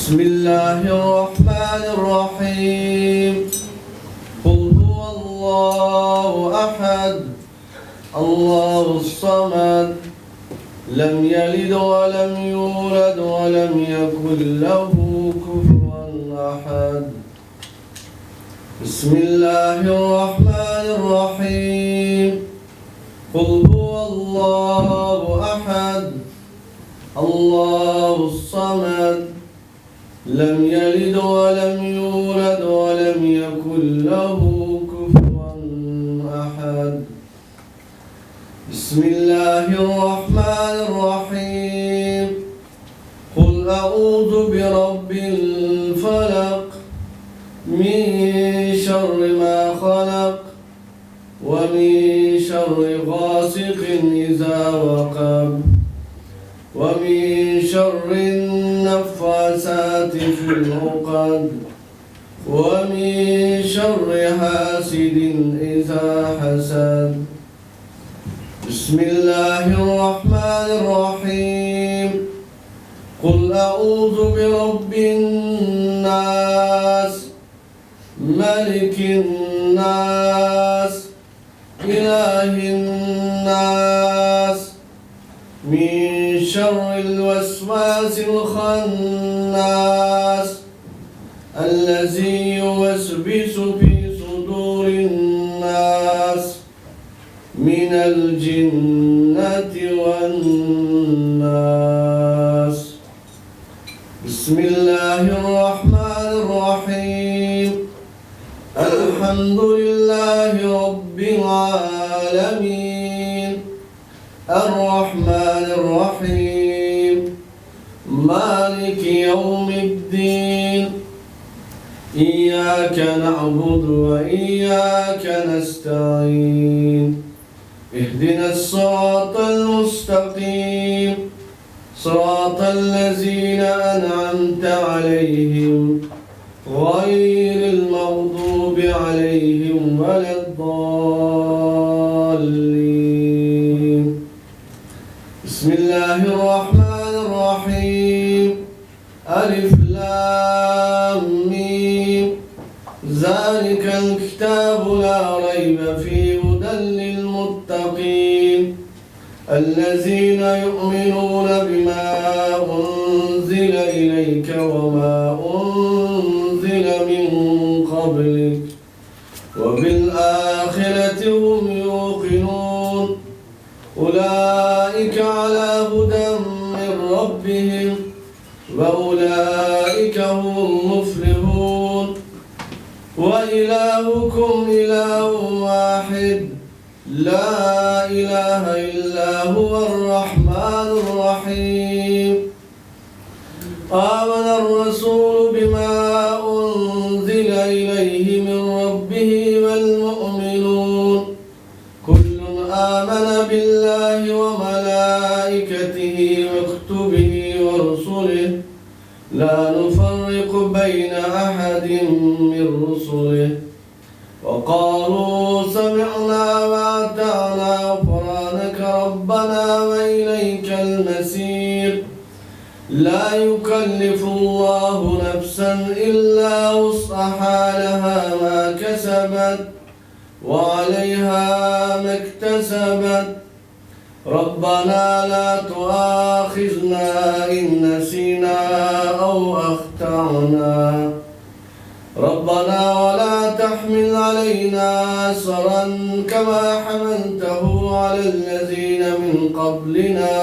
بسم الله الرحمن الرحيم. قل هو الله أحد، الله الصمد، لم يلد ولم يولد ولم يكن له كفوا أحد. بسم الله الرحمن الرحيم. قل هو الله أحد، الله الصمد، لم يلد ولم يولد ولم يكن له كفوا أحد. بسم الله الرحمن الرحيم. قل أعوذ برب الفلق، من شر ما خلق، ومن شر غاسق إذا وقب، ومن شر النفاثات في العقد، ومن شر حاسد إذا حسد. بسم الله الرحمن الرحيم. قل أعوذ برب الناس، ملك الناس، إله الناس، من شر الوسواس الخناس، الذي يوسوس في صدور الناس، من الجنة والناس. بسم الله الرحمن الرحيم. الحمد لله رب العالمين، الرحمن الرحيم، مالك يوم الدين، إياك نعبد وإياك نستعين، اهدنا الصراط المستقيم، صراط الذين أنعمت عليهم، غير المغضوب عليهم ولا الضالين. بسم الله الرحمن الرحيم. ألف لام ميم، ذلك الكتاب لا ريب فيه، هدى للمتقين، الذين يؤمنون بما أنزل إليك وما أنزل من قبلك، وبالآخرة هم يوقنون، أولئك على هدى من ربهم، وأولئك هم المفلحون. وإلهكم إله واحد، لا إله إلا هو الرحمن الرحيم. آمن الرسول بما أنزل إليه من ربه والمؤمنون، كل آمن بالله وملائكته وكتبه ورسله، لا نفرق بين أحد من رسله، وقالوا سمعنا وأطعنا، غفرانك ربنا وإليك المصير. لا يكلف الله نفسا إلا وسعها، لها ما كسبت وعليها ما اكتسبت. ربنا لا تؤاخذنا إن نسينا أو أخطأنا، ربنا ولا تحمل علينا إصرا كما حملته على الذين من قبلنا،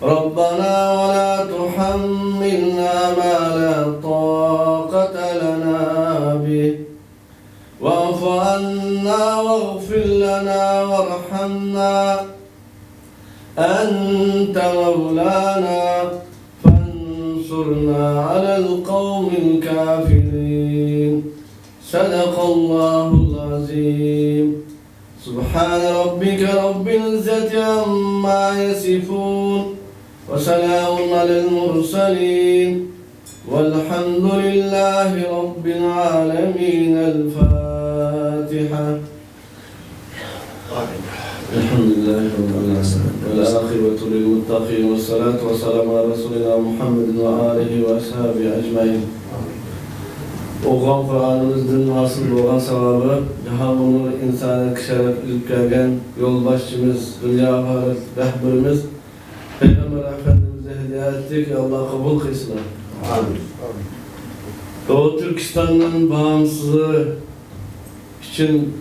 ربنا ولا تحملنا ما لا طاقة لنا به، واعف عنا واغفر لنا وارحمنا، أنت مولانا فانصرنا على القوم الكافرين. صدق الله العظيم. سبحان ربك رب العزة عما يصفون، وسلام على المرسلين، والحمد لله رب العالمين. الفاتحة. الحمد لله رب العالمين، والعاقبة للمتقين. المتقين والصلاة والسلام على رسولنا محمد وآله وأصحابه أجمعين. O'qigan Qur'onimizdan hosil bo'lgan savobi jahon nur insoniyatga sharaf ilib kelgan yo'lboshchimiz, dunyo oxirat rahbarimiz Peygamber Efendimiz'e hediye ettik. Allah kabul kılsın. Amin. Doğu Türkistan'ın bağımsızlığı için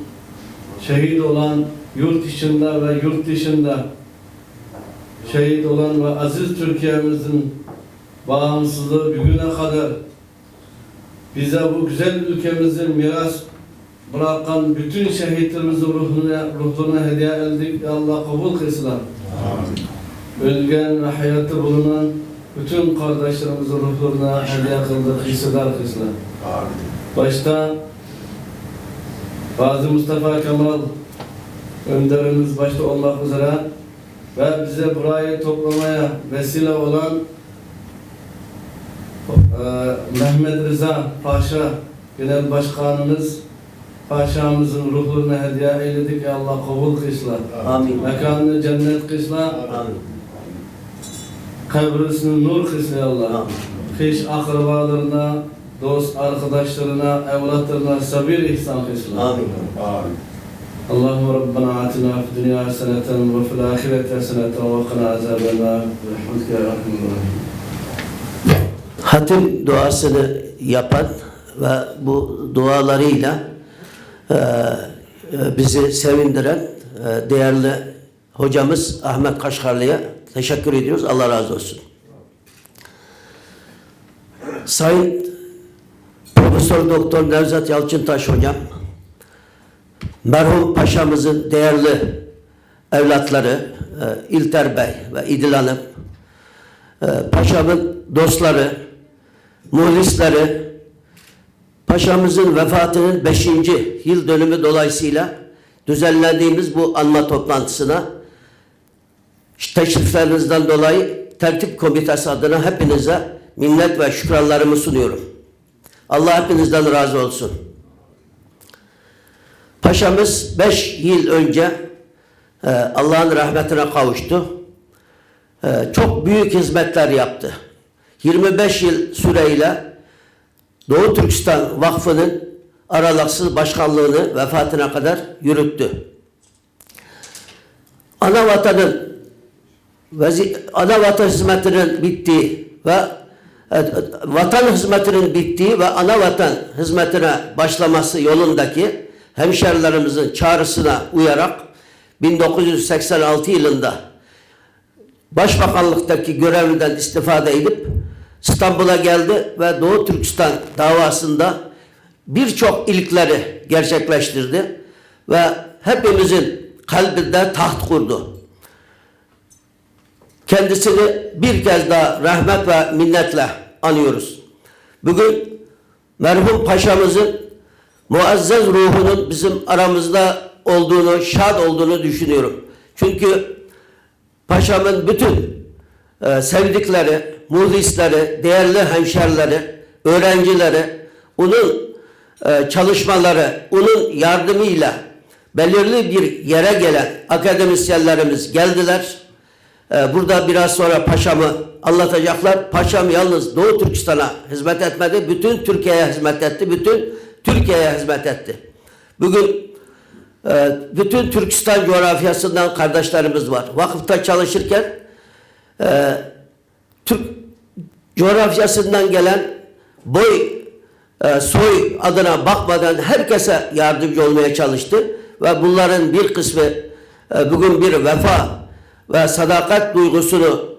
şehit olan yurt içinde ve yurt dışında şehit olan ve aziz Türkiye'mizin bağımsızlığı bugüne kadar bize bu güzel ülkemizin miras bırakan bütün şehitlerimizin ruhuna hediye ettik. Allah kabul kılsın. Ölgen ve hayatta bulunan bütün kardeşlerimizin ruhlarına hediye kıldık, hissedar kılsın. Başta Gazi Mustafa Kemal önderimiz başta olmak üzere ve bize burayı toplamaya vesile olan Mehmet Rıza Paşa Genel Başkanımız Paşamızın ruhlarına hediye eyledik. Ya Allah kabul kılsın. Amin. Mekanını cennet kılsın. Amin. Kabrisini nur kılsın ya Allah. Amin. Kış akrabalarına, dost arkadaşlarına, evlatlarına sabır ihsan kılsın. Amin. اللهم ربنا آتنا في الدنيا حسنة وفي الآخرة حسنة وقنا عذاب النار برحمتك يا أرحم الراحمين. Hatim duasını yapan ve bu dualarıyla bizi sevindiren değerli hocamız Ahmet Kaşgarlı'ya teşekkür ediyoruz. Allah razı olsun. Sayın Profesör Doktor Nevzat Yalçıntaş hocam, merhum paşamızın değerli evlatları İlter Bey ve İdil Hanım, paşamın dostları, muhlisleri, paşamızın vefatının 5. yıl dönümü dolayısıyla düzenlediğimiz bu anma toplantısına teşriflerinizden dolayı tertip komitesi adına hepinize minnet ve şükranlarımı sunuyorum. Allah hepinizden razı olsun. Paşamız 5 yıl önce Allah'ın rahmetine kavuştu. Çok büyük hizmetler yaptı. 25 yıl süreyle Doğu Türkistan Vakfı'nın aralıksız başkanlığını vefatına kadar yürüttü. Ana vatanın ana vatan hizmetinin bittiği ve vatan hizmetinin bittiği ve ana vatan hizmetine başlaması yolundaki hemşerilerimizin çağrısına uyarak 1986 yılında Başbakanlıktaki görevinden istifade edip İstanbul'a geldi ve Doğu Türkistan davasında birçok ilkleri gerçekleştirdi ve hepimizin kalbinde taht kurdu. Kendisini bir kez daha rahmet ve minnetle anıyoruz. Bugün merhum paşamızın muazzez ruhunun bizim aramızda olduğunu, şad olduğunu düşünüyorum. Çünkü paşamın bütün sevdikleri, muhlisleri, değerli hemşerileri, öğrencileri, onun çalışmaları, onun yardımıyla belirli bir yere gelen akademisyenlerimiz geldiler. Burada biraz sonra paşamı anlatacaklar. Paşam yalnız Doğu Türkistan'a hizmet etmedi, bütün Türkiye'ye hizmet etti, bütün Türkiye'ye hizmet etti. Bugün bütün Türkistan coğrafyasından kardeşlerimiz var. Vakıfta çalışırken Türk coğrafyasından gelen boy, soy adına bakmadan herkese yardımcı olmaya çalıştı. Ve bunların bir kısmı bugün bir vefa ve sadakat duygusunu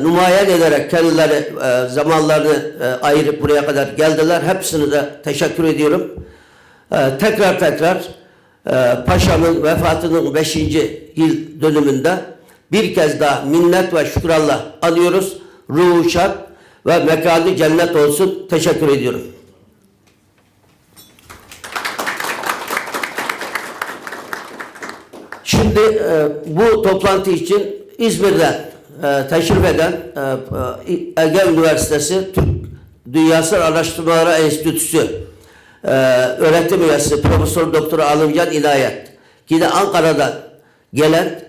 numayen ederek kendileri zamanlarını ayırıp buraya kadar geldiler. Hepsine de teşekkür ediyorum. Tekrar paşamın vefatının 5. yıl dönümünde bir kez daha minnet ve şükranla anıyoruz. Ruhu şad ve mekanı cennet olsun. Teşekkür ediyorum. Şimdi bu toplantı için İzmir'den teşrif eden Ege Üniversitesi Türk Dünyası Araştırmaları Enstitüsü öğretim üyesi Profesör Doktor Alımcan İnayet. Yine Ankara'dan gelen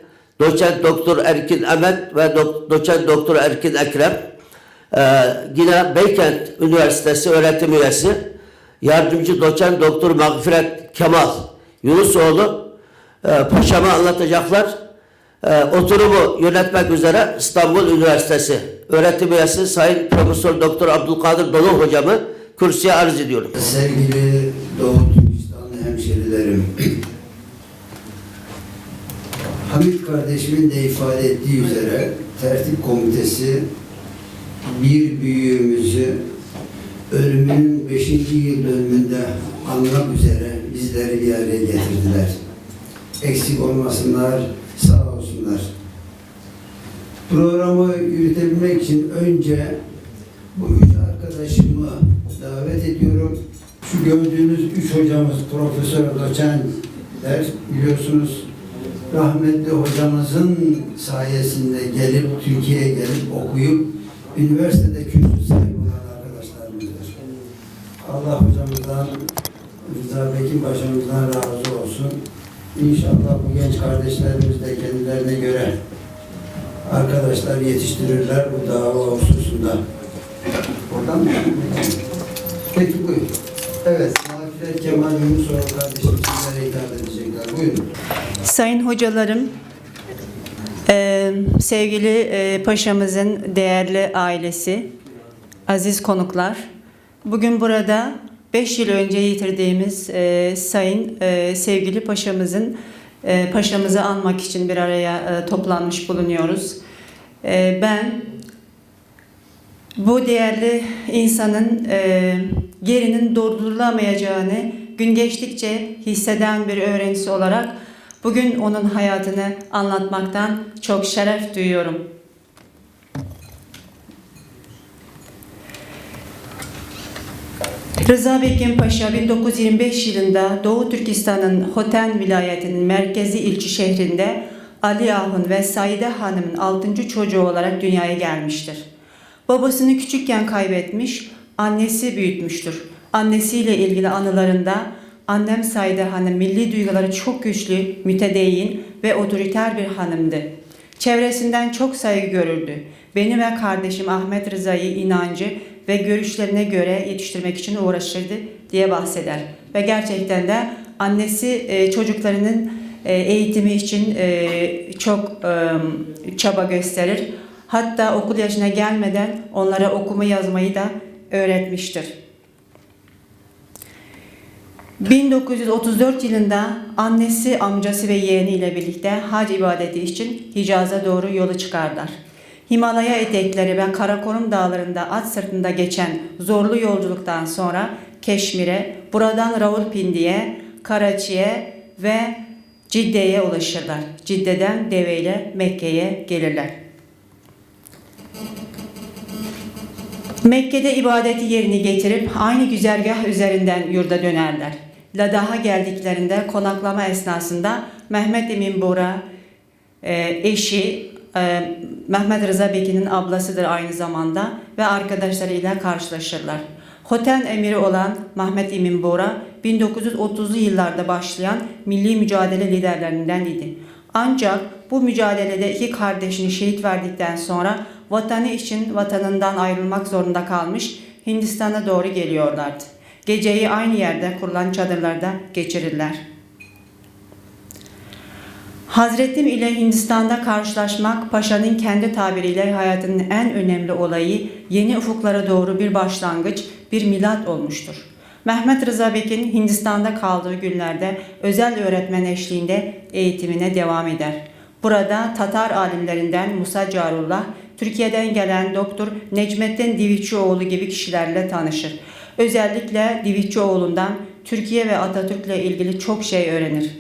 Doçent Doktor Erkin Ahmet ve Doçent Doktor Erkin Ekrem. Yine Beykent Üniversitesi öğretim üyesi Yardımcı Doçent Doktor Mağfiret Kemal Yunusoğlu paşama anlatacaklar. Oturumu yönetmek üzere İstanbul Üniversitesi öğretim üyesi Sayın Profesör Doktor Abdülkadir Dolu hocamı kürsüye arz ediyorum. Sevgili Doğu Türkistanlı hemşerilerim, Hamit kardeşimin de ifade ettiği üzere tertip komitesi bir büyüğümüzü ölümünün 5. Yıl dönümünde anmak üzere bizleri bir araya getirdiler. Eksik olmasınlar, sağ olsunlar. Programı yürütebilmek için önce bu üç arkadaşımı davet ediyorum. Şu gördüğünüz üç hocamız profesör, doçentler biliyorsunuz rahmetli hocamızın sayesinde gelip Türkiye'ye gelip okuyup üniversitede kürsü sahibi olan arkadaşlarımızdır. Allah hocamızdan, Rıza Bekin başımızdan razı olsun. İnşallah bu genç kardeşlerimiz de kendilerine göre arkadaşlar yetiştirirler bu dava hususunda. Oradan mı? Peki buyurun. Evet, Mağfiret Kemal Yunusoğlu kardeşim sizlere hitap edecekler. Buyurun. Sayın hocalarım, sevgili paşamızın değerli ailesi, aziz konuklar, bugün burada 5 yıl önce yitirdiğimiz sayın sevgili paşamızın paşamızı anmak için bir araya toplanmış bulunuyoruz. Ben bu değerli insanın yerinin doldurulamayacağını gün geçtikçe hisseden bir öğrencisi olarak bugün onun hayatını anlatmaktan çok şeref duyuyorum. Rıza Bekin Paşa 1925 yılında Doğu Türkistan'ın Hoten vilayetinin merkezi ilçe şehrinde Ali Ahun ve Saide Hanım'ın 6. çocuğu olarak dünyaya gelmiştir. Babasını küçükken kaybetmiş, annesi büyütmüştür. Annesiyle ilgili anılarında annem Saide Hanım milli duyguları çok güçlü, mütedeyyin ve otoriter bir hanımdı. Çevresinden çok saygı görürdü. Beni ve kardeşim Ahmet Rıza'yı inancı ve görüşlerine göre yetiştirmek için uğraşırdı diye bahseder. Ve gerçekten de annesi çocuklarının eğitimi için çok çaba gösterir. Hatta okul yaşına gelmeden onlara okuma yazmayı da öğretmiştir. 1934 yılında annesi, amcası ve yeğeni ile birlikte hac ibadeti için Hicaz'a doğru yolu çıkarlar. Himalaya etekleri ve Karakorum dağlarında at sırtında geçen zorlu yolculuktan sonra Keşmir'e, buradan Rawalpindi'ye, Karachi'ye ve Cidde'ye ulaşırlar. Cidde'den deveyle Mekke'ye gelirler. Mekke'de ibadeti yerini getirip aynı güzergah üzerinden yurda dönerler. Ladakh'a geldiklerinde konaklama esnasında Mehmet Emin Bora eşi Mehmet Rıza Beki'nin ablasıdır aynı zamanda ve arkadaşlarıyla karşılaşırlar. Hoten emiri olan Mehmet Emin Bora 1930'lu yıllarda başlayan milli mücadele liderlerinden idi. Ancak bu mücadelede iki kardeşini şehit verdikten sonra vatanı için vatanından ayrılmak zorunda kalmış Hindistan'a doğru geliyorlardı. Geceyi aynı yerde kurulan çadırlarda geçirirler. Hazretim ile Hindistan'da karşılaşmak paşanın kendi tabiriyle hayatının en önemli olayı, yeni ufuklara doğru bir başlangıç, bir milat olmuştur. Mehmet Rıza Bekin Hindistan'da kaldığı günlerde özel öğretmen eşliğinde eğitimine devam eder. Burada Tatar alimlerinden Musa Carullah, Türkiye'den gelen Doktor Necmettin Divitçioğlu gibi kişilerle tanışır. Özellikle Divitçioğlu'ndan Türkiye ve Atatürk'le ilgili çok şey öğrenir.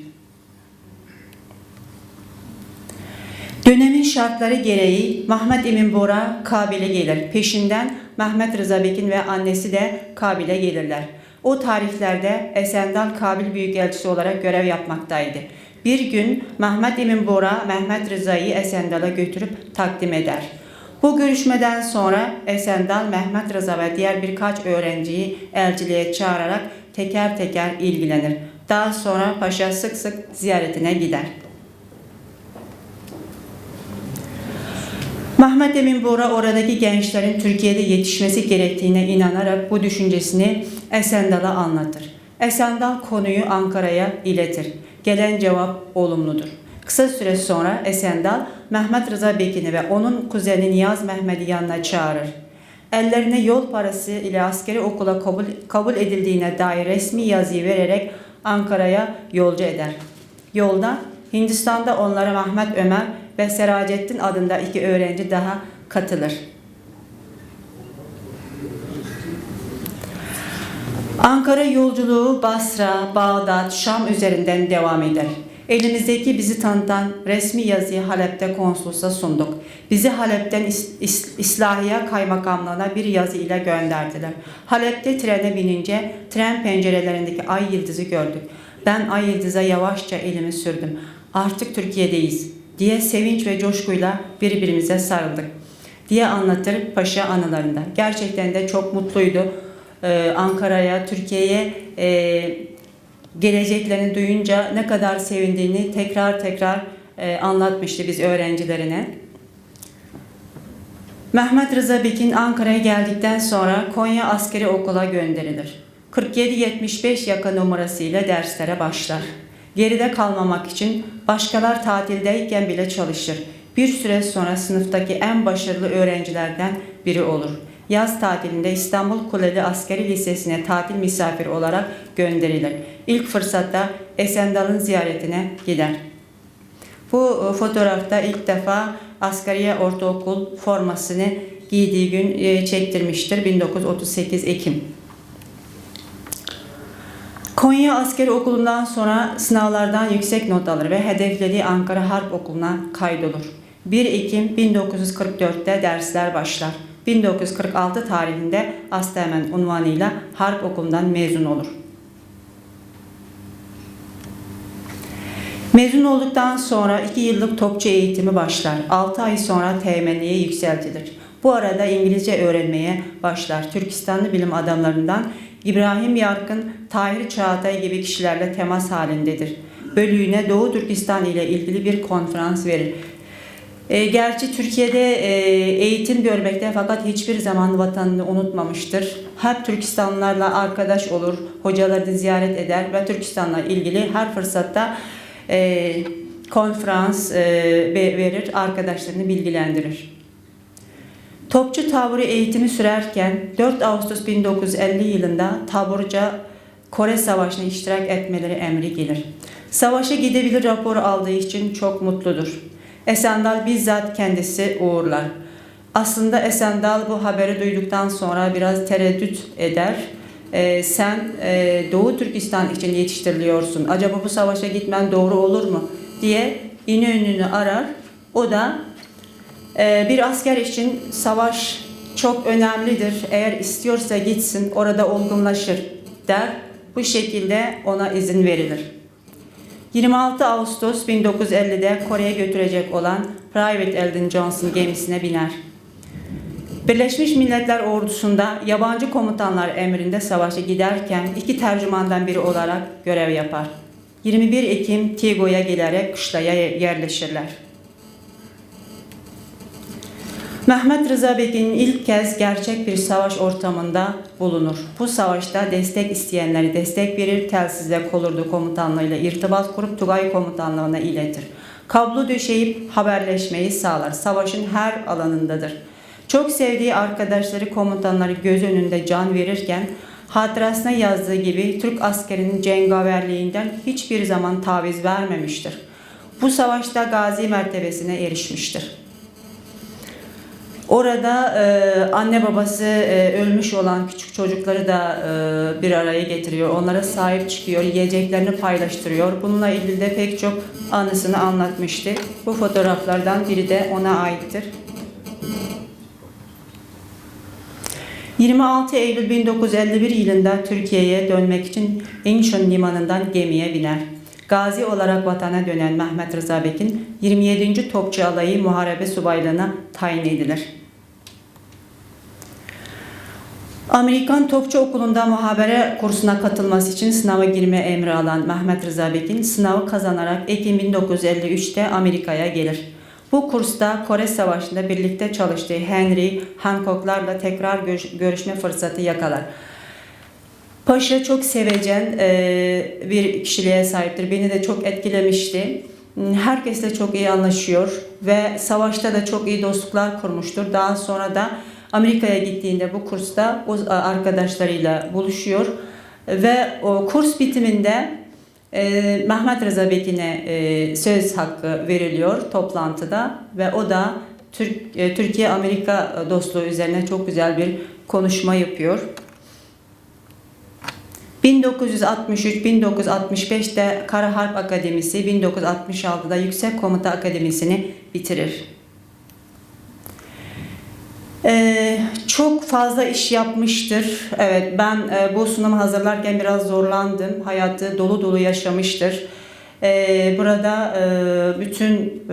Dönemin şartları gereği Mehmet Emin Bora Kabil'e gelir. Peşinden Mehmet Rıza Bekin ve annesi de Kabil'e gelirler. O tarihlerde Esendal Kabil Büyükelçisi olarak görev yapmaktaydı. Bir gün Mehmet Emin Bora Mehmet Rıza'yı Esendal'a götürüp takdim eder. Bu görüşmeden sonra Esendal Mehmet Rıza ve diğer birkaç öğrenciyi elçiliğe çağırarak teker teker ilgilenir. Daha sonra paşa sık sık ziyaretine gider. Mehmet Emin Buğra oradaki gençlerin Türkiye'de yetişmesi gerektiğine inanarak bu düşüncesini Esendal'a anlatır. Esendal konuyu Ankara'ya iletir. Gelen cevap olumludur. Kısa süre sonra Esendal, Mehmet Rıza Bekin'i ve onun kuzeni Niyaz Mehmet'i yanına çağırır. Ellerine yol parası ile askeri okula kabul edildiğine dair resmi yazıyı vererek Ankara'ya yolcu eder. Yolda Hindistan'da onlara Mehmet Ömer ve Seracettin adında iki öğrenci daha katılır. Ankara yolculuğu Basra, Bağdat, Şam üzerinden devam eder. Elimizdeki bizi tanıtan resmi yazıyı Halep'te konsolosa sunduk. Bizi Halep'ten İslahiye Kaymakamlığı'na bir yazı ile gönderdiler. Halep'te trene binince tren pencerelerindeki ay yıldızı gördük. Ben ay yıldıza yavaşça elimi sürdüm. Artık Türkiye'deyiz diye sevinç ve coşkuyla birbirimize sarıldık diye anlatır paşa anılarında. Gerçekten de çok mutluydu. Ankara'ya, Türkiye'ye geleceklerini duyunca ne kadar sevindiğini tekrar tekrar anlatmıştı biz öğrencilerine. Mehmet Rıza Bekin Ankara'ya geldikten sonra Konya Askeri Okula gönderilir. 47-75 yaka numarası ile derslere başlar. Geride kalmamak için başkalar tatildeyken bile çalışır. Bir süre sonra sınıftaki en başarılı öğrencilerden biri olur. Yaz tatilinde İstanbul Kuleli Askeri Lisesi'ne tatil misafiri olarak gönderilir. İlk fırsatta Esendal'ın ziyaretine gider. Bu fotoğrafta ilk defa Askeriye Ortaokul formasını giydiği gün çektirmiştir. 1938 Ekim. Konya Askeri Okulu'ndan sonra sınavlardan yüksek not alır ve hedeflediği Ankara Harp Okulu'na kaydolur. 1 Ekim 1944'te dersler başlar. 1946 tarihinde Asteğmen unvanıyla Harp Okulu'ndan mezun olur. Mezun olduktan sonra 2 yıllık topçu eğitimi başlar. 6 ay sonra teğmenliğe yükseltilir. Bu arada İngilizce öğrenmeye başlar. Türkistanlı bilim adamlarından İbrahim Yarkın, Tahir Çağatay gibi kişilerle temas halindedir. Bölüğüne Doğu Türkistan ile ilgili bir konferans verir. Gerçi Türkiye'de eğitim görmekte fakat hiçbir zaman vatanını unutmamıştır. Hep Türkistanlılarla arkadaş olur, hocalarını ziyaret eder ve Türkistan'la ilgili her fırsatta konferans verir, arkadaşlarını bilgilendirir. Topçu taburu eğitimi sürerken 4 Ağustos 1950 yılında taburca Kore Savaşı'na iştirak etmeleri emri gelir. Savaşa gidebilir raporu aldığı için çok mutludur. Esendal bizzat kendisi uğurlar. Aslında Esendal bu haberi duyduktan sonra biraz tereddüt eder. Sen Doğu Türkistan için yetiştiriliyorsun. Acaba bu savaşa gitmen doğru olur mu? Diye İnönü'nü arar. O da bir asker için savaş çok önemlidir. Eğer istiyorsa gitsin, orada olgunlaşır der. Bu şekilde ona izin verilir. 26 Ağustos 1950'de Kore'ye götürecek olan Private Eldon Johnson gemisine biner. Birleşmiş Milletler Ordusu'nda yabancı komutanlar emrinde savaşa giderken iki tercümandan biri olarak görev yapar. 21 Ekim Tigo'ya gelerek kışlaya yerleşirler. Mehmet Rıza Bekin'in ilk kez gerçek bir savaş ortamında bulunur. Bu savaşta destek isteyenleri destek verir, telsizle kolordu komutanlığıyla irtibat kurup Tugay komutanlığına iletir. Kablo döşeyip haberleşmeyi sağlar. Savaşın her alanındadır. Çok sevdiği arkadaşları komutanları göz önünde can verirken hatırasına yazdığı gibi Türk askerinin cengaverliğinden hiçbir zaman taviz vermemiştir. Bu savaşta gazi mertebesine erişmiştir. Orada anne babası ölmüş olan küçük çocukları da bir araya getiriyor. Onlara sahip çıkıyor, yiyeceklerini paylaştırıyor. Bununla ilgili de pek çok anısını anlatmıştı. Bu fotoğraflardan biri de ona aittir. 26 Eylül 1951 yılında Türkiye'ye dönmek için Incheon limanından gemiye biner. Gazi olarak vatana dönen Mehmet Rıza Bekin 27. Topçu Alayı Muharebe Subaylığına tayin edilir. Amerikan Topçu Okulu'nda muhabere kursuna katılması için sınava girme emri alan Mehmet Rıza Bekin sınavı kazanarak Ekim 1953'te Amerika'ya gelir. Bu kursta Kore Savaşı'nda birlikte çalıştığı Henry Hancock'larla tekrar görüşme fırsatı yakalar. Paşa çok sevecen bir kişiliğe sahiptir. Beni de çok etkilemişti. Herkesle çok iyi anlaşıyor ve savaşta da çok iyi dostluklar kurmuştur. Daha sonra da Amerika'ya gittiğinde bu kursta o arkadaşlarıyla buluşuyor ve o kurs bitiminde Mehmet Rıza Bekin'e söz hakkı veriliyor toplantıda ve o da Türkiye-Amerika dostluğu üzerine çok güzel bir konuşma yapıyor. 1963-1965'te Kara Harp Akademisi, 1966'da Yüksek Komuta Akademisi'ni bitirir. Çok fazla iş yapmıştır. Evet, ben bu sunumu hazırlarken biraz zorlandım. Hayatı dolu dolu yaşamıştır. Burada bütün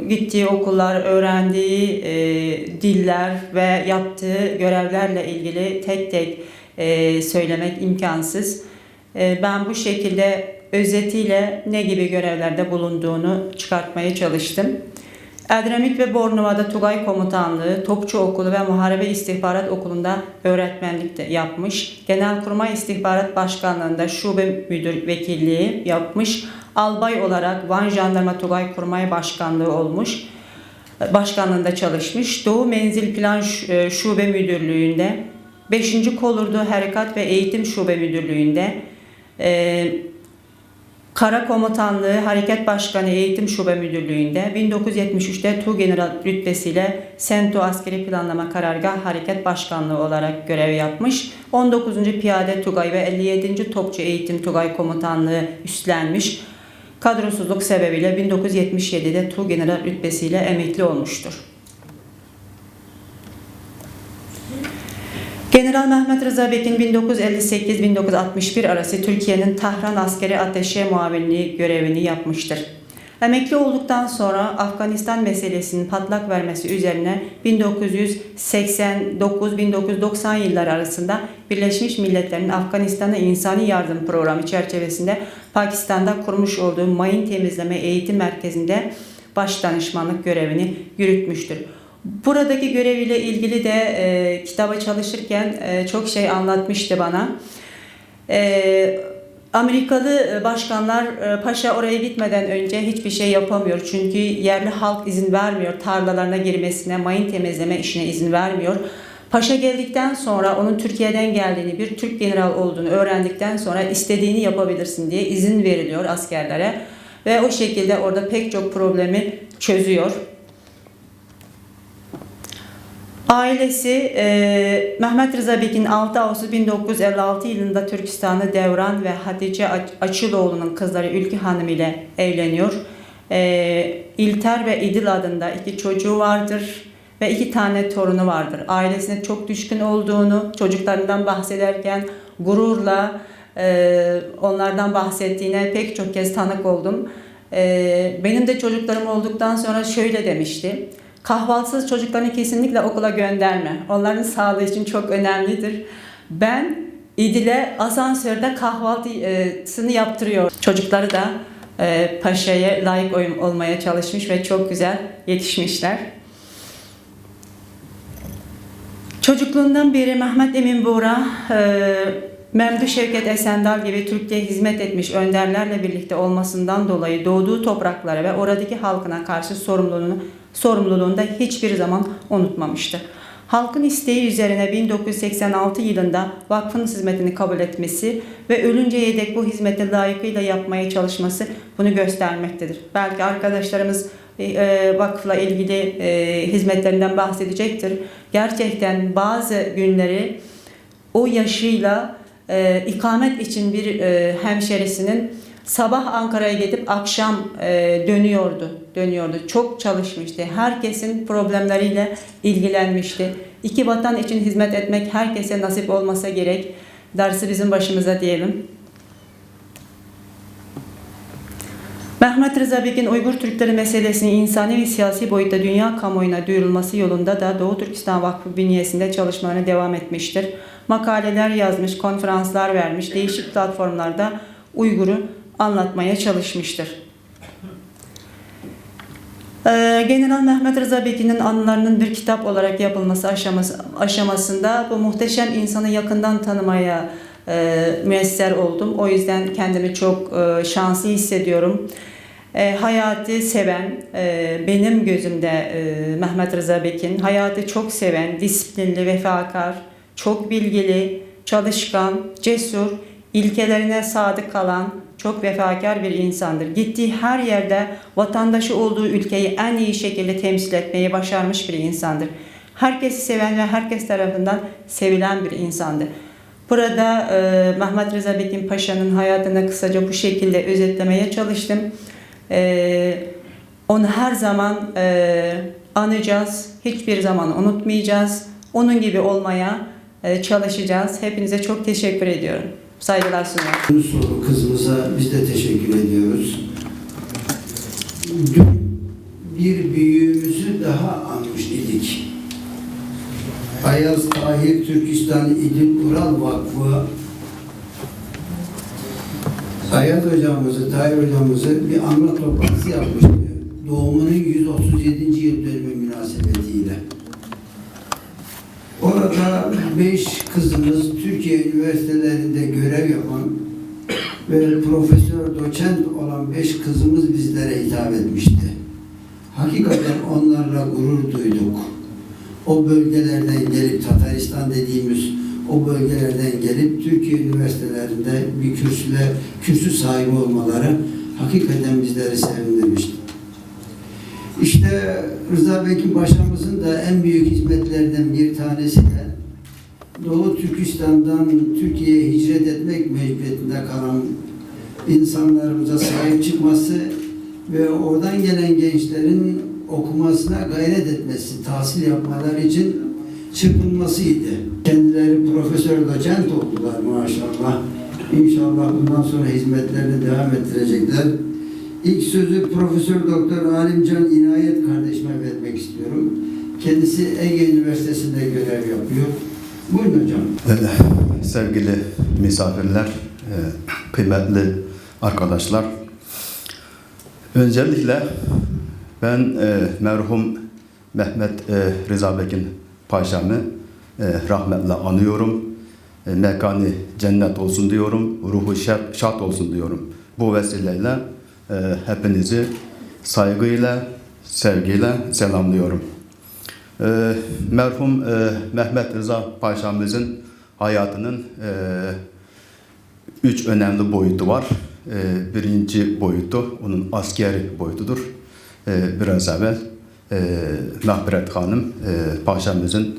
gittiği okullar, öğrendiği diller ve yaptığı görevlerle ilgili tek tek söylemek imkansız. Ben bu şekilde özetiyle ne gibi görevlerde bulunduğunu çıkartmaya çalıştım. Edremit ve Bornova'da Tugay Komutanlığı, Topçu Okulu ve Muharebe İstihbarat Okulu'nda öğretmenlik de yapmış. Genelkurmay İstihbarat Başkanlığı'nda şube müdür vekilliği yapmış. Albay olarak Van Jandarma Tugay Kurmay Başkanlığı olmuş. Başkanlığında çalışmış. Doğu Menzil Plan Şube Müdürlüğü'nde, 5. Kolordu Harekat ve Eğitim Şube Müdürlüğü'nde, Kara Komutanlığı Hareket Başkanı Eğitim Şube Müdürlüğü'nde, 1973'te Tuğgeneral rütbesiyle Sento Askeri Planlama Karargah Hareket Başkanlığı olarak görev yapmış. 19. Piyade Tugay ve 57. Topçu Eğitim Tugay Komutanlığı üstlenmiş. Kadrosuzluk sebebiyle 1977'de Tuğgeneral rütbesiyle emekli olmuştur. General Mehmet Rıza Bekin 1958-1961 arası Türkiye'nin Tahran Askeri Ateşe Muavinliği görevini yapmıştır. Emekli olduktan sonra Afganistan meselesinin patlak vermesi üzerine 1989-1990 yılları arasında Birleşmiş Milletler'in Afganistan'a İnsani Yardım Programı çerçevesinde Pakistan'da kurmuş olduğu mayın temizleme eğitim merkezinde baş danışmanlık görevini yürütmüştür. Buradaki göreviyle ilgili de kitaba çalışırken çok şey anlatmıştı bana. Amerikalı başkanlar paşa oraya gitmeden önce hiçbir şey yapamıyor. Çünkü yerli halk izin vermiyor tarlalarına girmesine, mayın temizleme işine izin vermiyor. Paşa geldikten sonra onun Türkiye'den geldiğini, bir Türk general olduğunu öğrendikten sonra istediğini yapabilirsin diye izin veriliyor askerlere. Ve o şekilde orada pek çok problemi çözüyor. Ailesi Mehmet Rıza Bekin 6 Ağustos 1956 yılında Türkistan'da Devran ve Hatice Açıloğlu'nun kızları Ülkü Hanım ile evleniyor. İlter ve İdil adında 2 çocuğu vardır ve 2 tane torunu vardır. Ailesine çok düşkün olduğunu, çocuklarından bahsederken gururla onlardan bahsettiğine pek çok kez tanık oldum. Benim de çocuklarım olduktan sonra şöyle demişti. Kahvaltısız çocuklarını kesinlikle okula gönderme. Onların sağlığı için çok önemlidir. Ben İdil'e asansörde kahvaltısını yaptırıyor. Çocukları da paşaya layık olmaya çalışmış ve çok güzel yetişmişler. Çocukluğundan beri Mehmet Emin Buğra, Memduh Şevket Esendal gibi Türkiye'ye hizmet etmiş önderlerle birlikte olmasından dolayı doğduğu topraklara ve oradaki halkına karşı sorumluluğunu da hiçbir zaman unutmamıştır. Halkın isteği üzerine 1986 yılında vakfın hizmetini kabul etmesi ve ölünceye dek bu hizmeti layıkıyla yapmaya çalışması bunu göstermektedir. Belki arkadaşlarımız vakıfla ilgili hizmetlerinden bahsedecektir. Gerçekten bazı günleri o yaşıyla ikamet için bir hemşerisinin sabah Ankara'ya gidip akşam dönüyordu. Çok çalışmıştı. Herkesin problemleriyle ilgilenmişti. İki vatan için hizmet etmek herkese nasip olmasa gerek. Dersi bizim başımıza diyelim. Mehmet Rıza Bekin Uygur Türkleri meselesinin insani ve siyasi boyutta dünya kamuoyuna duyurulması yolunda da Doğu Türkistan Vakfı bünyesinde çalışmalarına devam etmiştir. Makaleler yazmış, konferanslar vermiş, değişik platformlarda Uygur'u anlatmaya çalışmıştır. General Mehmet Rıza Bekin'in anılarının bir kitap olarak yapılması aşamasında bu muhteşem insanı yakından tanımaya müyesser oldum. O yüzden kendimi çok şanslı hissediyorum. Hayatı seven, benim gözümde Mehmet Rıza Bekin, hayatı çok seven, disiplinli, vefakar, çok bilgili, çalışkan, cesur, ilkelerine sadık kalan, çok vefakar bir insandır. Gittiği her yerde vatandaşı olduğu ülkeyi en iyi şekilde temsil etmeyi başarmış bir insandır. Herkesi seven ve herkes tarafından sevilen bir insandır. Burada Mehmet Rıza Bekin Paşa'nın hayatını kısaca bu şekilde özetlemeye çalıştım. Onu her zaman anacağız, hiçbir zaman unutmayacağız. Onun gibi olmaya çalışacağız. Hepinize çok teşekkür ediyorum. Saygılar sunuyorum. Soru kızımıza biz de teşekkür ediyoruz. Dün bir büyüğümüzü daha anmış idik. Ayaz Tahir Türkistan İdil Ural Vakfı Ayaz hocamızı, Tahir hocamızı bir anma toplantısı yapmıştı. Doğumunun 137. yıl dönümü münasebetiyle. Orada 5 kızımız Türkiye üniversitelerinde görev yapan ve profesör, doçent olan 5 kızımız bizlere hitap etmişti. Hakikaten onlarla gurur duyduk. O bölgelerden gelip Tataristan dediğimiz o bölgelerden gelip Türkiye üniversitelerinde bir kürsü sahibi olmaları hakikaten bizleri sevindirmişti. İşte Rıza Bekin Paşa'mızın da en büyük hizmetlerinden bir tanesi de Doğu Türkistan'dan Türkiye'ye hicret etmek mecburiyetinde kalan insanlarımıza sahip çıkması ve oradan gelen gençlerin okumasına gayret etmesi, tahsil yapmaları için çırpınmasıydı. Kendileri profesör doçent oldular maşallah. İnşallah bundan sonra hizmetlerini devam ettirecekler. İlk sözü Profesör Doktor Alimcan İnayet kardeşime vermek istiyorum. Kendisi Ege Üniversitesi'nde görev yapıyor. Buyurun hocam. Sevgili misafirler, kıymetli arkadaşlar. Öncelikle ben merhum Mehmet Rıza Bekin Paşa'mı rahmetle anıyorum. Mekanı cennet olsun diyorum, ruhu şad olsun diyorum. Bu vesileyle hepinizi saygıyla, sevgiyle selamlıyorum. Merhum Mehmet Rıza Paşa'mızın hayatının 3 önemli boyutu var. Birinci boyutu onun askeri boyutudur. Biraz evvel Mahfiret Hanım Paşa'mızın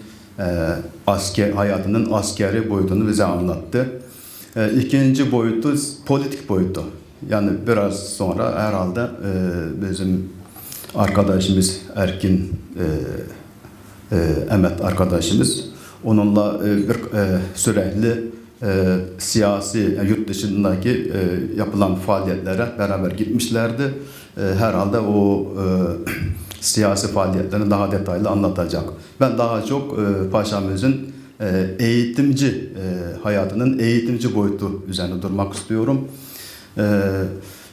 hayatının askeri boyutunu bize anlattı. İkinci boyutu politik boyutu. Yani biraz sonra herhalde bizim arkadaşımız Erkin Emet arkadaşımız onunla bir sürekli siyasi yurt dışındaki yapılan faaliyetlere beraber gitmişlerdi. Herhalde o siyasi faaliyetlerini daha detaylı anlatacak. Ben daha çok Paşa'mızın eğitimci hayatının eğitimci boyutu üzerine durmak istiyorum.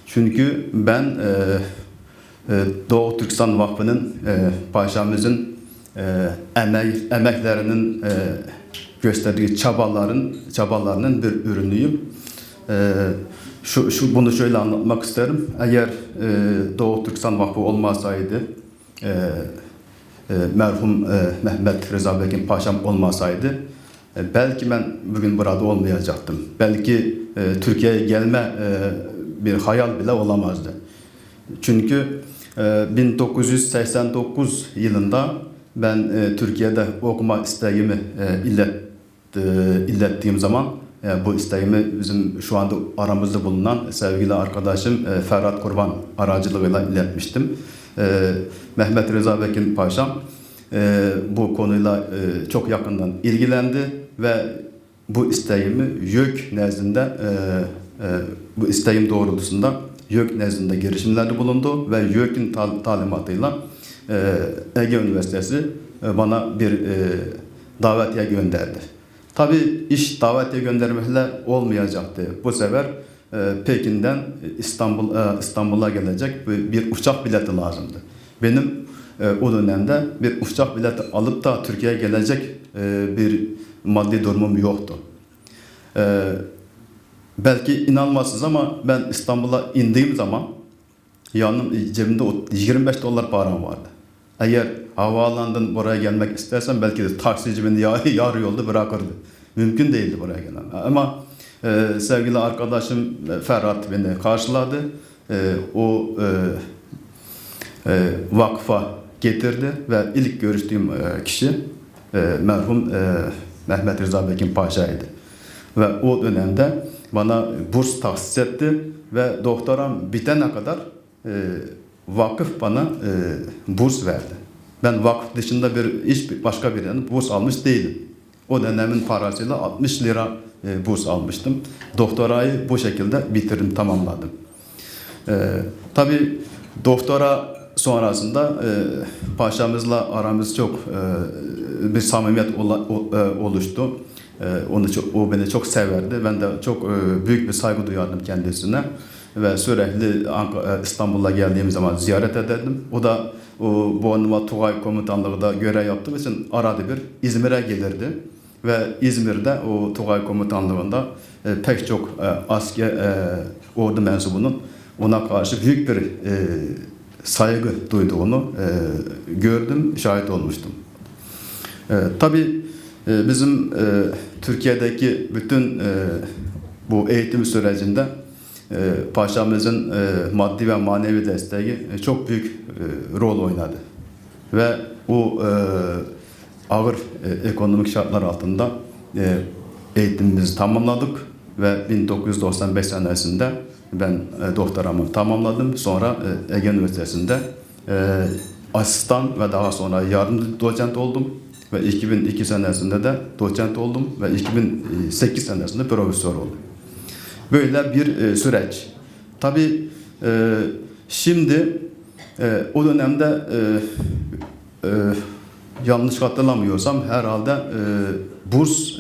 Çünkü ben Doğu Türkistan Vakfı'nın Paşa'mızın emeklerinin gösterdiği çabalarının bir ürünüyüm. Bunu şöyle anlatmak isterim. Eğer Doğu Türkistan Vakfı olmasaydı, merhum Mehmet Rıza Bekin Paşam olmasaydı, belki ben bugün burada olmayacaktım. Belki Türkiye'ye gelme bir hayal bile olamazdı. Çünkü 1989 yılında ben Türkiye'de okuma isteğimi illettiğim zaman bu isteğimi bizim şu anda aramızda bulunan sevgili arkadaşım Ferhat Kurban aracılığıyla iletmiştim. Mehmet Rıza Bekin Paşam bu konuyla çok yakından ilgilendi ve bu isteğimi YÖK nezdinde, bu isteğim doğrultusunda YÖK nezdinde girişimlerde bulundu ve YÖK'ün talimatıyla Ege Üniversitesi bana bir davetiye gönderdi. Tabii iş davetiye göndermekle olmayacaktı. Bu sefer Pekin'den İstanbul'a gelecek bir uçak bileti lazımdı. Benim o dönemde bir uçak bileti alıp da Türkiye'ye gelecek bir maddi durumum yoktu. Belki inanmazsınız ama ben İstanbul'a indiğim zaman yanım cebimde 25 dolar param vardı. Eğer havaalanından buraya gelmek istersen belki de taksici beni yarı yolda bırakırdı. Mümkün değildi buraya gelmem. Ama sevgili arkadaşım Ferhat beni karşıladı. O vakfa getirdi ve ilk görüştüğüm kişi merhum Mehmet Rıza Bekin Paşa'ydı. Ve o dönemde bana burs tahsis etti ve doktoram bitene kadar vakıf bana burs verdi. Ben vakıf dışında bir iş başka bir yerden burs almış değilim. O dönemin parasıyla 60 lira burs almıştım. Doktorayı bu şekilde bitirdim, tamamladım. Tabii doktora sonrasında paşamızla aramız çok bir samimiyet oluştu. O beni çok severdi. Ben de çok büyük bir saygı duyardım kendisine. Ve sürekli İstanbul'a geldiğim zaman ziyaret ederdim. O da Bornova Tugay Komutanlığı da görev yaptığı için arada bir İzmir'e gelirdi. Ve İzmir'de o Tugay Komutanlığı'nda pek çok asker, ordu mensubunun ona karşı büyük bir saygı duyduğunu gördüm, şahit olmuştum. Tabii bizim Türkiye'deki bütün bu eğitim sürecinde paşamızın maddi ve manevi desteği çok büyük rol oynadı. Ve o ağır ekonomik şartlar altında eğitimimizi tamamladık ve 1995 senesinde ben doktoramı tamamladım. Sonra Ege Üniversitesi'nde asistan ve daha sonra yardımcı doçent oldum. Ve 2002 senesinde de doçent oldum ve 2008 senesinde profesör oldum. Böyle bir süreç. Tabii şimdi o dönemde yanlış hatırlamıyorsam herhalde burs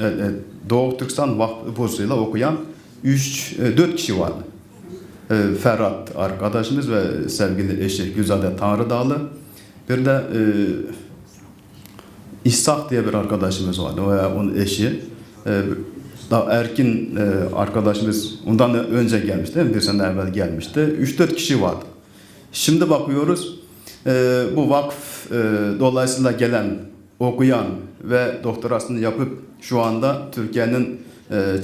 Doğu Türkistan Vakfı bursuyla okuyan 3-4 kişi vardı. Ferhat arkadaşımız ve sevgili eşi Güzade Tanrıdağlı. Bir de İshak diye bir arkadaşımız vardı veya onun eşi. Daha Erkin arkadaşımız ondan önce gelmişti, değil mi? Bir sene evvel gelmişti. 3-4 kişi vardı. Şimdi bakıyoruz bu vakıf dolayısıyla gelen, okuyan ve doktorasını yapıp şu anda Türkiye'nin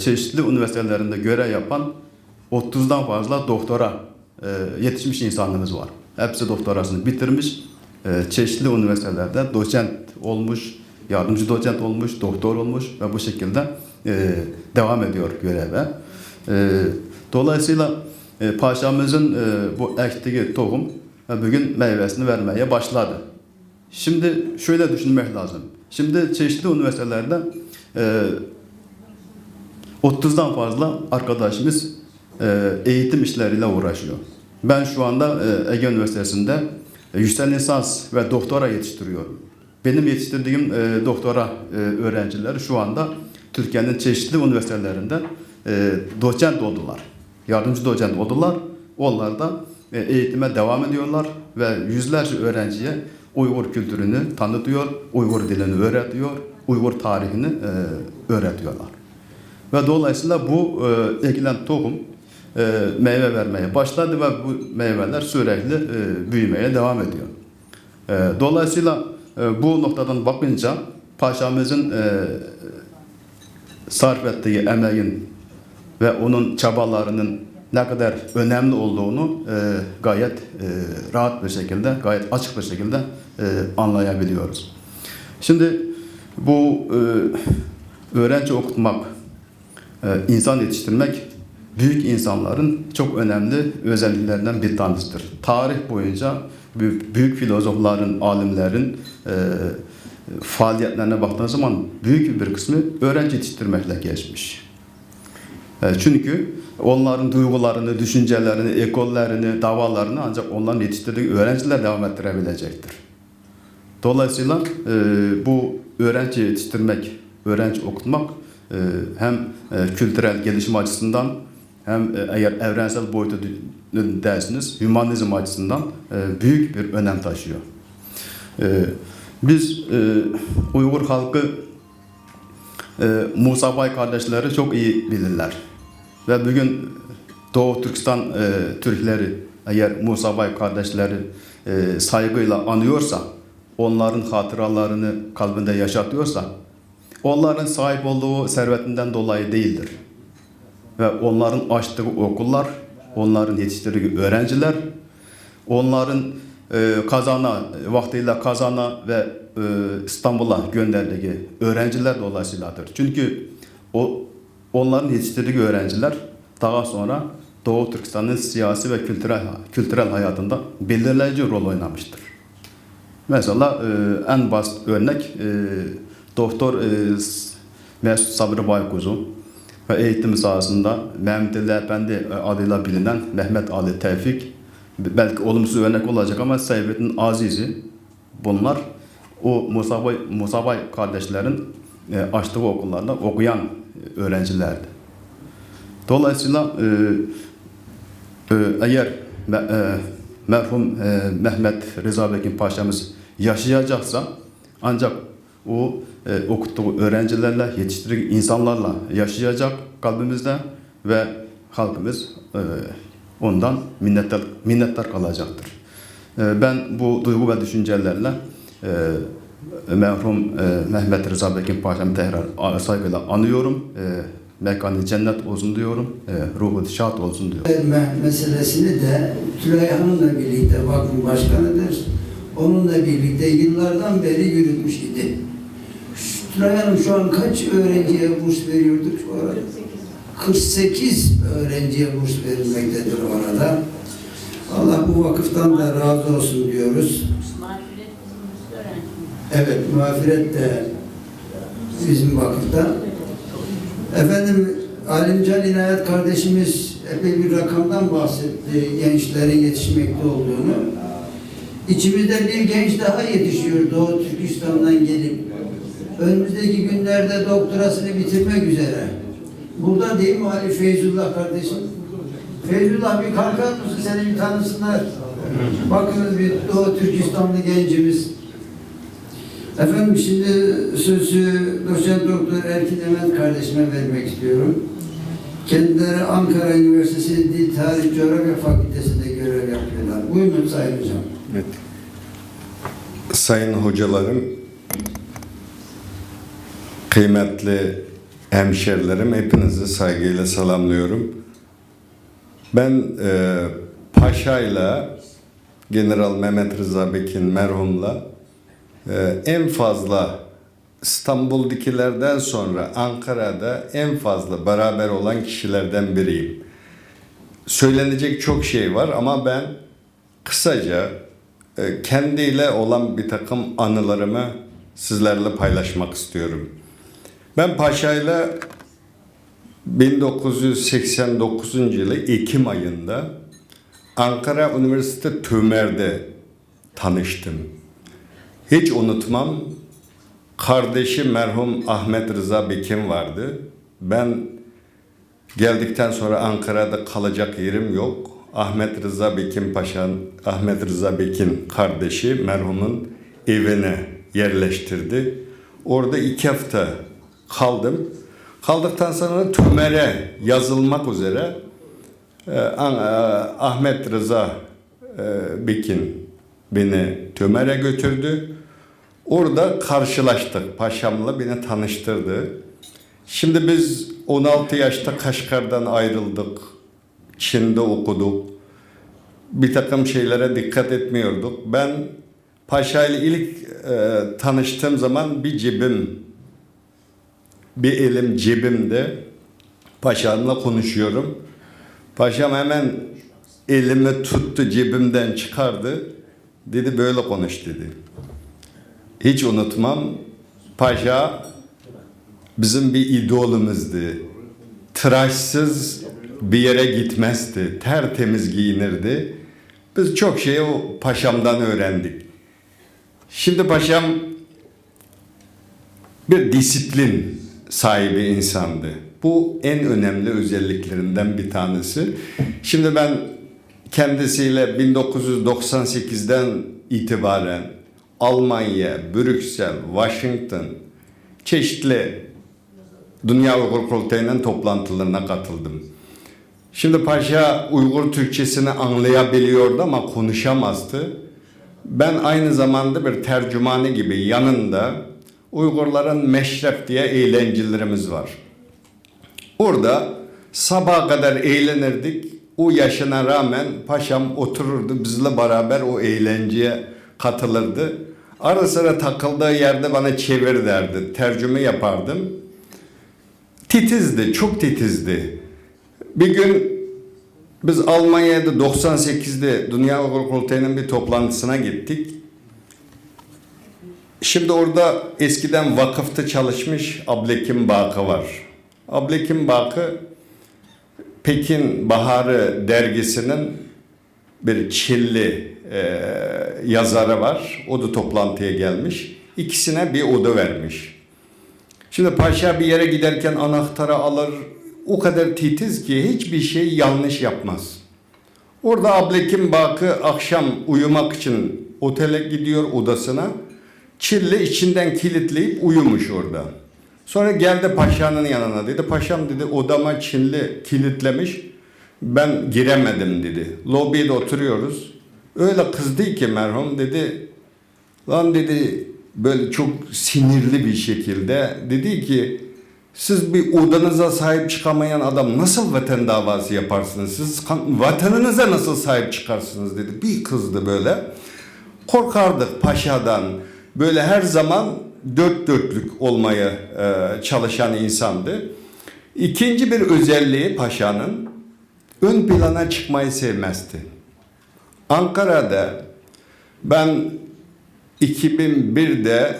çeşitli üniversitelerinde görev yapan 30'dan fazla doktora yetişmiş insanımız var. Hepsi doktorasını bitirmiş, çeşitli üniversitelerde doçent olmuş, yardımcı doçent olmuş, doktor olmuş ve bu şekilde devam ediyor göreve. Dolayısıyla paşamızın bu ektiği tohum bugün meyvesini vermeye başladı. Şimdi şöyle düşünmek lazım. Şimdi çeşitli üniversitelerde 30'dan fazla arkadaşımız eğitim işleriyle uğraşıyor. Ben şu anda Ege Üniversitesi'nde yüksek lisans ve doktora yetiştiriyorum. Benim yetiştirdiğim doktora öğrencileri şu anda Türkiye'nin çeşitli üniversitelerinde doçent oldular. Yardımcı doçent oldular. Onlar da eğitime devam ediyorlar ve yüzlerce öğrenciye Uygur kültürünü tanıtıyor, Uygur dilini öğretiyor, Uygur tarihini öğretiyorlar. Ve dolayısıyla bu ekilen tohum meyve vermeye başladı ve bu meyveler sürekli büyümeye devam ediyor. Dolayısıyla bu noktadan bakınca paşamızın sarf ettiği emeğin ve onun çabalarının ne kadar önemli olduğunu gayet rahat bir şekilde, gayet açık bir şekilde anlayabiliyoruz. Şimdi bu öğrenci okutmak, insan yetiştirmek büyük insanların çok önemli özelliklerinden bir tanesidir. Tarih boyunca büyük filozofların, alimlerin faaliyetlerine baktığınız zaman büyük bir kısmı öğrenci yetiştirmekle geçmiş. Çünkü onların duygularını, düşüncelerini, ekollerini, davalarını ancak onların yetiştirdiği öğrenciler devam ettirebilecektir. Dolayısıyla bu öğrenci yetiştirmek, öğrenci okutmak hem kültürel gelişim açısından hem eğer evrensel boyutu dersiniz hümanizm açısından büyük bir önem taşıyor. Biz Uygur halkı Musa Bay kardeşleri çok iyi bilirler. Ve bugün Doğu Türkistan Türkleri eğer Musa Bay kardeşleri saygıyla anıyorsa, onların hatıralarını kalbinde yaşatıyorsa, onların sahip olduğu servetinden dolayı değildir. Ve onların açtığı okullar, onların yetiştirdiği öğrenciler, onların Kazan'a, vaktiyle Kazan'a ve İstanbul'a gönderdiği öğrenciler dolayısıyladır. Çünkü onların yetiştirdiği öğrenciler daha sonra Doğu Türkistan'ın siyasi ve kültürel hayatında belirleyici rol oynamıştır. Mesela en basit örnek Doktor Mesut Sabri Baykuzu ve eğitim sahasında Mehmet Ali Efendi adıyla bilinen Mehmet Ali Tevfik, belki olumsuz örnek olacak ama Seyfettin Azizi, bunlar o Musa Bay kardeşlerin açtığı okullarda okuyan öğrencilerdi. Dolayısıyla eğer merhum Mehmet Rıza Bekin Paşa'mız yaşayacaksa ancak o okuttuğu öğrencilerle, yetiştirdiği insanlarla yaşayacak kalbimizde ve halkımız ondan minnettar kalacaktır. Ben bu duygu ve düşüncelerle merhum Mehmet Rıza Bekin Paşa'mı tekrar saygıyla anıyorum. Mekanı cennet olsun diyorum, ruhu şad olsun diyorum. Verme meselesini de Tülay Hanım'la birlikte vakfın başkanıdır. Onunla birlikte yıllardan beri yürütmüş idi. Tülay Hanım şu an kaç öğrenciye burs veriyorduk şu arada? 48 öğrenciye burs verilmektedir orada. Allah bu vakıftan da razı olsun diyoruz. Evet, mağfiret de bizim vakıfta. Efendim, Alimcan İnayet kardeşimiz epey bir rakamdan bahsetti, gençlerin yetişmekte olduğunu. İçimizde bir genç daha yetişiyor Doğu Türkistan'dan gelip. Önümüzdeki günlerde doktorasını bitirmek üzere. Burada değil mi Ali Feyzullah kardeşim? Feyzullah bir kalkar mısın? Seni bir tanısınlar. Bakınız bir Doğu Türkistanlı gencimiz. Efendim şimdi sözü doçent doktor Erkin Emel kardeşime vermek istiyorum. Kendileri Ankara Üniversitesi Dil Tarih Coğrafya Fakültesi'nde görev yapıyorlar. Buyurun Sayın Hocam. Evet. Sayın hocalarım, kıymetli hemşerilerim, hepinizi saygıyla selamlıyorum. Ben Paşa'yla, General Mehmet Rıza Bekin merhumla en fazla İstanbul'dakilerden sonra Ankara'da en fazla beraber olan kişilerden biriyim. Söylenecek çok şey var ama ben kısaca kendiyle olan bir takım anılarımı sizlerle paylaşmak istiyorum. Ben Paşa'yla 1989 yılı Ekim ayında Ankara Üniversitesi TÜMER'de tanıştım. Hiç unutmam, kardeşi merhum Ahmet Rıza Bekin vardı. Ben geldikten sonra Ankara'da kalacak yerim yok. Ahmet Rıza Bekin Paşa'nın, Ahmet Rıza Bekin kardeşi merhumun evine yerleştirdi. Orada 2 hafta kaldım. Kaldıktan sonra TÜMER'e yazılmak üzere Ahmet Rıza Bekin beni TÜMER'e götürdü. Orada karşılaştık. Paşamla beni tanıştırdı. Şimdi biz 16 yaşta Kaşgar'dan ayrıldık. Çin'de okuduk. Bir takım şeylere dikkat etmiyorduk. Ben Paşa ile ilk tanıştığım zaman bir cebim, bir elim cebimde. Paşamla konuşuyorum. Paşam hemen elimi tuttu, cebimden çıkardı. Dedi böyle konuş dedi. Hiç unutmam. Paşa bizim bir idolümüzdü. Tıraşsız bir yere gitmezdi. Tertemiz giyinirdi. Biz çok şeyi o paşamdan öğrendik. Şimdi paşam bir disiplin sahibi insandı. Bu en önemli özelliklerinden bir tanesi. Şimdi ben kendisiyle 1998'den itibaren Almanya, Brüksel, Washington çeşitli Dünya Uygur Kurultayı'nın toplantılarına katıldım. Şimdi Paşa Uygur Türkçesini anlayabiliyordu ama konuşamazdı. Ben aynı zamanda bir tercümanı gibi yanında Uygurların meşref diye eğlencelerimiz var. Orada sabaha kadar eğlenirdik. O yaşına rağmen paşam otururdu bizle beraber o eğlenceye katılırdı. Ara sıra takıldığı yerde bana çevir derdi. Tercüme yapardım. Titizdi, çok titizdi. Bir gün biz Almanya'da 98'de Dünya Uygur Kurultayı'nın bir toplantısına gittik. Şimdi orada eskiden vakıfta çalışmış Ablekim Bakı var. Ablekim Bakı Pekin Baharı dergisinin bir Çinli yazarı var. O da toplantıya gelmiş. İkisine bir oda vermiş. Şimdi paşa bir yere giderken anahtarı alır. O kadar titiz ki hiçbir şey yanlış yapmaz. Orada Ablekim Bakı akşam uyumak için otele gidiyor odasına. Çilli içinden kilitleyip uyumuş orada. Sonra geldi paşanın yanına dedi. Paşam dedi odama Çinli kilitlemiş. Ben giremedim dedi. Lobide oturuyoruz. Öyle kızdı ki merhum dedi. Lan dedi böyle çok sinirli bir şekilde dedi ki siz bir odanıza sahip çıkamayan adam nasıl vatan davası yaparsınız? Siz vatanınıza nasıl sahip çıkarsınız dedi. Bir kızdı böyle. Korkardık paşadan. Böyle her zaman dört dörtlük olmaya çalışan insandı. İkinci bir özelliği paşanın ön plana çıkmayı sevmezdi. Ankara'da ben 2001'de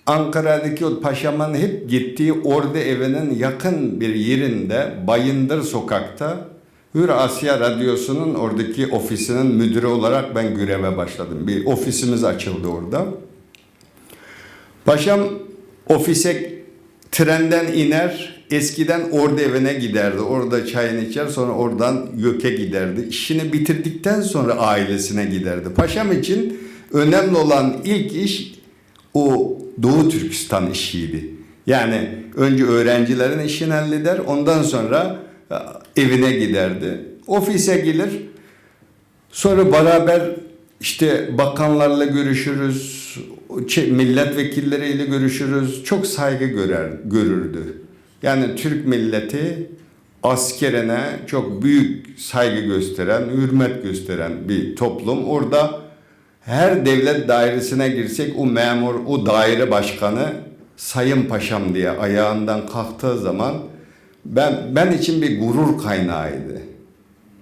Ankara'daki o paşamın hep gittiği ordu evinin yakın bir yerinde Bayındır Sokak'ta Hür Asya Radyosu'nun oradaki ofisinin müdürü olarak ben göreve başladım. Bir ofisimiz açıldı orada. Paşam ofise trenden iner, eskiden ordu evine giderdi. Orada çayını içer, sonra oradan YÖK'e giderdi. İşini bitirdikten sonra ailesine giderdi. Paşam için önemli olan ilk iş o Doğu Türkistan işiydi. Yani önce öğrencilerin işini halleder, ondan sonra evine giderdi. Ofise gelir, sonra beraber işte bakanlarla görüşürüz, milletvekilleriyle görüşürüz. Çok saygı görürdü. Yani Türk milleti askerine çok büyük saygı gösteren, hürmet gösteren bir toplum. Orada her devlet dairesine girsek o memur, o daire başkanı Sayın Paşam diye ayağından kalktığı zaman ben için bir gurur kaynağıydı.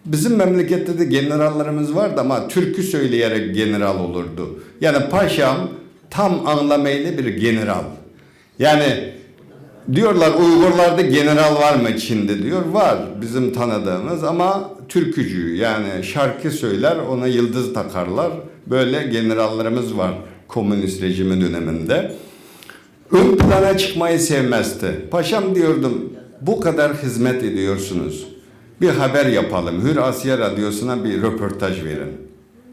Bizim memlekette de generallarımız vardı ama türkü söyleyerek general olurdu. Yani paşam tam anlamıyla bir general. Yani diyorlar Uygurlarda general var mı Çin'de diyor. Var bizim tanıdığımız ama türkücü, yani şarkı söyler, ona yıldız takarlar. Böyle generallarımız var komünist rejimi döneminde. Ön plana çıkmayı sevmezdi. Paşam diyordum, bu kadar hizmet ediyorsunuz. Bir haber yapalım. Hür Asya Radyosu'na bir röportaj verin.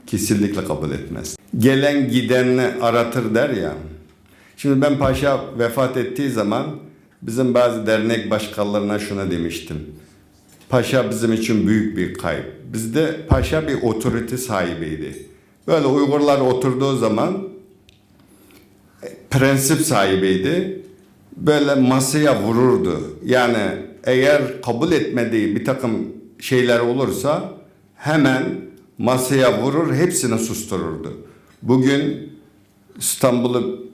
Kesinlikle kabul etmez. Gelen gidenini aratır der ya. Şimdi ben paşa vefat ettiği zaman bizim bazı dernek başkanlarına şunu demiştim. Paşa bizim için büyük bir kayıp. Bizde paşa bir otorite sahibiydi. Böyle Uygurlar oturduğu zaman prensip sahibiydi. Böyle masaya vururdu. Yani eğer kabul etmediği bir takım şeyler olursa hemen masaya vurur, hepsini sustururdu. Bugün İstanbul'u,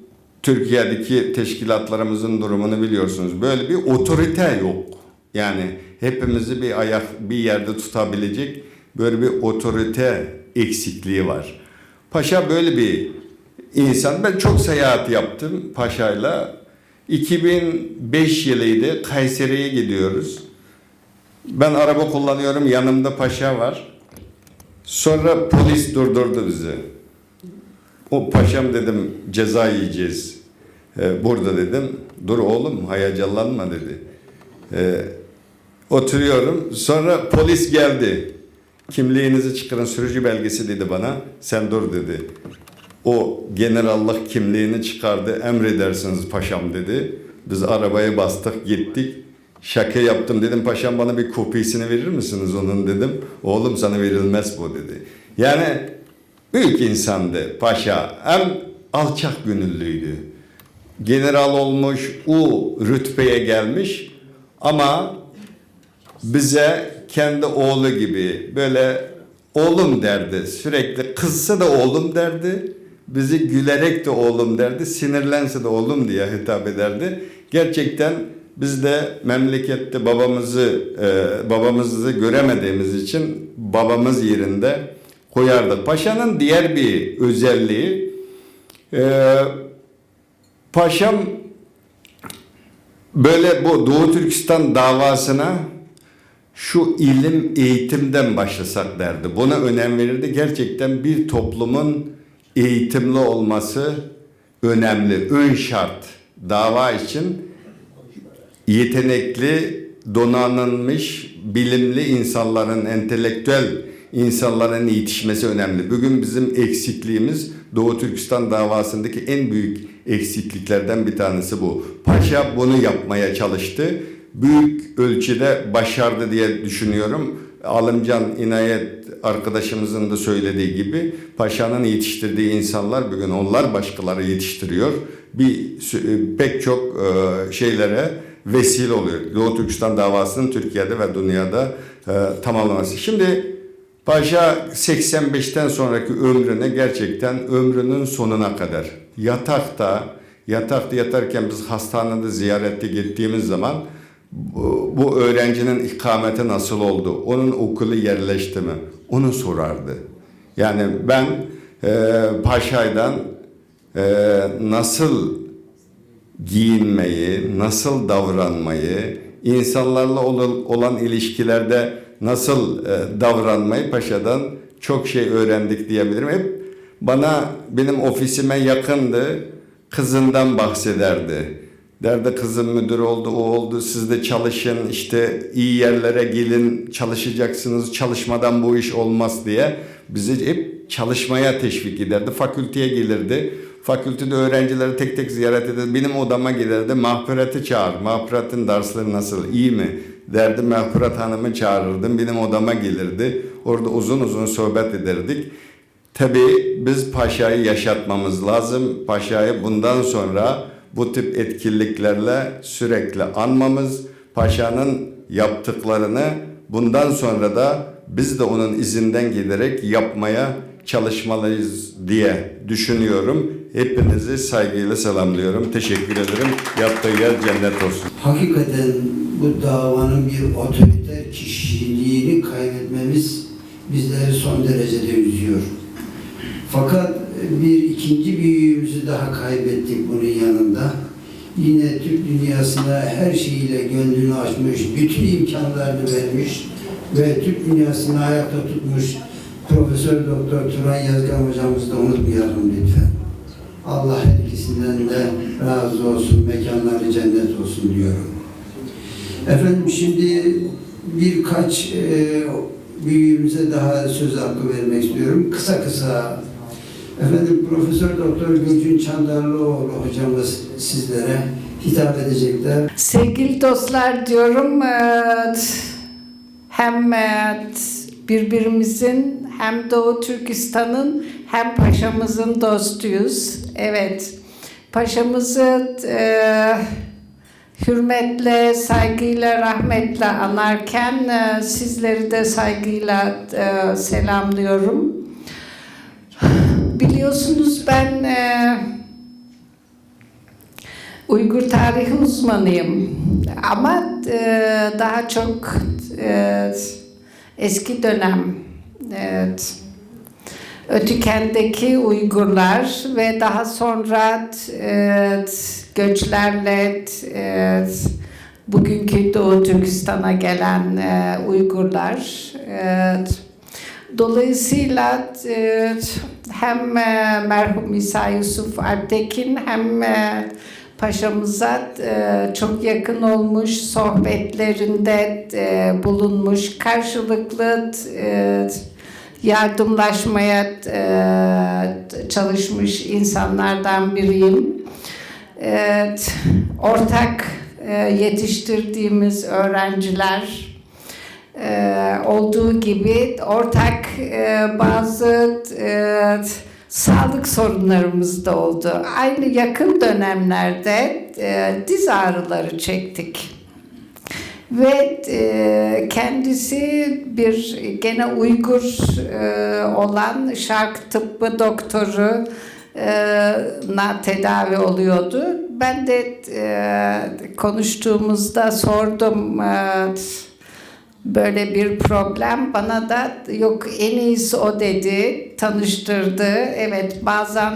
Türkiye'deki teşkilatlarımızın durumunu biliyorsunuz. Böyle bir otorite yok. Yani hepimizi bir ayak bir yerde tutabilecek böyle bir otorite eksikliği var. Paşa böyle bir insan. Ben çok seyahat yaptım paşayla. 2005 yılıydı. Kayseri'ye gidiyoruz. Ben araba kullanıyorum. Yanımda paşa var. Sonra polis durdurdu bizi. O paşam dedim, ceza yiyeceğiz. Burada dedim. Dur oğlum, hayacanlanma dedi. Oturuyorum. Sonra polis geldi. Kimliğinizi çıkarın, sürücü belgesi dedi bana. Sen dur dedi. O generallık kimliğini çıkardı. Emredersiniz paşam dedi. Biz arabaya bastık gittik. Şaka yaptım dedim, paşam bana bir kopyasını verir misiniz onun dedim. Oğlum sana verilmez bu dedi. Yani büyük insandı paşa. Hem alçak gönüllüydü. General olmuş, o rütbeye gelmiş ama bize kendi oğlu gibi böyle oğlum derdi. Sürekli kızsa da oğlum derdi. Bizi gülerek de oğlum derdi. Sinirlense de oğlum diye hitap ederdi. Gerçekten biz de memlekette babamızı göremediğimiz için babamız yerinde koyardık. Paşa'nın diğer bir özelliği, paşam böyle bu Doğu Türkistan davasına şu ilim eğitimden başlasak derdi. Buna önem verirdi. Gerçekten bir toplumun eğitimli olması önemli. Ön şart dava için yetenekli, donanılmış, bilimli insanların, entelektüel insanların yetişmesi önemli. Bugün bizim eksikliğimiz Doğu Türkistan davasındaki en büyük eksikliklerden bir tanesi bu. Paşa bunu yapmaya çalıştı. Büyük ölçüde başardı diye düşünüyorum. Alımcan İnayet arkadaşımızın da söylediği gibi paşanın yetiştirdiği insanlar bugün onlar başkaları yetiştiriyor. Pek çok şeylere vesile oluyor. Doğu Türkistan davasının Türkiye'de ve dünyada tamamlaması. Şimdi Paşa 85'ten sonraki ömrüne gerçekten ömrünün sonuna kadar yatakta yatarken biz hastanede ziyarette gittiğimiz zaman bu öğrencinin ikameti nasıl oldu, onun okulu yerleşti mi, onu sorardı. Yani ben Paşa'dan nasıl giyinmeyi, nasıl davranmayı, insanlarla olan ilişkilerde nasıl davranmayı Paşa'dan çok şey öğrendik diyebilirim. Hep bana, benim ofisime yakındı, kızından bahsederdi. Derdi kızım müdür oldu, o oldu, siz de çalışın, işte iyi yerlere gelin, çalışacaksınız, çalışmadan bu iş olmaz diye bizi hep çalışmaya teşvik ederdi. Fakülteye gelirdi. Fakültede öğrencileri tek tek ziyaret ederdi. Benim odama gelirdi, Mağfiret'i çağır, Mağfiret'in dersleri nasıl, iyi mi derdi. Mağfiret Hanım'ı çağırırdım, benim odama gelirdi. Orada uzun uzun sohbet ederdik. Tabii biz Paşa'yı yaşatmamız lazım. Paşa'yı bundan sonra bu tip etkinliklerle sürekli anmamız, Paşa'nın yaptıklarını bundan sonra da biz de onun izinden giderek yapmaya çalışmalıyız diye düşünüyorum. Hepinizi saygıyla selamlıyorum. Teşekkür ederim. Yattığı yer cennet olsun. Hakikaten bu davanın bir otoriter kişiliğini kaybetmemiz bizleri son derecede üzüyor. Fakat bir ikinci büyüğümüzü daha kaybettik bunun yanında. Yine Türk dünyasına her şeyiyle gönlünü açmış, bütün imkanlarını vermiş ve Türk dünyasını ayakta tutmuş Profesör Doktor Turan Yazgan hocamızı da unutmayalım lütfen. Allah her ikisinden de razı olsun, mekanları cennet olsun diyorum. Efendim şimdi birkaç büyüğümüze daha söz hakkı vermek istiyorum. Kısa kısa. Efendim Profesör Doktor Gülcün Çandarlıoğlu hocamız sizlere hitap edecekler. Sevgili dostlar diyorum, hem birbirimizin hem Doğu Türkistan'ın hem paşamızın dostuyuz. Evet, paşamızı hürmetle, saygıyla, rahmetle anarken sizleri de saygıyla selamlıyorum. Biliyorsunuz ben Uygur tarihi uzmanıyım ama daha çok eski dönem, evet, Ötüken'deki Uygurlar ve daha sonra göçlerle bugünkü Doğu Türkistan'a gelen Uygurlar. Dolayısıyla hem merhum İsa Yusuf Alptekin hem Paşamıza çok yakın olmuş, sohbetlerinde bulunmuş, karşılıklı yardımlaşmaya çalışmış insanlardan biriyim. Evet, ortak yetiştirdiğimiz öğrenciler olduğu gibi ortak bazı sağlık sorunlarımız da oldu. Aynı yakın dönemlerde diz ağrıları çektik. Ve kendisi bir gene Uygur olan şark tıbbı doktoru na tedavi oluyordu. Ben de konuştuğumuzda sordum, böyle bir problem. Bana da yok, en iyisi o dedi, tanıştırdı. Evet, bazen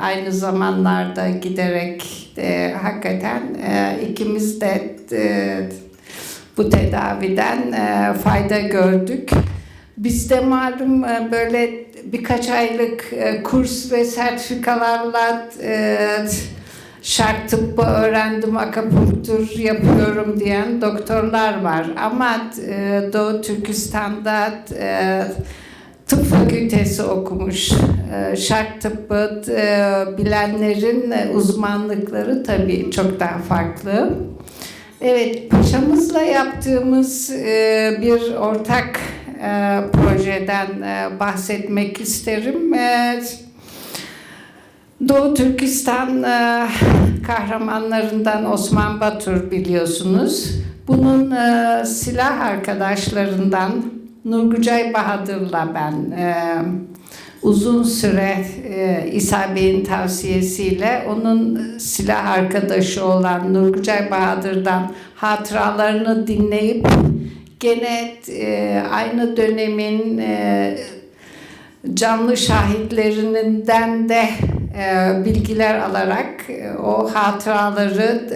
aynı zamanlarda giderek hakikaten ikimiz de bu tedaviden fayda gördük. Bizde malum böyle birkaç aylık kurs ve sertifikalarla şark tıbbı öğrendim, akupunktur yapıyorum diyen doktorlar var. Ama Doğu Türkistan'da tıp fakültesi okumuş, şark tıbbı bilenlerin uzmanlıkları tabii çok daha farklı. Evet, paşamızla yaptığımız bir ortak projeden bahsetmek isterim. Doğu Türkistan kahramanlarından Osman Batur biliyorsunuz. Bunun silah arkadaşlarından Nurgucay Bahadır'la ben uzun süre İsa Bey'in tavsiyesiyle onun silah arkadaşı olan Nurgucay Bahadır'dan hatıralarını dinleyip gene aynı dönemin canlı şahitlerinden de bilgiler alarak o hatıraları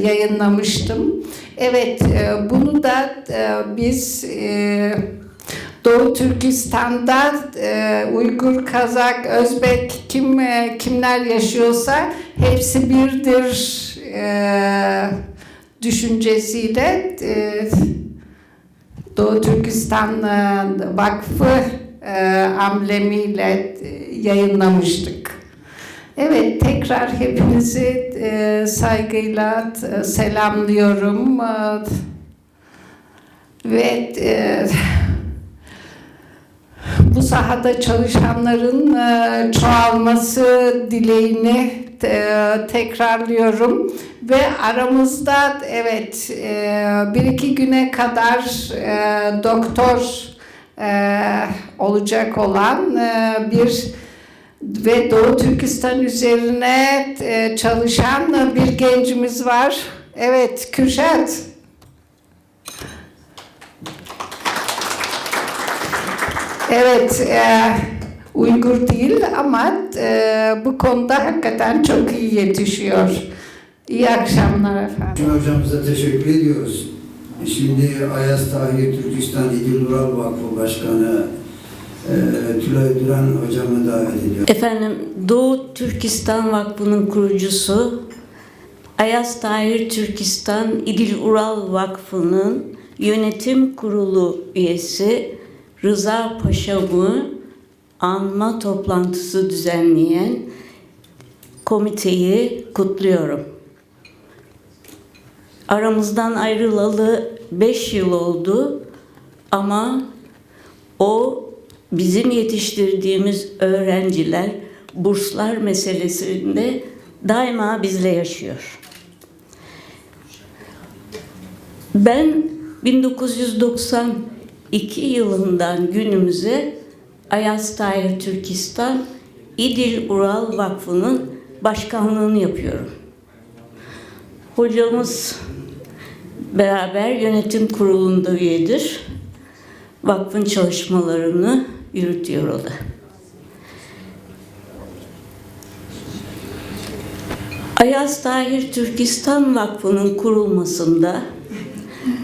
yayınlamıştım. Evet, bunu da biz Doğu Türkistan'da Uygur, Kazak, Özbek kimler yaşıyorsa hepsi birdir düşüncesiyle Doğu Türkistan Vakfı amblemiyle yayınlamıştık. Evet, tekrar hepinizi saygıyla selamlıyorum. Ve bu sahada çalışanların çoğalması dileğini tekrarlıyorum. Ve aramızda evet bir iki güne kadar doktor olacak olan bir ve Doğu Türkistan üzerine çalışan bir gencimiz var. Evet, Kürşat. Evet, Uygur değil ama bu konuda hakikaten çok iyi yetişiyor. İyi akşamlar efendim. Hocamıza teşekkür ediyoruz. Şimdi Ayaz Tahir Türkistan İdil Ural Vakfı Başkanı Tülay Duran hocamı davet ediyorum. Efendim, Doğu Türkistan Vakfı'nın kurucusu, Ayaz Tahir Türkistan İdil Ural Vakfı'nın yönetim kurulu üyesi Rıza Paşa'mı anma toplantısı düzenleyen komiteyi kutluyorum. Aramızdan ayrılalı 5 yıl oldu ama o bizim yetiştirdiğimiz öğrenciler burslar meselesinde daima bizle yaşıyor. Ben 1992 yılından günümüze Ayaz Tahir Türkistan İdil Ural Vakfı'nın başkanlığını yapıyorum. Hocamız beraber yönetim kurulunda üyedir. Vakfın çalışmalarını yürütüyor o da. Ayaz Tahir Türkistan Vakfı'nın kurulmasında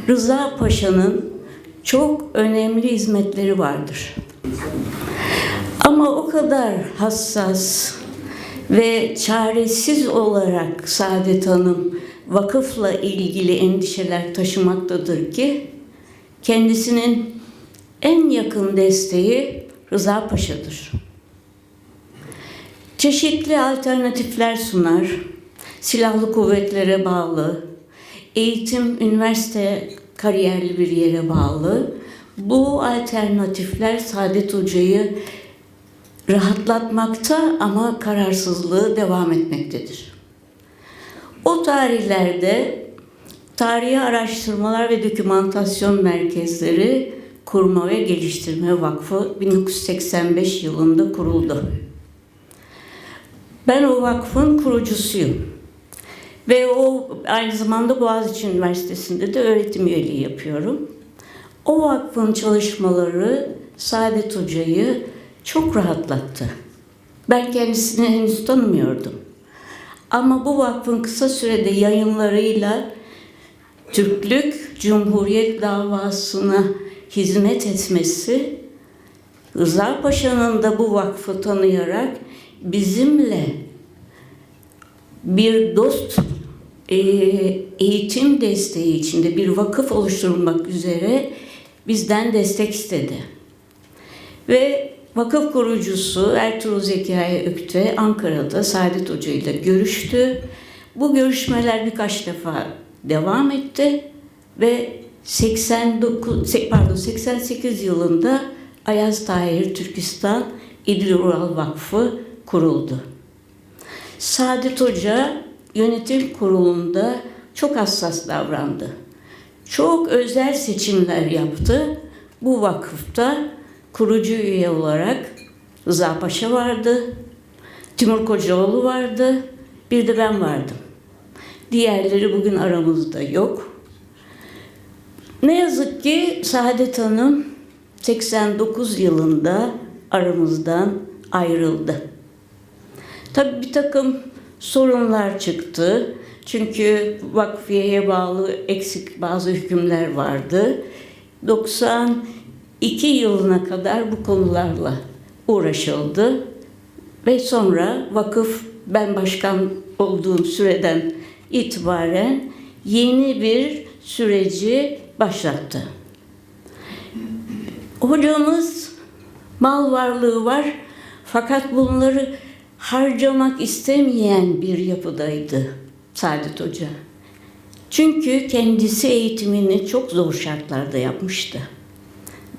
Rıza Paşa'nın çok önemli hizmetleri vardır. Ama o kadar hassas Ve çaresiz olarak Saadet Hanım vakıfla ilgili endişeler taşımaktadır ki kendisinin en yakın desteği Rıza Paşa'dır. Çeşitli alternatifler sunar. Silahlı kuvvetlere bağlı, eğitim, üniversite kariyerli bir yere bağlı. Bu alternatifler Saadet Hoca'yı rahatlatmakta ama kararsızlığı devam etmektedir. O tarihlerde Tarihi Araştırmalar ve Dokümantasyon Merkezleri Kurma ve Geliştirme Vakfı 1985 yılında kuruldu. Ben o vakfın kurucusuyum. Ve o aynı zamanda Boğaziçi Üniversitesi'nde de öğretim üyeliği yapıyorum. O vakfın çalışmaları Saadet Hoca'yı çok rahatlattı. Ben kendisini henüz tanımıyordum. Ama bu vakfın kısa sürede yayınlarıyla Türklük Cumhuriyet davasına hizmet etmesi, Rıza Paşa'nın da bu vakfı tanıyarak bizimle bir dost eğitim desteği içinde bir vakıf oluşturulmak üzere bizden destek istedi. Ve vakıf kurucusu Ertuğrul Zekai Ökte Ankara'da Saadet Hoca ile görüştü. Bu görüşmeler birkaç defa devam etti ve 88 yılında Ayaz Tahir Türkistan İdil Ural Vakfı kuruldu. Saadet Hoca yönetim kurulunda çok hassas davrandı. Çok özel seçimler yaptı. Bu vakıfta kurucu üye olarak Rıza Paşa vardı, Timur Kocaoğlu vardı, bir de ben vardım. Diğerleri bugün aramızda yok. Ne yazık ki Saadet Hanım 89 yılında aramızdan ayrıldı. Tabii bir takım sorunlar çıktı. Çünkü vakfiyeye bağlı eksik bazı hükümler vardı. 92 yılına kadar bu konularla uğraşıldı. Ve sonra vakıf, ben başkan olduğum süreden itibaren yeni bir süreci başlattı. Hocamız mal varlığı var fakat bunları harcamak istemeyen bir yapıdaydı Saadet Hoca. Çünkü kendisi eğitimini çok zor şartlarda yapmıştı.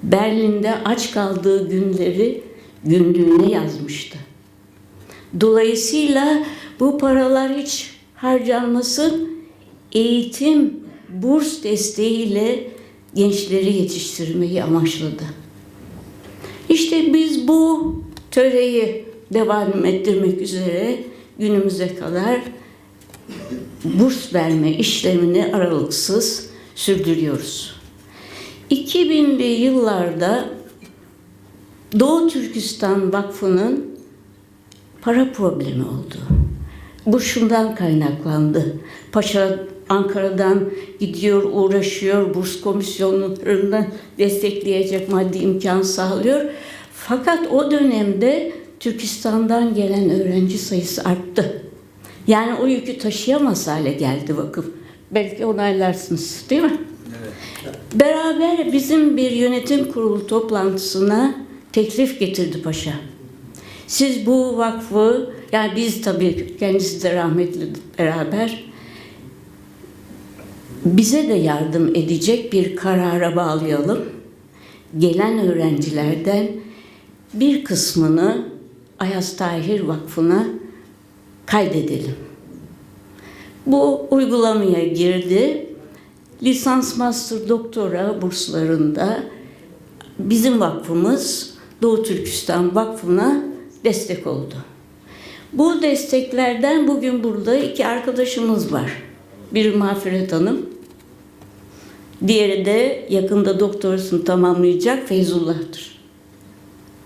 Berlin'de aç kaldığı günleri günlüğüne yazmıştı. Dolayısıyla bu paralar hiç harcanmasın, eğitim, burs desteğiyle gençleri yetiştirmeyi amaçladı. İşte biz bu töreyi devam ettirmek üzere günümüze kadar burs verme işlemini aralıksız sürdürüyoruz. 2000'li yıllarda Doğu Türkistan Vakfı'nın para problemi oldu. Bu şundan kaynaklandı. Paşa Ankara'dan gidiyor, uğraşıyor, burs komisyonlarından destekleyecek maddi imkan sağlıyor. Fakat o dönemde Türkistan'dan gelen öğrenci sayısı arttı. Yani o yükü taşıyamaz hale geldi vakıf. Belki onaylarsınız, değil mi? Evet. Beraber bizim bir yönetim kurulu toplantısına teklif getirdi paşa. Siz bu vakfı, yani biz tabii kendisi de rahmetli beraber, bize de yardım edecek bir karara bağlayalım. Gelen öğrencilerden bir kısmını Ayaz Tahir Vakfı'na kaydedelim. Bu uygulamaya girdi. Lisans, master, doktora burslarında bizim vakfımız Doğu Türkistan Vakfı'na destek oldu. Bu desteklerden bugün burada iki arkadaşımız var. Biri Mağfiret Hanım, diğeri de yakında doktorasını tamamlayacak Feyzullah'tır.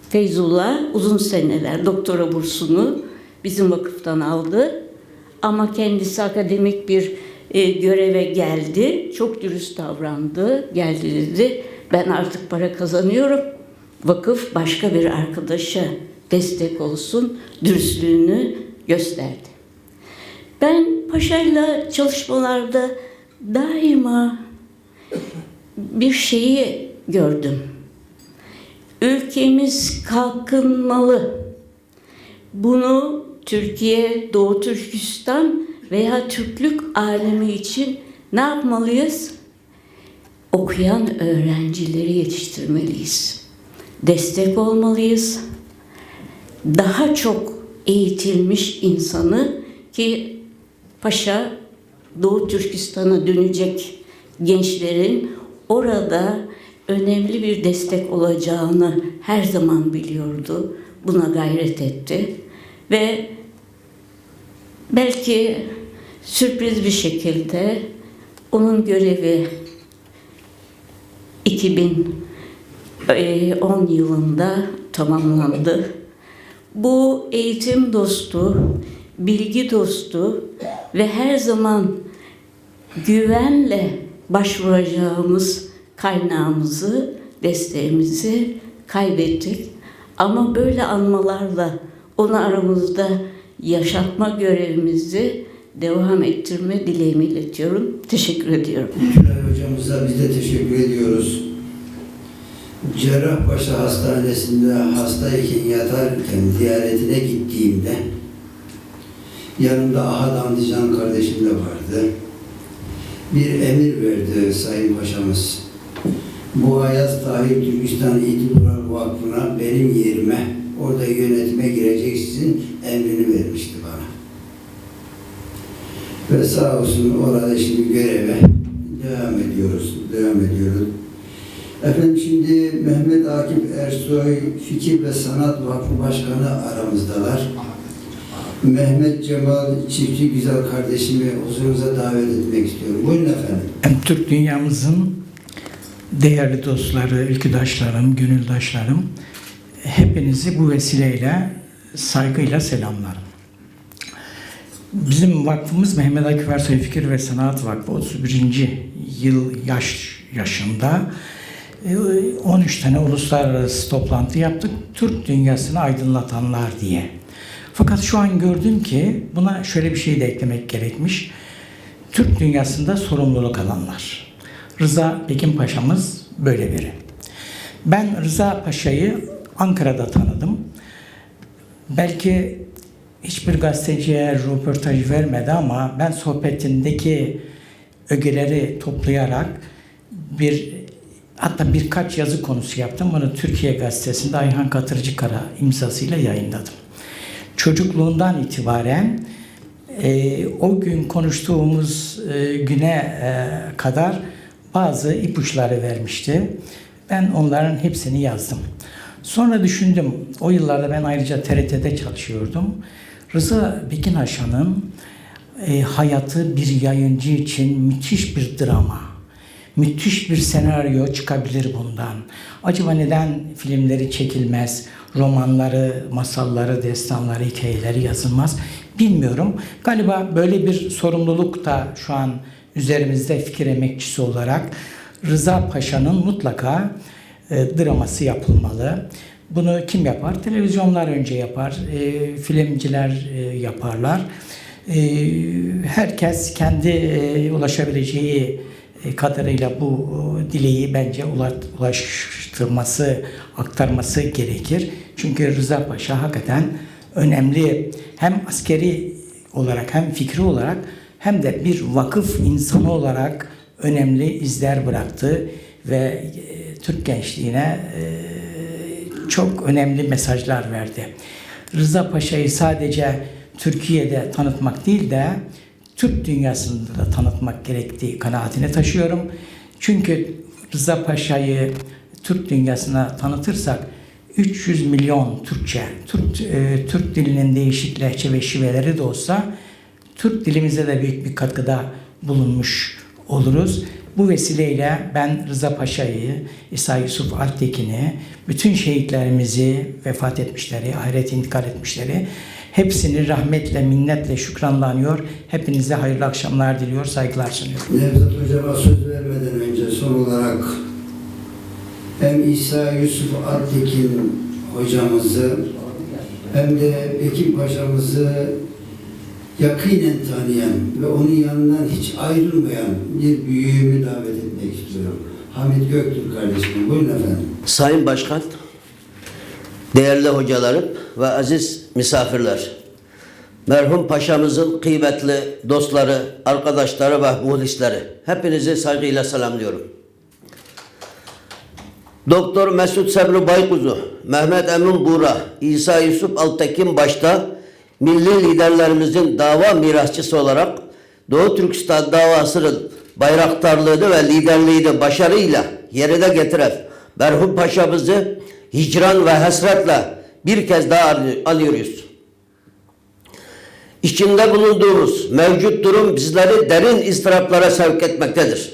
Feyzullah uzun seneler doktora bursunu bizim vakıftan aldı. Ama kendisi akademik bir göreve geldi. Çok dürüst davrandı. Geldi dedi, ben artık para kazanıyorum. Vakıf başka bir arkadaşa destek olsun. Dürüstlüğünü gösterdi. Ben Paşa'yla çalışmalarda daima bir şeyi gördüm. Ülkemiz kalkınmalı. Bunu Türkiye, Doğu Türkistan veya Türklük alemi için ne yapmalıyız? Okuyan öğrencileri yetiştirmeliyiz. Destek olmalıyız. Daha çok eğitilmiş insanı ki Paşa Doğu Türkistan'a dönecek gençlerin orada önemli bir destek olacağını her zaman biliyordu. Buna gayret etti ve belki sürpriz bir şekilde onun görevi 2010 yılında tamamlandı. Bu eğitim dostu, bilgi dostu ve her zaman güvenle başvuracağımız kaynağımızı, desteğimizi kaybettik. Ama böyle anmalarla onu aramızda yaşatma görevimizi devam ettirme dileğimi iletiyorum. Teşekkür ediyorum. Tülay hocamıza biz de teşekkür ediyoruz. Cerrahpaşa Hastanesi'nde hastayken yatarken ziyaretine gittiğimde yanımda Ahad Andican kardeşim de vardı. Bir emir verdi Sayın Paşamız. Bu Ayaz Tahir Türkistan İtibar Vakfı'na benim yerime orada yönetime gireceksin emrini vermişti bana. Ve sağ olsun orada şimdi göreve devam ediyoruz. Efendim şimdi Mehmet Akif Ersoy Fikir ve Sanat Vakfı Başkanı aramızdalar. Mehmet Cemal Çiftçi güzel kardeşimi huzurunuza davet etmek istiyorum. Buyurun efendim. Türk dünyamızın değerli dostları, ülküdaşlarım, gönüldaşlarım, hepinizi bu vesileyle saygıyla selamlarım. Bizim vakfımız Mehmet Akif Ersoy Fikir ve Sanat Vakfı 31. yıl yaşında 13 tane uluslararası toplantı yaptık. Türk dünyasını aydınlatanlar diye. Fakat şu an gördüm ki buna şöyle bir şey de eklemek gerekmiş. Türk dünyasında sorumluluk alanlar. Rıza Pekin Paşa'mız böyle biri. Ben Rıza Paşa'yı Ankara'da tanıdım. Belki hiçbir gazeteciye röportaj vermedi ama ben sohbetindeki ögeleri toplayarak hatta birkaç yazı konusu yaptım. Bunu Türkiye Gazetesi'nde Ayhan Katırcıkara imzasıyla yayınladım. Çocukluğundan itibaren o gün konuştuğumuz güne kadar bazı ipuçları vermişti. Ben onların hepsini yazdım. Sonra düşündüm, o yıllarda ben ayrıca TRT'de çalışıyordum. Rıza Pekin Paşa'nın hayatı bir yayıncı için müthiş bir drama. Müthiş bir senaryo çıkabilir bundan. Acaba neden filmleri çekilmez, romanları, masalları, destanları, hikayeleri yazılmaz bilmiyorum. Galiba böyle bir sorumluluk da şu an üzerimizde fikir emekçisi olarak Rıza Paşa'nın mutlaka draması yapılmalı. Bunu kim yapar? Televizyonlar önce yapar, filmciler yaparlar. Herkes kendi ulaşabileceği kadarıyla bu dileği bence ulaştırması, aktarması gerekir. Çünkü Rıza Paşa hakikaten önemli, hem askeri olarak hem fikri olarak hem de bir vakıf insanı olarak önemli izler bıraktı ve Türk gençliğine çok önemli mesajlar verdi. Rıza Paşa'yı sadece Türkiye'de tanıtmak değil de Türk dünyasında da tanıtmak gerektiği kanaatini taşıyorum. Çünkü Rıza Paşa'yı Türk dünyasına tanıtırsak 300 milyon Türkçe, Türk dilinin değişik lehçe ve şiveleri de olsa Türk dilimize de büyük bir katkıda bulunmuş oluruz. Bu vesileyle ben Rıza Paşa'yı, İsa Yusuf Alptekin'i, bütün şehitlerimizi, vefat etmişleri, ahirete intikal etmişleri hepsini rahmetle, minnetle, şükranla anıyor. Hepinize hayırlı akşamlar diliyor, saygılar sunuyorum. Nevzat Hocama söz vermeden önce son olarak hem İsa Yusuf Alptekin hocamızı hem de Pekin Paşa'mızı yakinen tanıyan ve onun yanından hiç ayrılmayan bir büyüğümü davet etmek istiyorum. Hamit Göktürk kardeşim. Buyurun efendim. Sayın Başkan, değerli hocalarım ve aziz misafirler. Merhum paşamızın kıymetli dostları, arkadaşları ve muhlisleri. Hepinizi saygıyla selamlıyorum. Doktor Mesut Sabri Baykuzu, Mehmet Emin Buğra, İsa Yusuf Altekin başta milli liderlerimizin dava mirasçısı olarak Doğu Türkistan davasının bayraktarlığını ve liderliğini başarıyla yerine getiren merhum paşamızı hicran ve hasretle bir kez daha anıyoruz. İçinde bulunduğumuz mevcut durum bizleri derin ıstıraplara sevk etmektedir.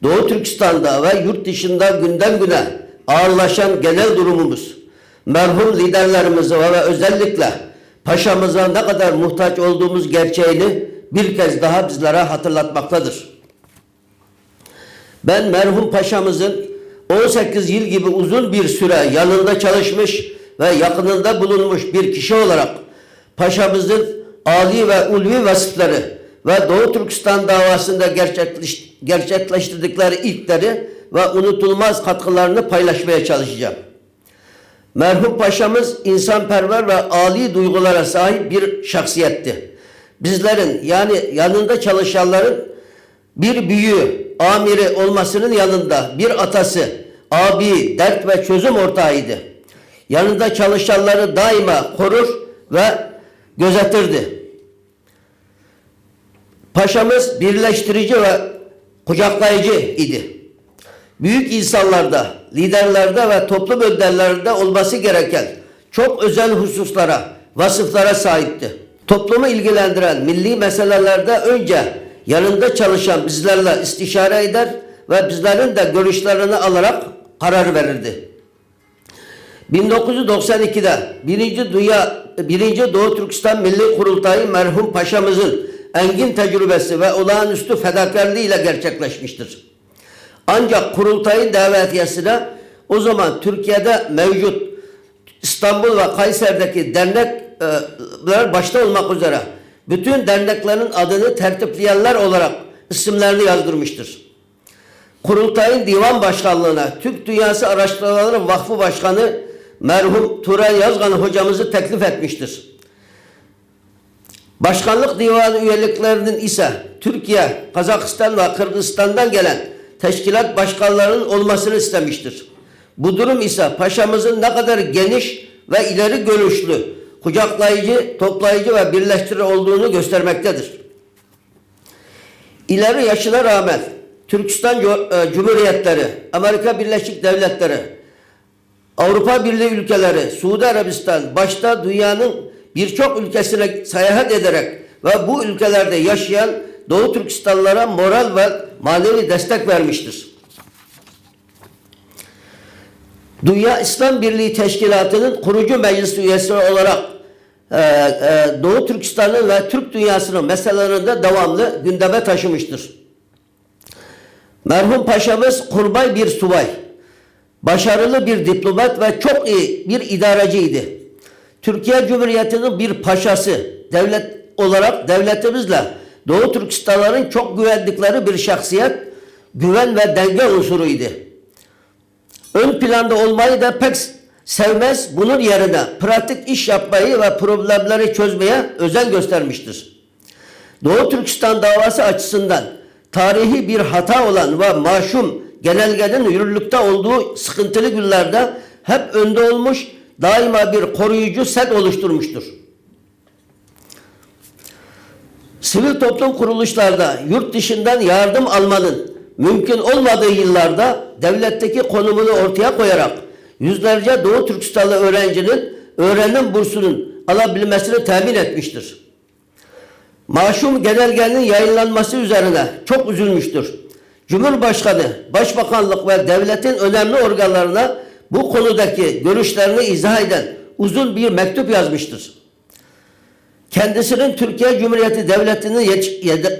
Doğu Türkistan'da ve yurt dışında günden güne ağırlaşan genel durumumuz, merhum liderlerimize ve özellikle paşamıza ne kadar muhtaç olduğumuz gerçeğini bir kez daha bizlere hatırlatmaktadır. Ben merhum paşamızın 18 yıl gibi uzun bir süre yanında çalışmış ve yakınında bulunmuş bir kişi olarak paşamızın âli ve ulvi vasıfları ve Doğu Türkistan davasında gerçekleştirdikleri ilkleri ve unutulmaz katkılarını paylaşmaya çalışacağım. Merhum paşamız insanperver ve âli duygulara sahip bir şahsiyetti. Bizlerin yani yanında çalışanların bir büyüğü, amiri olmasının yanında bir atası, abi, dert ve çözüm ortağıydı. Yanında çalışanları daima korur ve gözetirdi. Paşamız birleştirici ve kucaklayıcı idi. Büyük insanlarda, liderlerde ve toplum önderlerinde olması gereken çok özel hususlara, vasıflara sahipti. Toplumu ilgilendiren milli meselelerde önce yanında çalışan bizlerle istişare eder ve bizlerin de görüşlerini alarak karar verirdi. 1992'de 1. Doğu Türkistan Milli Kurultayı merhum paşamızın engin tecrübesi ve olağanüstü fedakarlığı ile gerçekleşmiştir. Ancak kurultayın davetiyesine o zaman Türkiye'de mevcut İstanbul ve Kayseri'deki dernekler başta olmak üzere bütün derneklerin adını tertipleyenler olarak isimlerini yazdırmıştır. Kurultayın divan başkanlığına Türk Dünyası Araştırmaları Vakfı Başkanı merhum Turan Yazgan hocamızı teklif etmiştir. Başkanlık divanı üyeliklerinin ise Türkiye, Kazakistan ve Kırgızistan'dan gelen teşkilat başkanlarının olmasını istemiştir. Bu durum ise paşamızın ne kadar geniş ve ileri görüşlü, kucaklayıcı, toplayıcı ve birleştirici olduğunu göstermektedir. İleri yaşına rağmen Türkistan Cumhuriyetleri, Amerika Birleşik Devletleri, Avrupa Birliği ülkeleri, Suudi Arabistan başta dünyanın birçok ülkesine seyahat ederek ve bu ülkelerde yaşayan Doğu Türkistanlılara moral ve manevi destek vermiştir. Dünya İslam Birliği Teşkilatı'nın kurucu meclis üyesi olarak Doğu Türkistan'ın ve Türk dünyasının meselelerini de devamlı gündeme taşımıştır. Merhum paşamız kurbay bir subay, başarılı bir diplomat ve çok iyi bir idareciydi. Türkiye Cumhuriyeti'nin bir paşası, devlet olarak devletimizle Doğu Türkistanların çok güvendikleri bir şahsiyet, güven ve denge unsuruydu. Ön planda olmayı da pek sevmez, bunun yerine pratik iş yapmayı ve problemleri çözmeye özen göstermiştir. Doğu Türkistan davası açısından tarihi bir hata olan ve maşum genelgenin yürürlükte olduğu sıkıntılı günlerde hep önde olmuş, daima bir koruyucu set oluşturmuştur. Sivil toplum kuruluşlarda yurt dışından yardım almanın mümkün olmadığı yıllarda devletteki konumunu ortaya koyarak yüzlerce Doğu Türkistanlı öğrencinin öğrenim bursunun alabilmesini temin etmiştir. Maşum genelgenin yayınlanması üzerine çok üzülmüştür. Cumhurbaşkanı, Başbakanlık ve devletin önemli organlarına bu konudaki görüşlerini izah eden uzun bir mektup yazmıştır. Kendisinin Türkiye Cumhuriyeti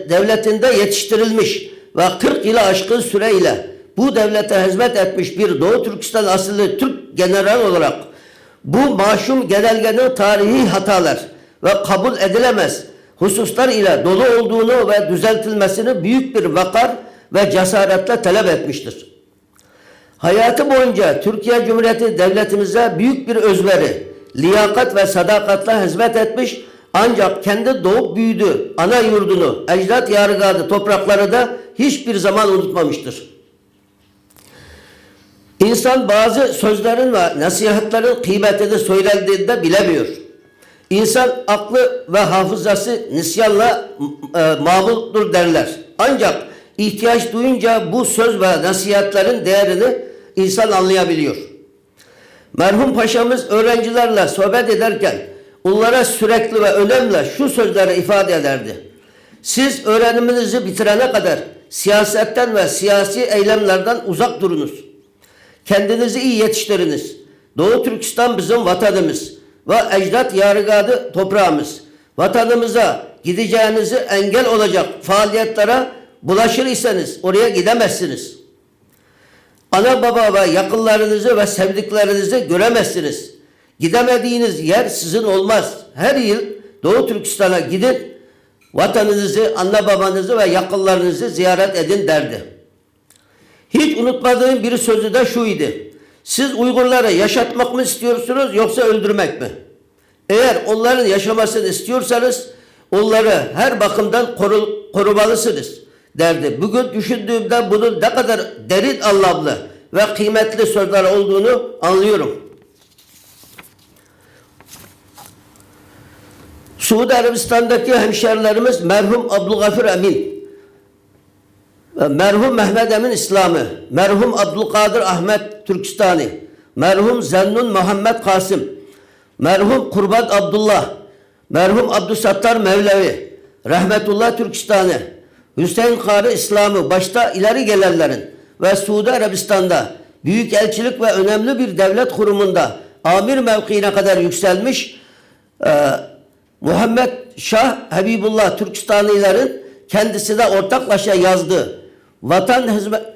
Devleti'nde yetiştirilmiş ve 40 yılı aşkın süreyle bu devlete hizmet etmiş bir Doğu Türkistan asıllı Türk general olarak bu maşum genelgenin tarihi hatalar ve kabul edilemez hususlar ile dolu olduğunu ve düzeltilmesini büyük bir vakar ve cesaretle talep etmiştir. Hayatı boyunca Türkiye Cumhuriyeti Devletimize büyük bir özveri, liyakat ve sadakatla hizmet etmiş, ancak kendi doğup büyüdüğü ana yurdunu, ecdat yarıgadı toprakları da hiçbir zaman unutmamıştır. İnsan bazı sözlerin ve nasihatlerin kıymetini söylendiğinde bilemiyor. İnsan aklı ve hafızası nisyanla mağluptur derler. Ancak ihtiyaç duyunca bu söz ve nasihatlerin değerini insan anlayabiliyor. Merhum paşamız öğrencilerle sohbet ederken onlara sürekli ve önemli şu sözleri ifade ederdi. Siz öğreniminizi bitirene kadar siyasetten ve siyasi eylemlerden uzak durunuz. Kendinizi iyi yetiştiriniz. Doğu Türkistan bizim vatanımız ve ecdat yarıgadı toprağımız. Vatanımıza gideceğinizi engel olacak faaliyetlere bulaşır iseniz oraya gidemezsiniz. Ana baba ve yakınlarınızı ve sevdiklerinizi göremezsiniz. Gidemediğiniz yer sizin olmaz. Her yıl Doğu Türkistan'a gidin, vatanınızı, anne babanızı ve yakınlarınızı ziyaret edin derdi. Hiç unutmadığım bir sözü de şu idi. Siz Uygurları yaşatmak mı istiyorsunuz yoksa öldürmek mi? Eğer onların yaşamasını istiyorsanız onları her bakımdan korumalısınız derdi. Bugün düşündüğümde bunun ne kadar derin anlamlı ve kıymetli sözler olduğunu anlıyorum. Suudi Arabistan'daki hemşerilerimiz merhum Abdülgafur Emin, merhum Mehmet Emin İslami, merhum Abdülkadir Ahmet Türkistani, merhum Zennun Muhammed Kasım, merhum Kurban Abdullah, merhum Abdüsattar Mevlevi, Rahmetullah Türkistani, Hüseyin Kari İslam'ı başta ileri gelenlerin ve Suudi Arabistan'da büyük elçilik ve önemli bir devlet kurumunda amir mevkiine kadar yükselmiş Muhammed Şah Habibullah Türkistanilerin kendisi de ortaklaşa yazdığı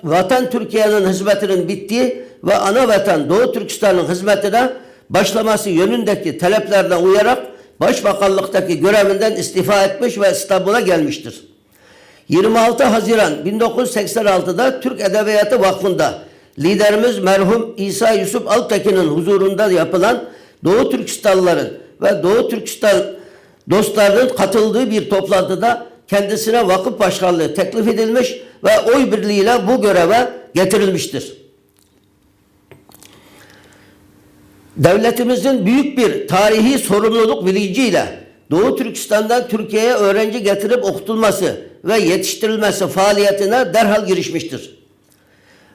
Vatan Türkiye'nin hizmetinin bittiği ve ana vatan Doğu Türkistan'ın hizmetine başlaması yönündeki taleplerine uyarak Başbakanlıktaki görevinden istifa etmiş ve İstanbul'a gelmiştir. 26 Haziran 1986'da Türk Edebiyatı Vakfı'nda liderimiz merhum İsa Yusuf Alptekin'in huzurunda yapılan Doğu Türkistanlıların ve Doğu Türkistan dostlarının katıldığı bir toplantıda kendisine vakıf başkanlığı teklif edilmiş ve oy birliğiyle bu göreve getirilmiştir. Devletimizin büyük bir tarihi sorumluluk bilinciyle Doğu Türkistan'dan Türkiye'ye öğrenci getirip okutulması ve yetiştirilmesi faaliyetine derhal girişmiştir.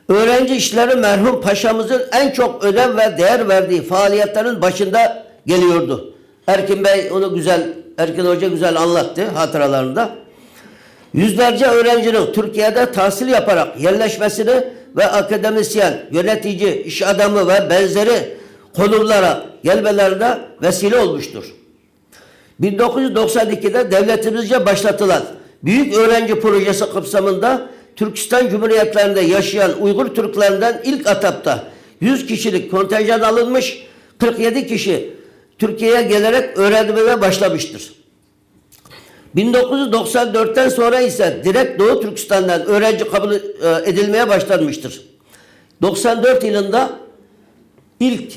Öğrenci işleri merhum paşamızın en çok önem ve değer verdiği faaliyetlerin başında geliyordu. Erkin Bey onu güzel, Erkin Hoca güzel anlattı hatıralarında. Yüzlerce öğrencinin Türkiye'de tahsil yaparak yerleşmesini ve akademisyen, yönetici, iş adamı ve benzeri konumlara gelmelerine vesile olmuştur. 1992'de devletimizce başlatılan Büyük Öğrenci Projesi kapsamında Türkistan Cumhuriyetlerinde yaşayan Uygur Türklerinden ilk etapta 100 kişilik kontenjan alınmış, 47 kişi Türkiye'ye gelerek öğrenmeye başlamıştır. 1994'ten sonra ise direkt Doğu Türkistan'dan öğrenci kabul edilmeye başlanmıştır. 94 yılında ilk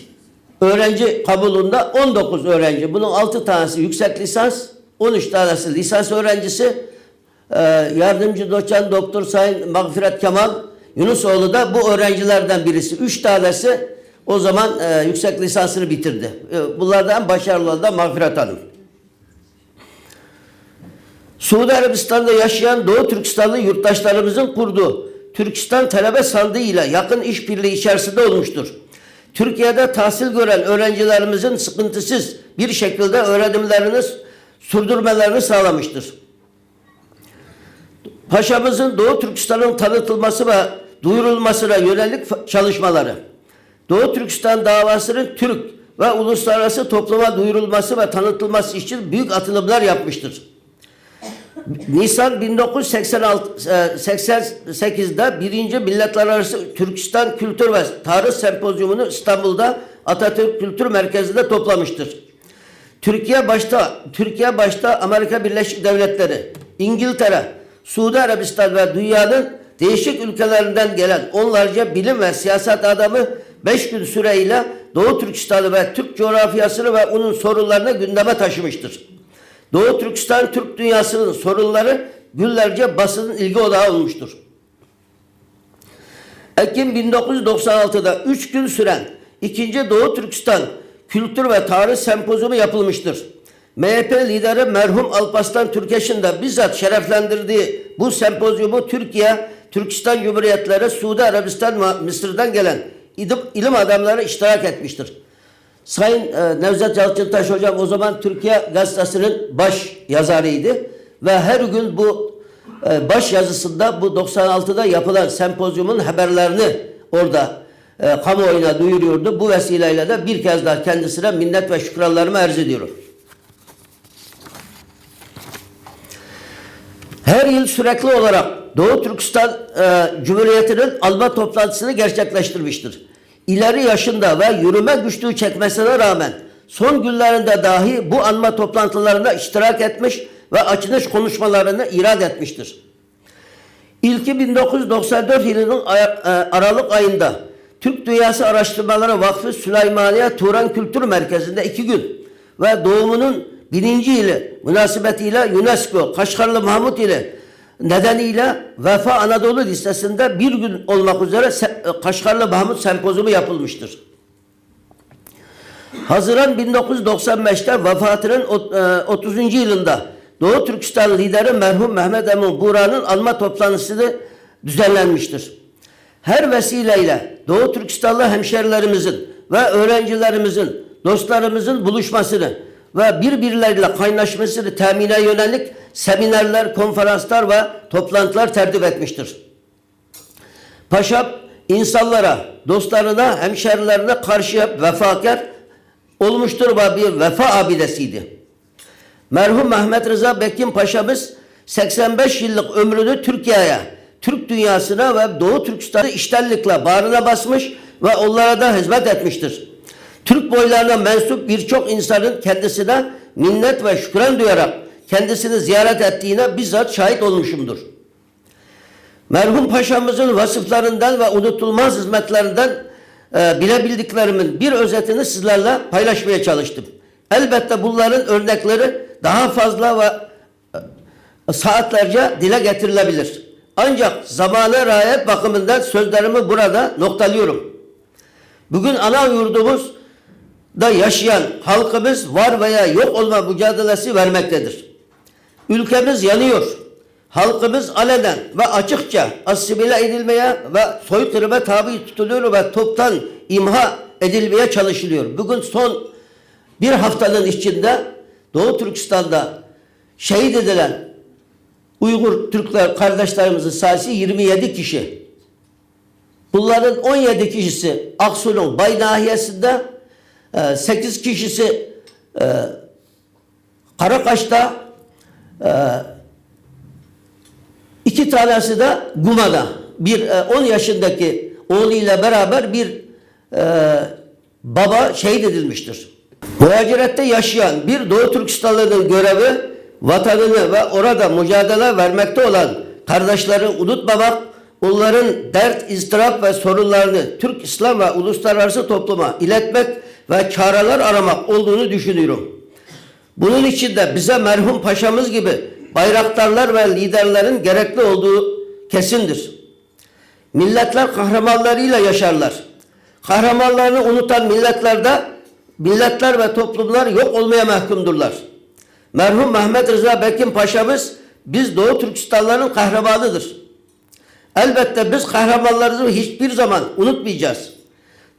öğrenci kabulünde 19 öğrenci. Bunun 6 tanesi yüksek lisans, 13 tanesi lisans öğrencisi. Yardımcı doçent doktor Sayın Mağfiret Kemal Yunusoğlu da bu öğrencilerden birisi. 3 tanesi o zaman yüksek lisansını bitirdi. Bunlardan başarılı da Mağfiret Hanım. Suudi Arabistan'da yaşayan Doğu Türkistanlı yurttaşlarımızın kurduğu Türkistan Talebe Sandığı ile yakın işbirliği içerisinde olmuştur. Türkiye'de tahsil gören öğrencilerimizin sıkıntısız bir şekilde öğrenimlerini sürdürmelerini sağlamıştır. Paşamızın Doğu Türkistan'ın tanıtılması ve duyurulmasına yönelik çalışmaları, Doğu Türkistan davasının Türk ve uluslararası topluma duyurulması ve tanıtılması için büyük atılımlar yapmıştır. Nisan 1988'de 1. Milletler Arası Türkistan Kültür ve Tarih Sempozyumunu İstanbul'da Atatürk Kültür Merkezi'nde toplamıştır. Türkiye başta Amerika Birleşik Devletleri, İngiltere, Suudi Arabistan ve dünyanın değişik ülkelerinden gelen onlarca bilim ve siyaset adamı 5 gün süreyle Doğu Türkistan'ı ve Türk coğrafyasını ve onun sorunlarını gündeme taşımıştır. Doğu Türkistan Türk dünyasının sorunları günlerce basının ilgi odağı olmuştur. Ekim 1996'da 3 gün süren 2. Doğu Türkistan Kültür ve Tarih Sempozyumu yapılmıştır. MHP lideri merhum Alparslan Türkeş'in de bizzat şereflendirdiği bu sempozyumu Türkiye, Türkistan Cumhuriyetleri, Suudi Arabistan ve Mısır'dan gelen ilim adamları iştirak etmiştir. Sayın Nevzat Yalçıntaş hocam o zaman Türkiye Gazetesi'nin baş yazarıydı ve her gün bu baş yazısında bu 96'da yapılan sempozyumun haberlerini orada kamuoyuna duyuruyordu. Bu vesileyle de bir kez daha kendisine minnet ve şükranlarımı arz ediyorum. Her yıl sürekli olarak Doğu Türkistan Cumhuriyeti'nin alma toplantısını gerçekleştirmiştir. İleri yaşında ve yürüme güçlüğü çekmesine rağmen son günlerinde dahi bu anma toplantılarına iştirak etmiş ve açılış konuşmalarını irad etmiştir. İlki 1994 yılının Aralık ayında Türk Dünyası Araştırmaları Vakfı Süleymaniye Turan Kültür Merkezi'nde 2 gün ve doğumunun 1000. yılı münasebetiyle UNESCO Kaşgarlı Mahmut ile nedeniyle Vefa Anadolu listesinde bir gün olmak üzere Kaşgarlı Mahmut Sempozyumu yapılmıştır. Haziran 1995'te vefatının 30. yılında Doğu Türkistan lideri merhum Mehmet Emin Buğra'nın anma toplantısı düzenlenmiştir. Her vesileyle Doğu Türkistanlı hemşerilerimizin ve öğrencilerimizin, dostlarımızın buluşmasını ve birbirleriyle kaynaşmasını temine yönelik seminerler, konferanslar ve toplantılar tertip etmiştir. Paşam insanlara, dostlarına, hemşerilerine karşı hep vefakar olmuştur ve bir vefa abidesiydi. Merhum Mehmet Rıza Bekin Paşa'mız 85 yıllık ömrünü Türkiye'ye, Türk dünyasına ve Doğu Türkistan'ı içtenlikle bağrına basmış ve onlara da hizmet etmiştir. Türk boylarına mensup birçok insanın kendisine minnet ve şükran duyarak kendisini ziyaret ettiğine bizzat şahit olmuşumdur. Merhum paşamızın vasıflarından ve unutulmaz hizmetlerinden bilebildiklerimin bir özetini sizlerle paylaşmaya çalıştım. Elbette bunların örnekleri daha fazla ve saatlerce dile getirilebilir. Ancak zamana riayet bakımından sözlerimi burada noktalıyorum. Bugün ana yurdumuzda yaşayan halkımız var veya yok olma mücadelesi vermektedir. Ülkemiz yanıyor. Halkımız alenen ve açıkça asimile edilmeye ve soykırıma tabi tutuluyor ve toptan imha edilmeye çalışılıyor. Bugün son bir haftanın içinde Doğu Türkistan'da şehit edilen Uygur Türkler kardeşlerimizin sayısı 27 kişi. Bunların 17 kişisi Aksu'nun Bay nahiyesinde, 8 kişisi Karakaş'ta, 2 tanesi de Guma'da. Bir 10 yaşındaki oğluyla beraber bir baba şehit edilmiştir. Muhacirette yaşayan bir Doğu Türkistanlı'nın görevi vatanını ve orada mücadele vermekte olan kardeşleri unutmamak, onların dert, ızdırap ve sorunlarını Türk, İslam ve uluslararası topluma iletmek ve çareler aramak olduğunu düşünüyorum. Bunun için de bize merhum paşamız gibi bayraktarlar ve liderlerin gerekli olduğu kesindir. Milletler kahramanlarıyla yaşarlar. Kahramanlarını unutan milletler ve toplumlar yok olmaya mahkumdurlar. Merhum Mehmet Rıza Bekin Paşa'mız biz Doğu Türkistanlıların kahramanıdır. Elbette biz kahramanlarımızı hiçbir zaman unutmayacağız.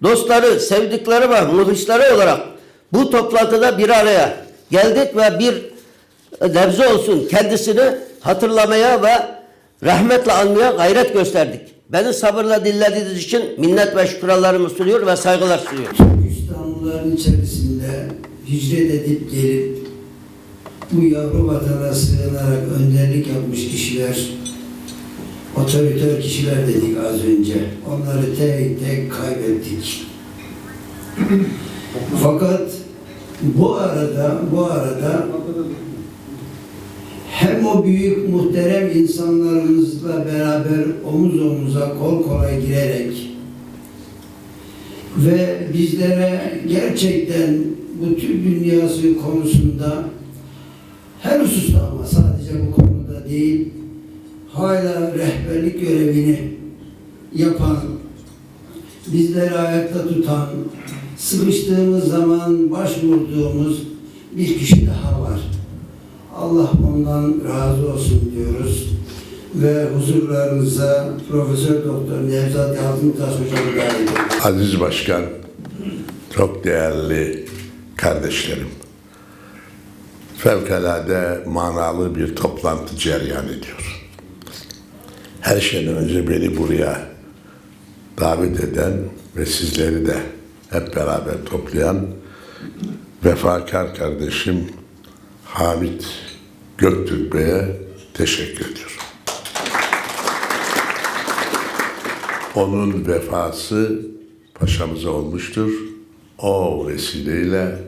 Dostları, sevdikleri ve muhlisleri olarak bu toplantıda bir araya geldik ve bir nebze olsun kendisini hatırlamaya ve rahmetle anmaya gayret gösterdik. Beni sabırla dinlediğiniz için minnet ve şükranlarımı sunuyor ve saygılar sunuyorum. Türkistanlıların içerisinde hicret edip gelip bu yavru vatana sığınarak önderlik yapmış kişiler, otoriter kişiler dedik az önce. Onları tek tek kaybettik. Fakat Bu arada hem o büyük muhterem insanlarımızla beraber omuz omuza kol kola girerek ve bizlere gerçekten bu Türk dünyası konusunda her hususta ama sadece bu konuda değil, hala rehberlik görevini yapan, bizleri ayakta tutan, sıkıştığımız zaman başvurduğumuz bir kişi daha var. Allah ondan razı olsun diyoruz. Ve huzurlarınıza Profesör Doktor Nevzat Yalçıntaş Hocam'ı davet ediyoruz. Aziz Başkan, çok değerli kardeşlerim. Fevkalade manalı bir toplantı cereyan ediyor. Her şeyden önce beni buraya davet eden ve sizleri de hep beraber toplayan vefakar kardeşim Hamit Göktürk Bey'e teşekkür ediyorum. Onun vefası paşamıza olmuştur. O vesileyle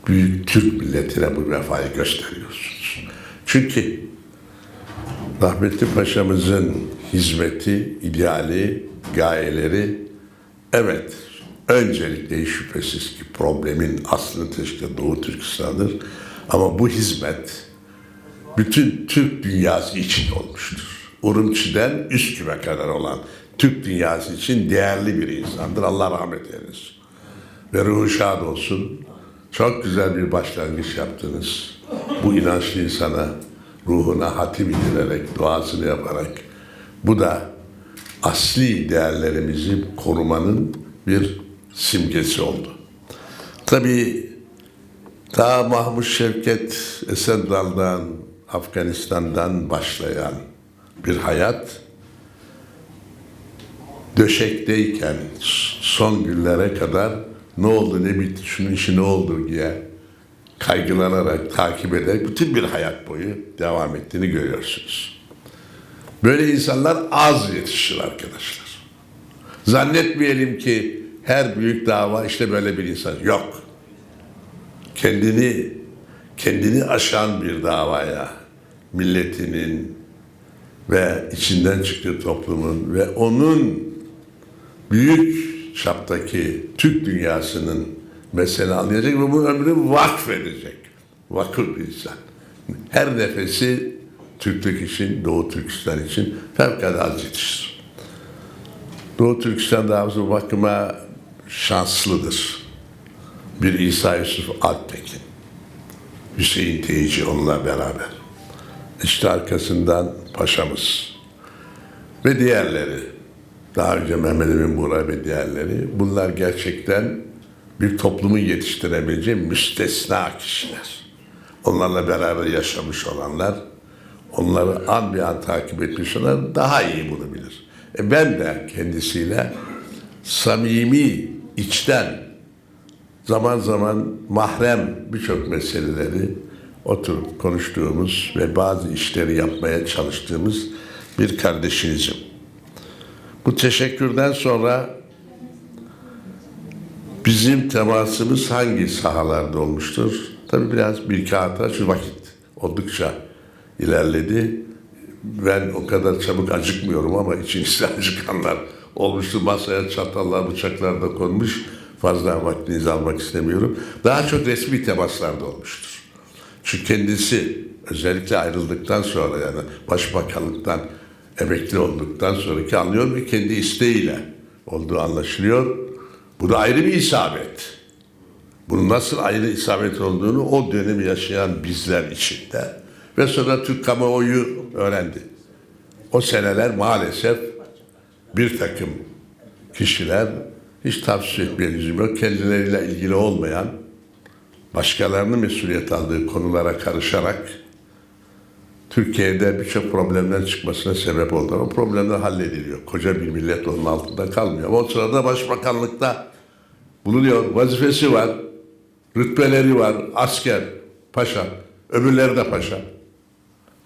büyük Türk milletine bu vefayı gösteriyorsunuz. Çünkü rahmetli paşamızın hizmeti, ideali, gayeleri, evet, öncelikle hiç şüphesiz ki problemin aslını teşkil Doğu Türkistan'dır. Ama bu hizmet bütün Türk dünyası için olmuştur. Urumçi'den Üsküp'e kadar olan Türk dünyası için değerli bir insandır. Allah rahmet eylesin. Ve ruhu şad olsun. Çok güzel bir başlangıç yaptınız. Bu inançlı insana ruhuna hatim indirerek, duasını yaparak bu da asli değerlerimizi korumanın bir simgesi oldu. Tabii ta Mahmut Şevket Esendal'dan, Afganistan'dan başlayan bir hayat döşekteyken son günlere kadar ne oldu ne bitti, şunun işi ne oldu diye kaygılanarak, takip ederek bütün bir hayat boyu devam ettiğini görüyorsunuz. Böyle insanlar az yetişir arkadaşlar. Zannetmeyelim ki her büyük dava işte böyle bir insan. Yok. Kendini aşan bir davaya, milletinin ve içinden çıktığı toplumun ve onun büyük çaptaki Türk dünyasının mesele anlayacak ve bu ömrü vakfedecek. Vakıf bir insan. Her nefesi Türklük için, Doğu Türkistan için fevkalade az yetişir. Doğu Türkistan davası bu bakıma şanslıdır. Bir İsa Yusuf Alptekin, Hüseyin Teyici onunla beraber. İşte arkasından paşamız ve diğerleri. Daha önce Mehmet Emin Buğra ve diğerleri. Bunlar gerçekten bir toplumun yetiştirebileceği müstesna kişiler. Onlarla beraber yaşamış olanlar, onları an bir an takip etmiş olanlar daha iyi bunu bilir. Ben de kendisiyle samimi, içten, zaman zaman mahrem birçok meseleleri oturup konuştuğumuz ve bazı işleri yapmaya çalıştığımız bir kardeşinizim. Bu teşekkürden sonra bizim temasımız hangi sahalarda olmuştur? Tabii biraz bir iki hata, şu vakit oldukça ilerledi. Ben o kadar çabuk acıkmıyorum ama içinizde acıkanlar olmuştu. Masaya çatallar, bıçaklar da konmuş. Fazla vaktinizi almak istemiyorum. Daha çok resmi temaslarda olmuştur. Çünkü kendisi özellikle ayrıldıktan sonra, yani başbakanlıktan emekli olduktan sonraki anlıyorum ki kendi isteğiyle olduğu anlaşılıyor. Bu da ayrı bir isabet. Bunun nasıl ayrı isabet olduğunu o dönemi yaşayan bizler içinde ve sonra Türk kamuoyu öğrendi. O seneler maalesef bir takım kişiler, hiç tavsiye etmeye lüzum yok, kendileriyle ilgili olmayan, başkalarının mesuliyet aldığı konulara karışarak Türkiye'de birçok problemden çıkmasına sebep oldular. O problemler hallediliyor. Koca bir millet onun altında kalmıyor. Ama o sırada başbakanlıkta bulunuyor. Vazifesi var, rütbeleri var, asker, paşa, öbürleri de paşa.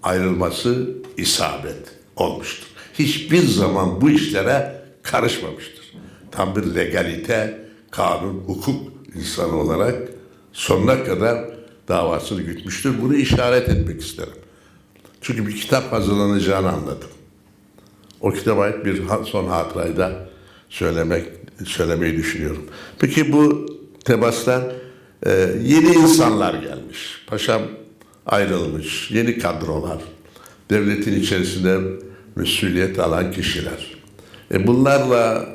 Ayrılması isabet olmuştur. Hiçbir zaman bu işlere karışmamıştır. Tam bir legalite, kanun, hukuk insanı olarak sonuna kadar davasını gütmüştür. Bunu işaret etmek isterim. Çünkü bir kitap hazırlanacağını anladım. O kitaba ait bir son hatırayı da söylemeyi düşünüyorum. Peki bu temaslar yeni insanlar gelmiş. Paşam ayrılmış, yeni kadrolar, devletin içerisinde mesuliyet alan kişiler. Bunlarla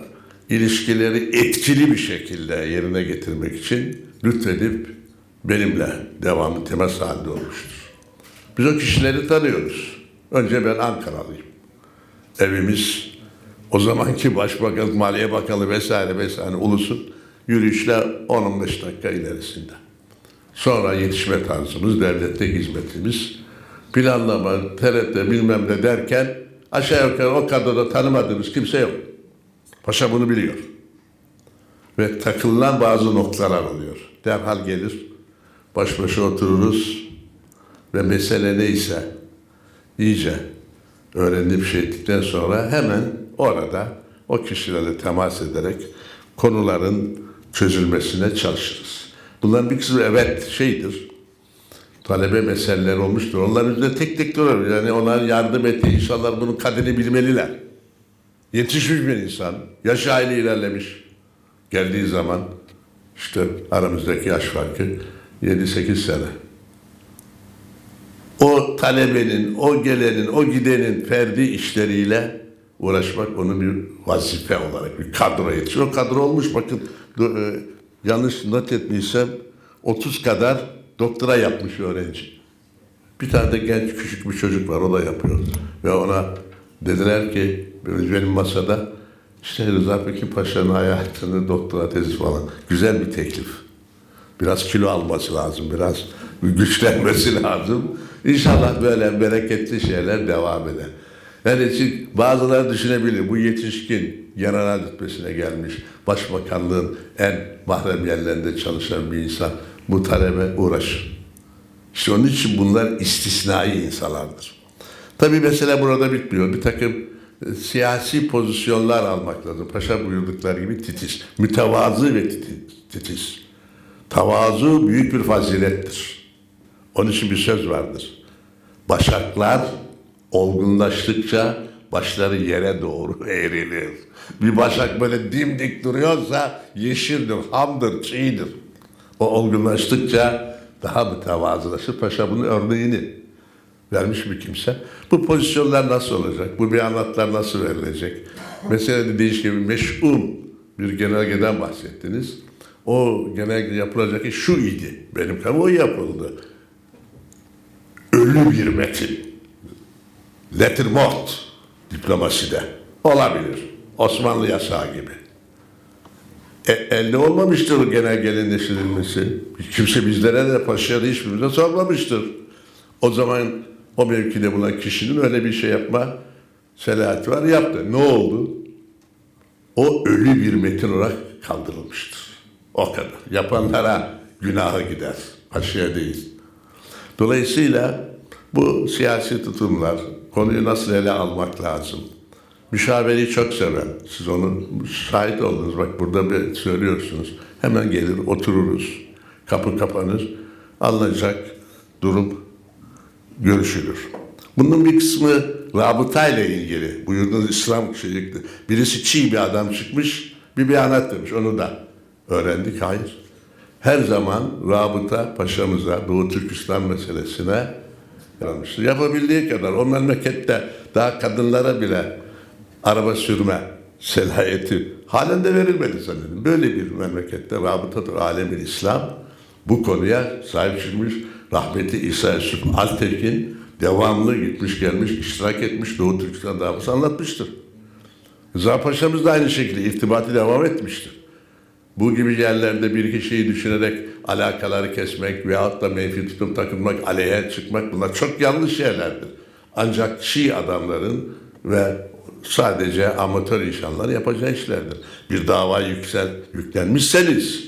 ilişkileri etkili bir şekilde yerine getirmek için lütfedip benimle devamlı temas halinde olmuştur. Biz o kişileri tanıyoruz. Önce ben Ankaralıyım. Evimiz o zamanki Başbakan, Maliye Bakanı vesaire vesaire ulusun yürüyüşle 10-15 dakika ilerisinde. Sonra yetişme tarzımız, devlette hizmetimiz, planlama, TRT bilmem ne derken aşağı yukarı o kadroda tanımadığımız kimse yok. Paşa bunu biliyor. Ve takılınan bazı noktalar oluyor. Derhal gelir, baş başa otururuz ve mesele neyse iyice öğrenip şey ettikten sonra hemen orada o kişilerle temas ederek konuların çözülmesine çalışırız. Bunların bir kısmı evet şeydir, talebe meseleleri olmuştur. Onların üzerinde tek tek durur. Yani onların yardım ettiği insanlar bunun kaderini bilmeliler. Yetişmiş bir insan, yaş aile ilerlemiş. Geldiği zaman işte aramızdaki yaş farkı 7-8 sene. O talebenin, o gelenin, o gidenin ferdi işleriyle uğraşmak onun bir vazife olarak bir kadro yetişiyor. O kadro olmuş bakın yanlış not etmişsem 30 kadar doktora yapmış öğrenci. Bir tane de genç küçük bir çocuk var o da yapıyor. Ve ona dediler ki benim masada işte Rıza Pekin Paşa'nın hayatını doktora tezi falan. Güzel bir teklif. Biraz kilo alması lazım, biraz güçlenmesi lazım. İnşallah böyle bereketli şeyler devam eder. Yani şimdi bazıları düşünebilir, bu yetişkin general rütbesine gelmiş, başbakanlığın en mahrem yerlerinde çalışan bir insan bu talebe uğraşır. İşte onun için bunlar istisnai insanlardır. Tabii mesele burada bitmiyor. Bir takım siyasi pozisyonlar almak lazım. Paşa buyurdukları gibi titiz, mütevazı ve titiz. Tavazu büyük bir fazilettir. Onun için bir söz vardır. Başaklar olgunlaştıkça başları yere doğru eğrilir. Bir başak böyle dimdik duruyorsa yeşildir, hamdır, çiğdir. O olgunlaştıkça daha mütevazılaşır. Paşa bunun örneğini vermiş bir kimse. Bu pozisyonlar nasıl olacak? Bu beyanatlar nasıl verilecek? Mesela dediğiniz gibi meş'um bir genelgeden bahsettiniz. O genelge yapılacak iş şu idi. Benim kanım o yapıldı. Ölü bir metin. Lettre morte diplomaside. Olabilir. Osmanlı yasağı gibi. Elde olmamıştır o genelgenin neşredilmesi. Kimse bizlere de paşaya da hiçbirimize sormamıştır. O zaman o mevkide bulunan kişinin öyle bir şey yapma selahiyeti var. Yaptı. Ne oldu? O ölü bir metin olarak kaldırılmıştır. O kadar. Yapanlara günahı gider. Paşaya değil. Dolayısıyla bu siyasi tutumlar, konuyu nasıl ele almak lazım? Müşavereyi çok seven, siz onun şahit oldunuz. Bak burada bir söylüyorsunuz. Hemen gelir, otururuz. Kapı kapanır. Alınacak durum görüşülür. Bunun bir kısmı rabıtayla ilgili. Buyurduğunuz İslam şeyi. Birisi çiğ bir adam çıkmış, bir beyanat demiş. Onu da öğrendik. Hayır. Her zaman rabıta paşamıza, Doğu Türkistan meselesine yaranmıştır. Yapabildiği kadar. O memlekette daha kadınlara bile araba sürme selahiyeti halen de verilmedi zannedin. Böyle bir memlekette rabıtadır alemin İslam bu konuya sahip çıkmış. Rahmetli İsa Yusuf Altekin devamlı gitmiş gelmiş, iştirak etmiş Doğu Türkistan davası anlatmıştır. Rıza Paşa'mız da aynı şekilde irtibatı devam etmiştir. Bu gibi yerlerde bir iki şeyi düşünerek alakaları kesmek veyahut da menfi tutum takınmak, aleyhe çıkmak bunlar çok yanlış şeylerdir. Ancak çiğ adamların ve sadece amatör insanlar yapacağı işlerdir. Bir dava yüklenmişseniz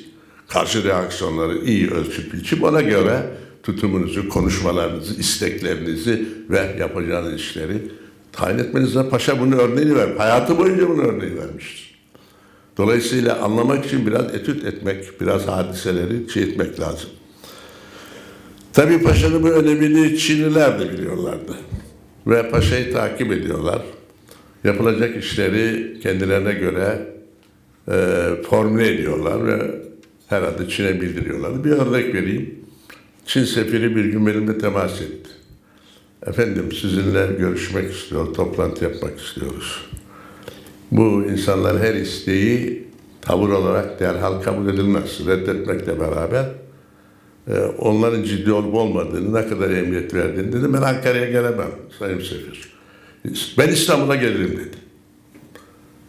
karşı reaksiyonları iyi ölçüp biçip ona göre tutumunuzu, konuşmalarınızı, isteklerinizi ve yapacağınız işleri tayin etmeniz lazım. Paşa bunun örneğini vermiş. Hayatı boyunca bunun örneğini vermiştir. Dolayısıyla anlamak için biraz etüt etmek, biraz hadiseleri şey etmek lazım. Tabii Paşa'nın bu önemini Çinliler de biliyorlardı. Ve Paşa'yı takip ediyorlar. Yapılacak işleri kendilerine göre formüle ediyorlar ve herhalde Çin'e bildiriyorlar. Bir örnek vereyim. Çin sefiri bir gün benimle temas etti. Efendim sizinle görüşmek istiyor, toplantı yapmak istiyoruz. Bu insanların her isteği tavır olarak derhal kabul edilmez. Reddetmekle beraber onların ciddi olup olmadığını, ne kadar emniyet verdiğini dedim. Ben Ankara'ya gelemem Sayın Sefir. Ben İstanbul'a gelirim dedi.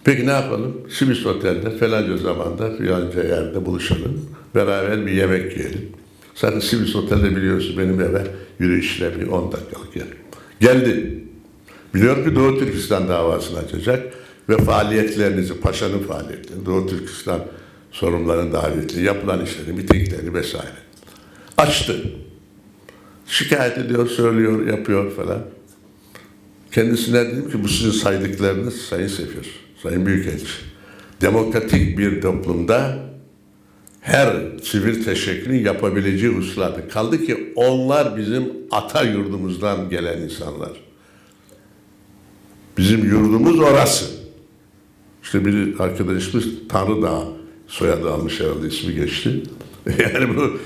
Peki ne yapalım? Swiss Otel'de falanca zamanda filanca yerde buluşalım. Beraber bir yemek yiyelim. Zaten Swiss Otel'de biliyorsunuz benim eve yürüyüşle bir 10 dakikalık yer. Geldi. Biliyorum ki Doğu Türkistan davasını açacak ve faaliyetlerinizi, Paşa'nın faaliyetlerini, Doğu Türkistan sorumluların davetli, yapılan işleri, mitingleri vesaire. Açtı. Şikayet ediyor, söylüyor, yapıyor falan. Kendisine dedim ki bu sizin saydıklarınız Sayın Sefir, Sayın Büyükelçi. Demokratik bir toplumda her sivil teşekkülün yapabileceği hususlardır. Kaldı ki onlar bizim ata yurdumuzdan gelen insanlar. Bizim yurdumuz orası. İşte bir arkadaşımız Tanrı Dağı soyadı almış herhalde, ismi geçti. Yani bu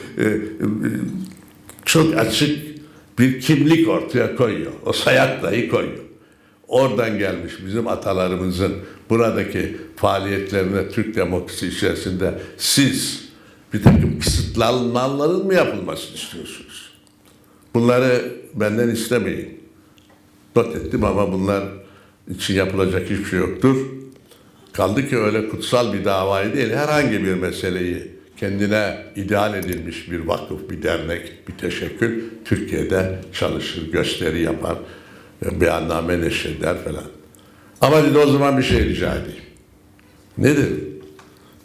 çok açık bir kimlik ortaya koyuyor. O sayak dahi koyuyor. Oradan gelmiş bizim atalarımızın buradaki faaliyetlerine Türk demokrasi içerisinde siz bir takım kısıtlanmaların mı yapılmasını istiyorsunuz? Bunları benden istemeyin. Not ettim ama bunlar için yapılacak hiçbir şey yoktur. Kaldı ki öyle kutsal bir davayı değil, herhangi bir meseleyi kendine ideal edilmiş bir vakıf, bir dernek, bir teşekkül Türkiye'de çalışır, gösteri yapar, beyanname neşreder falan. Ama dedi o zaman bir şey rica edeyim. Nedir?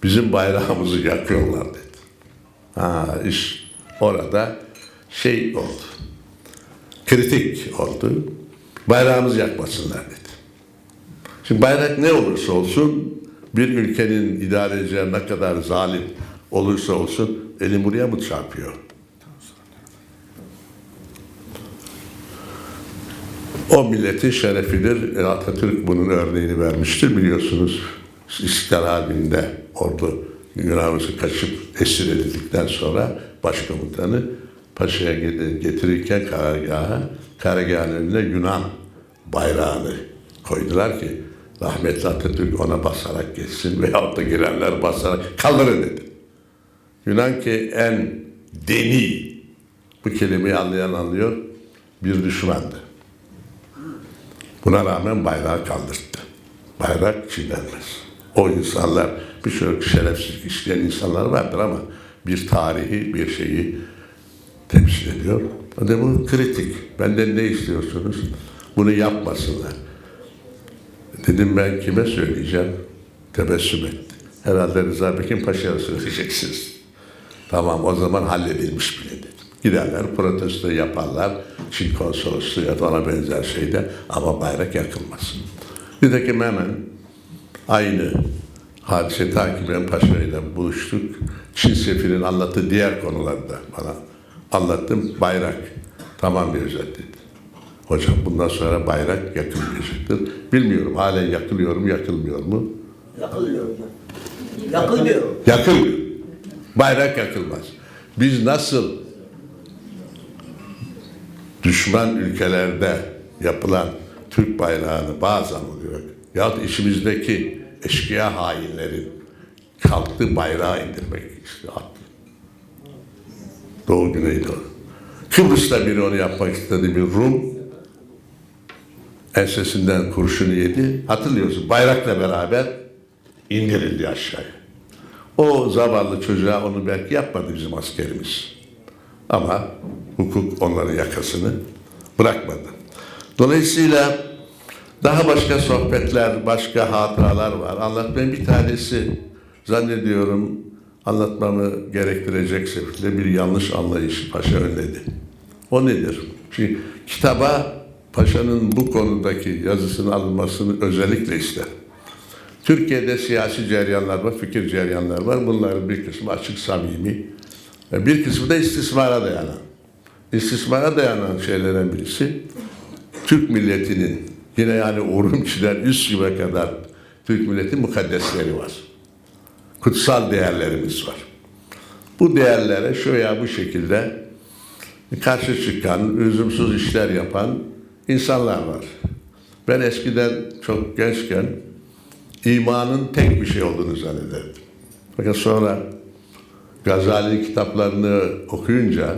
Bizim bayrağımızı yakıyorlar dedi. Ha, iş orada şey oldu. Kritik oldu. Bayrağımızı yakmasınlar dedi. Şimdi bayrak ne olursa olsun bir ülkenin idarecileri ne kadar zalim olursa olsun elim buraya mı çarpıyor? O milletin şerefidir. Atatürk bunun örneğini vermiştir biliyorsunuz. İstiklal Harbi'nde ordu Yunanlısı kaçıp esir edildikten sonra başkomutanı Paşa'ya getirirken karargaha, karargahın önüne Yunan bayrağını koydular ki rahmetli Atatürk ona basarak geçsin veyahut da girenler basarak kaldırın dedi. Yunan ki en deni, bu kelimeyi anlayan anlıyor, bir düşmandı. Buna rağmen bayrağı kaldırttı. Bayrak çiğnenmez. O insanlar, birçok şerefsizlik işleyen insanlar vardır ama bir tarihi, bir şeyi temsil ediyor. Hadi bu kritik. Benden ne istiyorsunuz? Bunu yapmasınlar. Dedim ben kime söyleyeceğim? Tebessüm etti. Herhalde Rıza Bekin Paşa'ya söyleyeceksiniz. Tamam o zaman halledilmiş bile dedim. Giderler protesto yaparlar. Çin konsolosluğu ya da ona benzer şeyde ama bayrak yakılmaz. Nitekim hemen aynı hadise takiben Paşa ile buluştuk. Çin sefirinin anlattığı diğer konuları da bana anlattım. Bayrak tamam bir özet dedi. Hocam bundan sonra bayrak yakılmayacaktır. Bilmiyorum halen yakılıyor mu yakılmıyor mu? Yakılmıyor hocam. Yakılmıyor. Yakılmıyor. Bayrak yakılmaz. Biz nasıl düşman ülkelerde yapılan Türk bayrağını bazen oluyor. Yahut içimizdeki eşkıya hainlerin kalktığı bayrağı indirmek işte attı. Doğu Güneydoğu. Kıbrıs'ta biri onu yapmak istedi bir Rum ensesinden kurşunu yedi. Hatırlıyorsun bayrakla beraber indirildi aşağıya. O zavallı çocuğa onu belki yapmadı bizim askerimiz. Ama hukuk onların yakasını bırakmadı. Dolayısıyla daha başka sohbetler, başka hatıralar var. Anlatmayın bir tanesi zannediyorum anlatmamı gerektirecek şekilde bir yanlış anlayış Paşa önledi. O nedir? Şimdi kitaba Paşa'nın bu konudaki yazısının alınmasını özellikle ister. Türkiye'de siyasi cereyanlar var, fikir cereyanlar var. Bunların bir kısmı açık, samimi. Bir kısmı da istismara dayanan. İstismara dayanan şeylerden birisi Türk milletinin yine yani Urumçi'den Üsküp'e kadar Türk milletin mukaddesleri var. Kutsal değerlerimiz var. Bu değerlere şu veya bu şekilde karşı çıkan, lüzumsuz işler yapan insanlar var. Ben eskiden çok gençken imanın tek bir şey olduğunu zannederdim. Fakat sonra Gazali kitaplarını okuyunca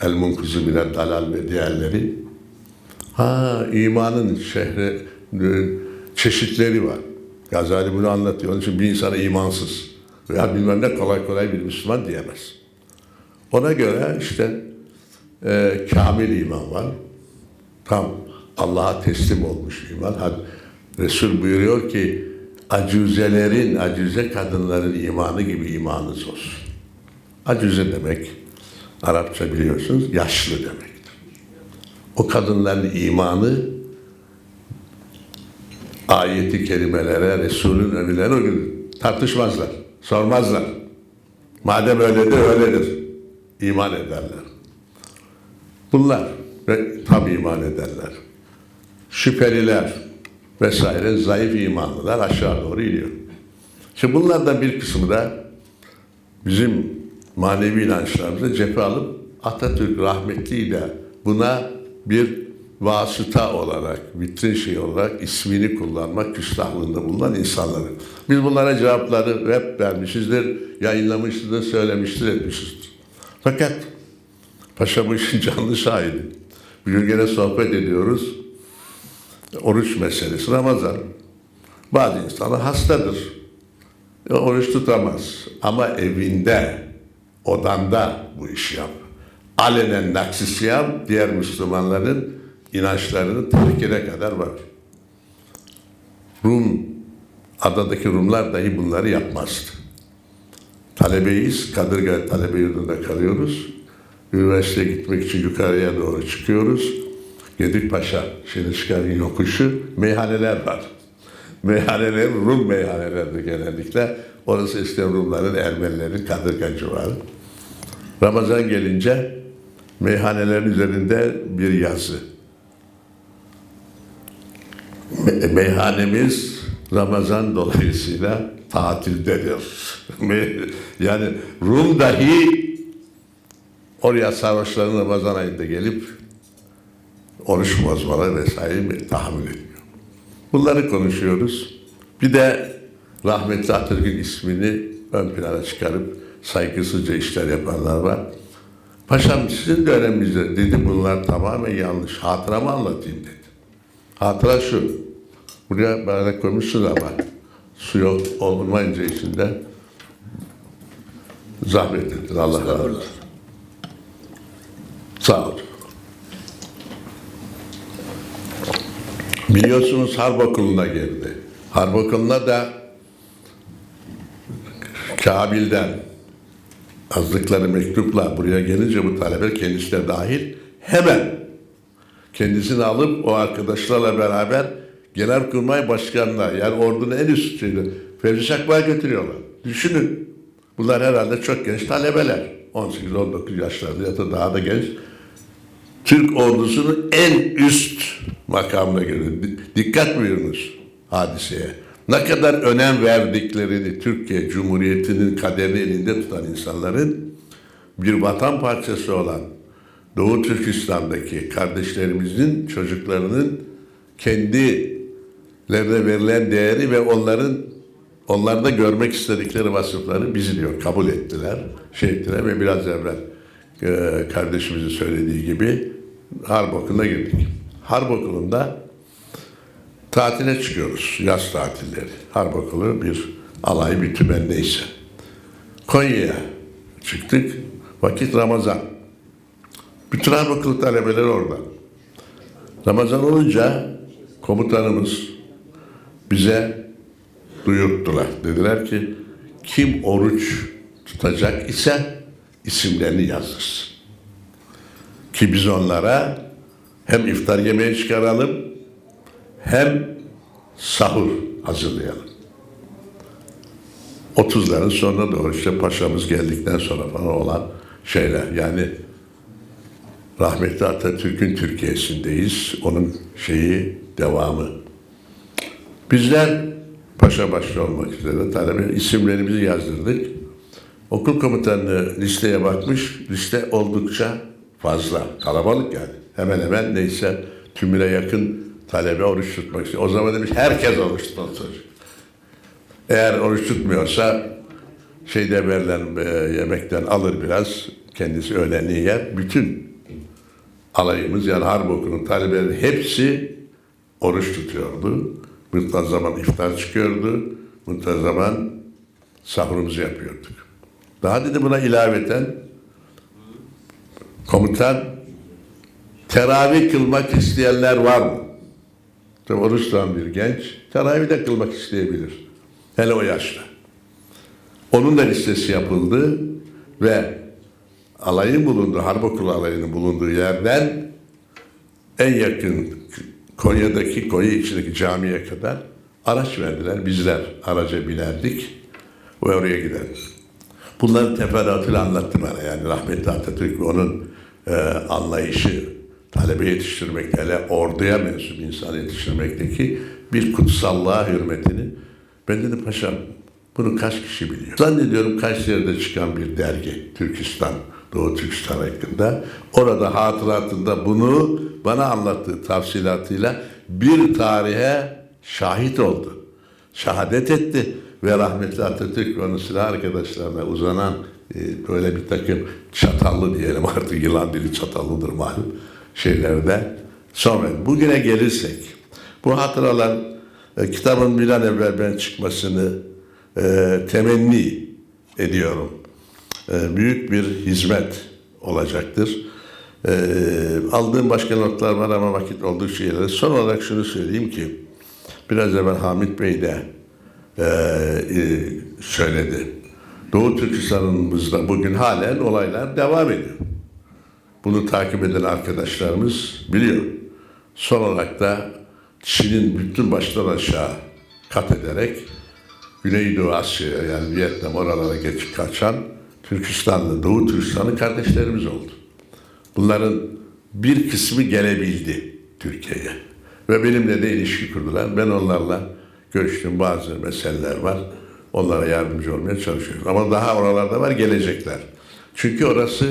El Munkuzu Bile Dalal ve diğerleri, ha imanın çeşitleri var. Gazali bunu anlatıyor. Onun için bir insana imansız veya bilmem ne kolay kolay bir Müslüman diyemez. Ona göre işte kamil iman var. Tam Allah'a teslim olmuş iman. Resul buyuruyor ki acüzelerin, acüze kadınların imanı gibi imanınız olsun. Acüze demek, Arapça biliyorsunuz, yaşlı demektir. O kadınların imanı ayeti kerimelere, Resul'ün emirlerine o gün tartışmazlar, sormazlar. Madem öyledir, öyledir. İman ederler. Bunlar ve tam iman ederler. Şüpheliler vesaire, zayıf imanlılar aşağı doğru iniyor. Şimdi bunlardan bir kısmı da bizim manevi inançlarımıza cephe alıp Atatürk rahmetliyle buna bir vasıta olarak, vitrin şey olarak ismini kullanmak küstahlığında bulunan insanları. Biz bunlara cevapları hep vermişizdir, yayınlamışızdır, söylemiştir, etmişizdir. Fakat Paşa bu işin canlı şahidi. Bugün gene sohbet ediyoruz. Oruç meselesi, Ramazan. Bazı insanlar hastadır. Oruç tutamaz. Ama evinde, odanda bu işi yap. Alenen naksi siyam diğer Müslümanların inançlarını terkine kadar var. Rum, adadaki Rumlar dahi bunları yapmazdı. Talebeyiz, Kadırga talebe yurdunda kalıyoruz. Üniversiteye gitmek için yukarıya doğru çıkıyoruz. Gedikpaşa, Şenişkar'ın yokuşu, meyhaneler var. Meyhaneler, Rum meyhanelerdi genellikle. Orası eskiden Rumların, Ermenilerin Kadırga civarı. Ramazan gelince meyhanelerin üzerinde bir yazı. Meyhanemiz Ramazan dolayısıyla tatildedir. Yani Rum dahi oraya sarhoşların Ramazan ayında gelip oruç bozmaları vesaire tahammül etmiyor. Bunları konuşuyoruz. Bir de rahmetli Atatürk'ün ismini ön plana çıkarıp saygısızca işler yapanlar var. Paşam sizin döneminizde dedi bunlar tamamen yanlış. Hatıramı anlatayım dedi. Hatıra şu. Buraya bardak koymuşsunuz ama su yok olmayınca içinde zahmet ettin. Allah razı olsun. Sağ olun. Biliyorsunuz Harp Okulu'na girdi. Harp Okulu'na da Kabil'den yazdıkları mektupla buraya gelince bu talebe kendisi de dahil hemen kendisini alıp o arkadaşlarla beraber Genelkurmay Başkanı'na yani ordunun en üst şeyini Fevzi Çakmak'a götürüyorlar. Düşünün. Bunlar herhalde çok genç talebeler. 18-19 yaşlarında ya da daha da genç. Türk ordusunun en üst makamına girdi. Dikkat buyurunuz hadiseye. Ne kadar önem verdiklerini Türkiye Cumhuriyeti'nin kaderini elinde tutan insanların bir vatan parçası olan Doğu Türkistan'daki kardeşlerimizin çocuklarının kendilerine verilen değeri ve onlarda görmek istedikleri vasıfları bizi diyor kabul ettiler, şey ettiler ve biraz evvel kardeşimizin söylediği gibi Harp Okulu'na girdik. Harp Okulu'nda tatile çıkıyoruz, yaz tatilleri. Harp Okulu bir alay, bir tümen neyse. Konya'ya çıktık, vakit Ramazan. Bütün Harp Okulu talebeleri orada. Ramazan olunca komutanımız bize duyurttular. Dediler ki kim oruç tutacak ise isimlerini yazdırsın. Ki biz onlara hem iftar yemeği çıkaralım hem sahur hazırlayalım. 30'ların sonuna doğru işte paşamız geldikten sonra falan olan şeyler. Yani rahmetli Atatürk'ün Türkiye'sindeyiz. Onun şeyi devamı. Bizler paşa başta olmak üzere talebe isimlerimizi yazdırdık. Okul komutanı listeye bakmış. Liste oldukça fazla. Kalabalık yani. Hemen hemen neyse tümüne yakın talebe oruç tutmak istiyor. O zaman demiş herkes oruç tutacak. Eğer oruç tutmuyorsa şeyde verilen yemekten alır biraz. Kendisi öğlenliği yer. Bütün alayımız yani Harp Okulu'nun talebeleri hepsi oruç tutuyordu. Muntazaman iftar çıkıyordu. Muntazaman sahurumuzu yapıyorduk. Daha dedi buna ilaveten komutan teravih kılmak isteyenler var mı? Tabi oruç tutan bir genç teravih de kılmak isteyebilir. Hele o yaşta. Onun da listesi yapıldı ve alayın bulunduğu, Harp Okulu alayının bulunduğu yerden en yakın Konya'daki, Konya içindeki camiye kadar araç verdiler. Bizler araca binerdik ve oraya giderdik. Bunların teferruatıyla anlattı bana. Yani rahmetli Atatürk ve onun anlayışı, talebe yetiştirmekte, hele orduya mensup insan yetiştirmekteki bir kutsallığa hürmetini. Ben dedim paşam bunu kaç kişi biliyor? Zannediyorum Kayseri'de çıkan bir dergi, Türkistan, Doğu Türkistan hakkında. Orada hatıratında bunu bana anlattığı tafsilatıyla bir tarihe şahit oldu. Şehadet etti ve rahmetli Atatürk ve onun silah arkadaşlarına uzanan böyle bir takım çatallı diyelim artık yılan dili çatallıdır malum şeylerde. Sonra bugüne gelirsek bu hatıralar kitabın bir an evvel ben çıkmasını temenni ediyorum. Büyük bir hizmet olacaktır. Aldığım başka notlar var ama vakit oldukça ileride. Son olarak şunu söyleyeyim ki biraz evvel Hamit Bey de söyledi. Doğu Türkistan'ımızda bugün halen olaylar devam ediyor. Bunu takip eden arkadaşlarımız biliyor. Son olarak da Çin'in bütün baştan aşağı kat ederek Güneydoğu Asya'ya yani Vietnam oralara geç kaçan Türkistanlı, Doğu Türkistanlı kardeşlerimiz oldu. Bunların bir kısmı gelebildi Türkiye'ye. Ve benimle de ilişki kurdular. Ben onlarla görüştüğüm bazı meseleler var. Onlara yardımcı olmaya çalışıyoruz. Ama daha oralarda var, gelecekler. Çünkü orası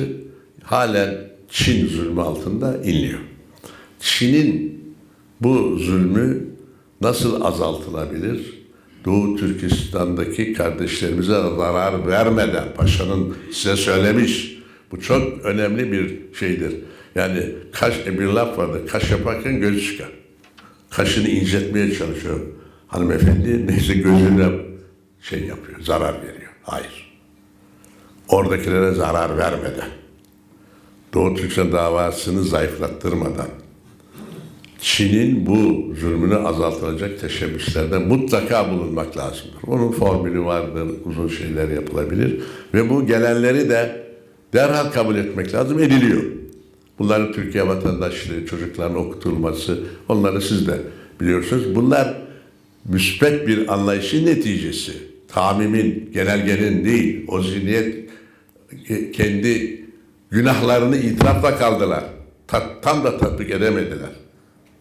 halen Çin zulmü altında inliyor. Çin'in bu zulmü nasıl azaltılabilir? Doğu Türkistan'daki kardeşlerimize zarar vermeden, paşanın size söylemiş, bu çok önemli bir şeydir. Yani kaş, bir laf vardır, kaş yaparken gözü çıkar. Kaşını inceltmeye çalışıyor hanımefendi, neyse gözüne şey yapıyor, zarar veriyor. Hayır. Oradakilere zarar vermeden, Doğu Türkistan davasını zayıflattırmadan, Çin'in bu zulmünü azaltılacak teşebbüslerde mutlaka bulunmak lazımdır. Onun formülü vardır, uzun şeyler yapılabilir. Ve bu gelenleri de derhal kabul etmek lazım, ediliyor. Bunların Türkiye vatandaşlığı, çocukların okutulması, onları siz de biliyorsunuz. Bunlar müspet bir anlayışın neticesi. Tamimin, genelgenin değil, o zihniyet kendi günahlarını itirafla kaldılar. Tam da tatbik edemediler.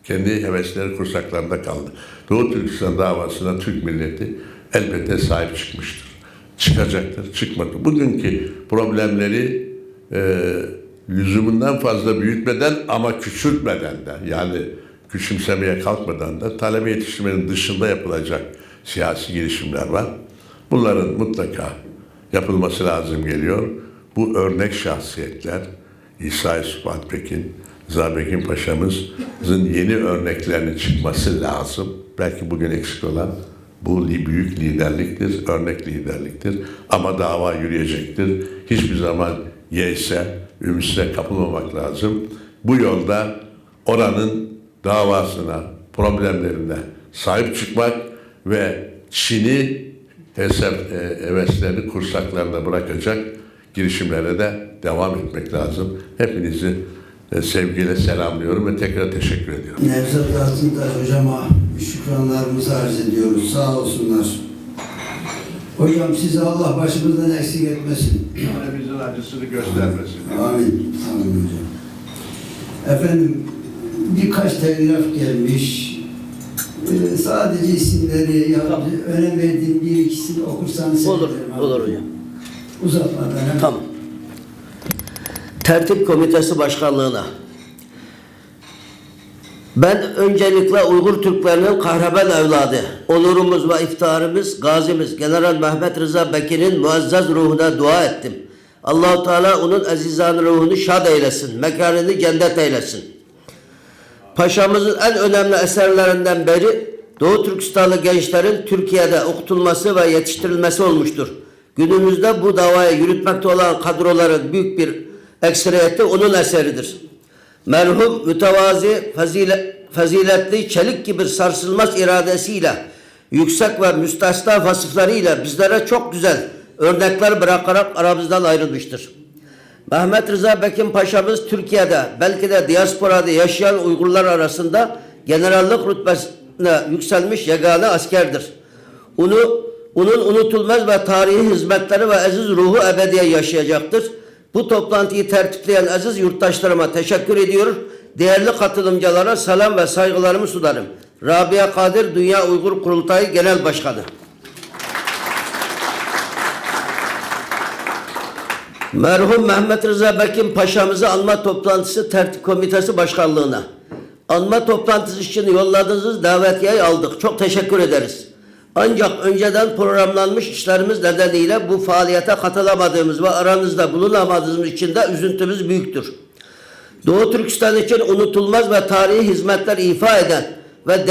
Kendi hevesleri kursaklarında kaldı. Doğu Türkistan davasına Türk milleti elbette sahip çıkmıştır. Çıkacaktır, çıkmadı. Bugünkü problemleri lüzumundan fazla büyütmeden ama küçültmeden de, yani küçümsemeye kalkmadan da talebe yetiştirmenin dışında yapılacak siyasi girişimler var. Bunların mutlaka yapılması lazım geliyor. Bu örnek şahsiyetler, İsa Yusuf Alpekin, Rıza Bekin Paşa'mızın yeni örneklerinin çıkması lazım. Belki bugün eksik olan bu büyük liderliktir, örnek liderliktir. Ama dava yürüyecektir. Hiçbir zaman yeyse, ümitsine kapılmamak lazım. Bu yolda oranın davasına, problemlerine sahip çıkmak ve Çin'i heveslerini kursaklarında bırakacak girişimlere de devam etmek lazım. Hepinizi sevgiyle selamlıyorum ve tekrar teşekkür ediyorum. Nevzat Altıntaş hocama şükranlarımızı arz ediyoruz. Sağ olsunlar. Hocam sizi Allah başımızdan eksik etmesin. Ailemizin acısını göstermesin. Amin. Amin hocam. Efendim birkaç telgraf gelmiş. Sadece isimleri ya, Tamam. önem verdiğim bir ikisini okursanız Olur, sevinirim abi. olur hocam. Uzatmadan hemen. Tamam. Tertip Komitesi Başkanlığı'na. Ben öncelikle Uygur Türklerinin kahraman evladı, onurumuz ve iftiharımız, gazimiz General Mehmet Rıza Beki'nin muazzez ruhuna dua ettim. Allah-u Teala onun azizan ruhunu şad eylesin, mekanını cennet eylesin. Paşamızın en önemli eserlerinden biri Doğu Türkistanlı gençlerin Türkiye'de okutulması ve yetiştirilmesi olmuştur. Günümüzde bu davayı yürütmekte olan kadroların büyük bir ekseriyeti onun eseridir. Merhum mütevazi, faziletli, çelik gibi sarsılmaz iradesiyle, yüksek ve müstesna vasıflarıyla bizlere çok güzel örnekler bırakarak aramızdan ayrılmıştır. Mehmet Rıza Bekin Paşa'mız Türkiye'de, belki de diasporada yaşayan Uygurlar arasında generallik rütbesine yükselmiş yegane askerdir. Onun unutulmaz ve tarihi hizmetleri ve aziz ruhu ebediye yaşayacaktır. Bu toplantıyı tertipleyen aziz yurttaşlarıma teşekkür ediyor. Değerli katılımcılara selam ve saygılarımı sunarım. Rabia Kadir, Dünya Uygur Kurultayı Genel Başkanı. Merhum Mehmet Rıza Bekin Paşa'mızı anma toplantısı tertip komitesi başkanlığına. Anma toplantısı için yolladığınız davetiyeyi aldık. Çok teşekkür ederiz. Ancak önceden programlanmış işlerimiz nedeniyle bu faaliyete katılamadığımız ve aranızda bulunamadığımız için de üzüntümüz büyüktür. Doğu Türkistan için unutulmaz ve tarihi hizmetler ifa eden ve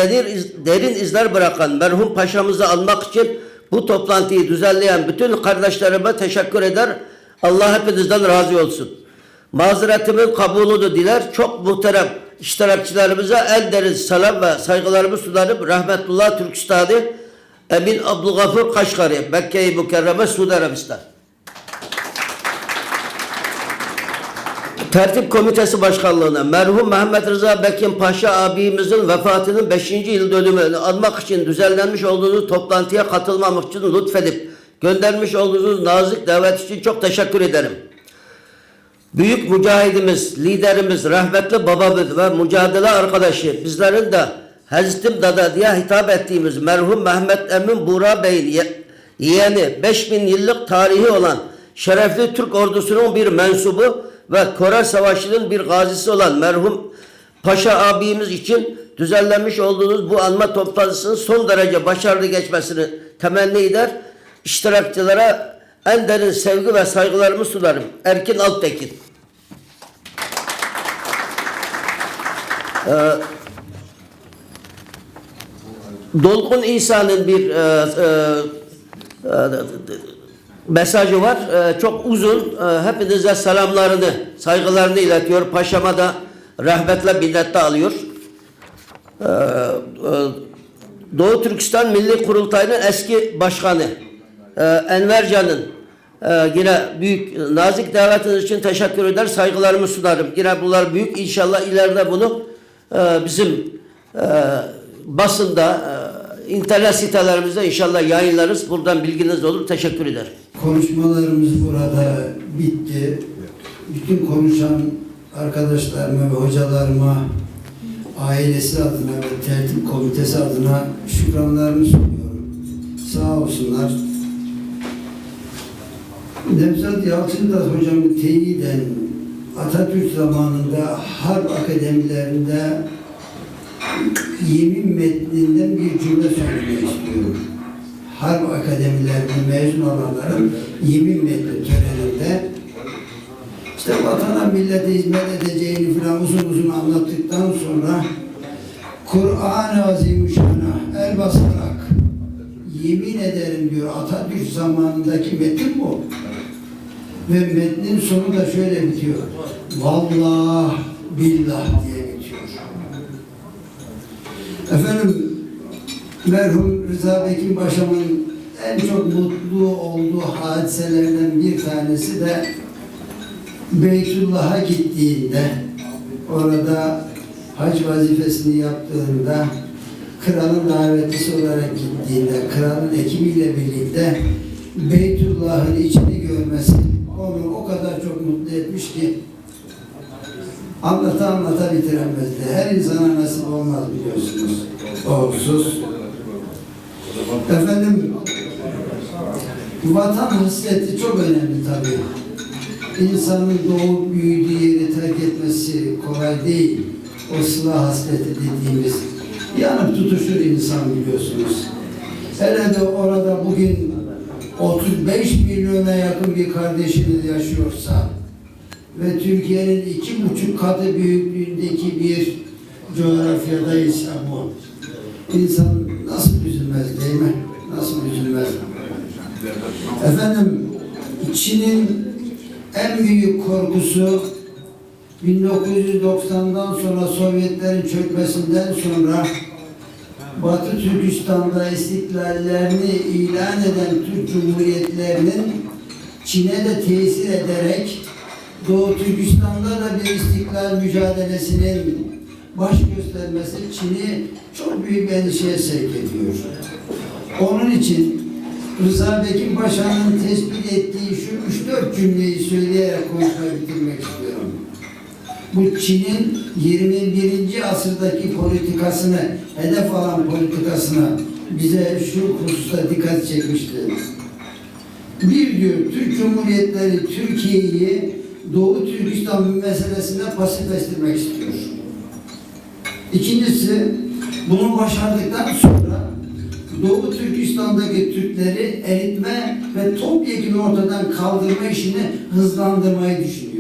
derin izler bırakan merhum paşamızı anmak için bu toplantıyı düzenleyen bütün kardeşlerime teşekkür eder. Allah hepinizden razı olsun. Mazeretimin kabulünü diler. Çok muhterem iştirakçılarımıza en derin selam ve saygılarımı sunarım. Rahmetullah Türkistan'ı Emin Abdülgafur Kaşgari, Mekke-i Mükerreme, Suudi Arabistan. Tertip Komitesi Başkanlığı'na merhum Mehmet Rıza Bekin Paşa abimizin vefatının 5. yıl dönümünü anmak için düzenlenmiş olduğunuz toplantıya katılmam için lütfedip göndermiş olduğunuz nazik davet için çok teşekkür ederim. Büyük mücahidimiz, liderimiz, rahmetli babamız ve mücadele arkadaşı bizlerin de Hazretim Dada diye hitap ettiğimiz merhum Mehmet Emin Buğra Bey'in yeğeni 5000 yıllık tarihi olan şerefli Türk ordusunun bir mensubu ve Kore Savaşı'nın bir gazisi olan merhum Paşa abimiz için düzenlenmiş olduğunuz bu anma toplantısının son derece başarılı geçmesini temenni eder. İştirakçılara en derin sevgi ve saygılarımı sunarım. Erkin Alptekin. Dolkun İsa'nın bir mesajı var. Çok uzun. Hepinize selamlarını, saygılarını iletiyor. Paşama da rahmetle minnetle alıyor. Doğu Türkistan Milli Kurultayı'nın eski başkanı Enver Can'ın yine büyük nazik davetiniz için teşekkür eder, saygılarımı sunarım. Yine bunlar büyük. İnşallah ileride bunu bizim basında, internet sitelerimizde inşallah yayınlarız. Buradan bilginiz olur. Teşekkür ederim. Konuşmalarımız burada bitti. Bütün konuşan arkadaşlarıma ve hocalarıma, ailesi adına ve tertip komitesi adına şükranlarımı sunuyorum. Sağ olsunlar. Nevzat Yalçıntaş hocamı teyiden Atatürk zamanında harp akademilerinde yemin metninden bir cümle söylemek istiyorum. Harp akademilerinde mezun olanların yemin metni töreninde işte vatana millete hizmet edeceğini falan uzun uzun anlattıktan sonra Kur'an-ı Azimüşşan'a el basarak yemin ederim diyor, Atatürk zamanındaki metin bu. Ve metnin sonu da şöyle bitiyor. Vallahi billah diye bitiyor. Efendim merhum Rıza Bekin Paşa'mın en çok mutlu olduğu hadiselerden bir tanesi de Beytullah'a gittiğinde, orada hac vazifesini yaptığında Kralın davetlisi olarak gittiğinde, kralın ekibiyle birlikte Beytullah'ın içini görmesi onu o kadar çok mutlu etmiş ki anlata anlata bitiremezdi. Her insana nasip olmaz biliyorsunuz. O husus. Efendim, vatan hasreti çok önemli tabii. İnsanın doğup büyüdüğü yeri terk etmesi kolay değil. O sıla hasreti dediğimiz yanıp tutuşur insan biliyorsunuz. Hele de orada bugün 35 milyona yakın bir kardeşiniz yaşıyorsa ve Türkiye'nin 2,5 katı büyüklüğündeki bir coğrafyadaysa bu, insan nasıl üzülmez değil mi? Nasıl üzülmez? Efendim, Çin'in en büyük korkusu 1990'dan sonra Sovyetlerin çökmesinden sonra Batı Türkistan'da istiklallerini ilan eden Türk Cumhuriyetlerinin Çin'e de tesir ederek Doğu Türkistan'da da bir istiklal mücadelesinin baş göstermesi Çin'i çok büyük bir endişeye sevk ediyor. Onun için Rıza Bekim Paşa'nın tespit ettiği şu 3-4 cümleyi söyleyerek konuşmayı bitirmek istiyorum. Bu Çin'in 21. asırdaki politikasını, hedef alan politikasına bize şu hususta dikkat çekmişti. Bir diyor, Türk Cumhuriyetleri Türkiye'yi Doğu Türkistan meselesinde pasifleştirmek istiyor. İkincisi, bunu başardıktan sonra Doğu Türkistan'daki Türkleri eritme ve topyekun ortadan kaldırma işini hızlandırmayı düşünüyor.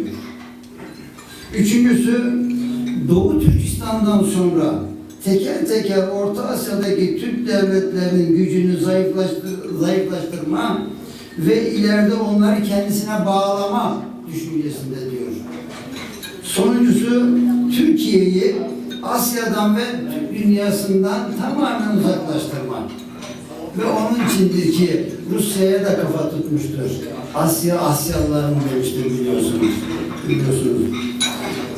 Üçüncüsü, Doğu Türkistan'dan sonra teker teker Orta Asya'daki Türk devletlerinin gücünü zayıflaştırma ve ileride onları kendisine bağlama düşüncesinde diyor. Sonuncusu, Türkiye'yi Asya'dan ve Türk dünyasından tamamen uzaklaştırma. Ve onun içindir ki Rusya'ya da kafa tutmuştur. Asya Asyalıların demiştir biliyorsunuz. Biliyorsunuz.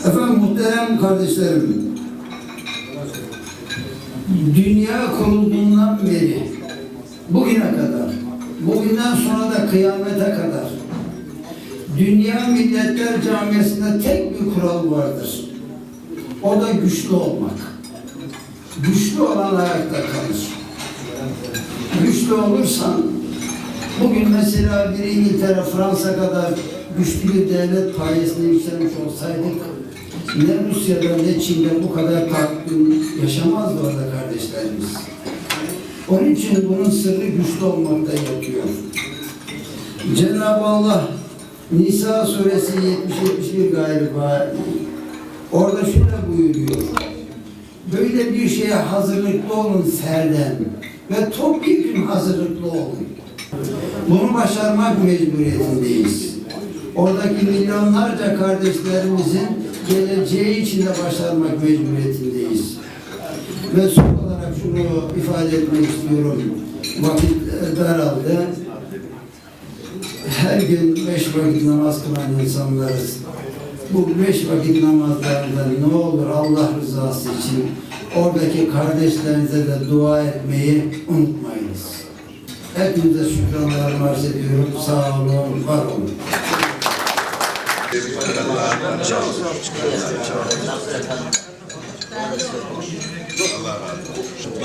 Efendim muhterem kardeşlerim, dünya kurulduğundan beri bugüne kadar, bugünden sonra da kıyamete kadar Dünya Milletler Camiası'nda tek bir kural vardır. O da güçlü olmak. Güçlü olan ayakta kalır. Güçlü olursan, bugün mesela bir İngiltere, Fransa kadar güçlü bir devlet payesine yükselmiş olsaydık, ne Rusya'da ne Çin'de bu kadar tahakküm yaşamazdı orada kardeşlerimiz. Onun için bunun sırrı güçlü olmakta yatıyor. Cenab-ı Allah Nisa suresi 70-71 galiba orada şöyle buyuruyor. Böyle bir şeye hazırlıklı olun serden ve topyekun hazırlıklı olun. Bunu başarmak mecburiyetindeyiz. Oradaki milyonlarca kardeşlerimizin geleceği için de başarmak mecburiyetindeyiz. Ve son olarak şunu ifade etmek istiyorum. Vakit daraldı. Her gün 5 vakit namaz kılan insanlarız. Bu 5 vakit namazlarında ne olur Allah rızası için oradaki kardeşlerinize de dua etmeyi unutmayınız. Hepinize şükranlarımı arz ediyorum. Sağ olun, var olun. Çok zor çıkıyor. Allah razı olsun.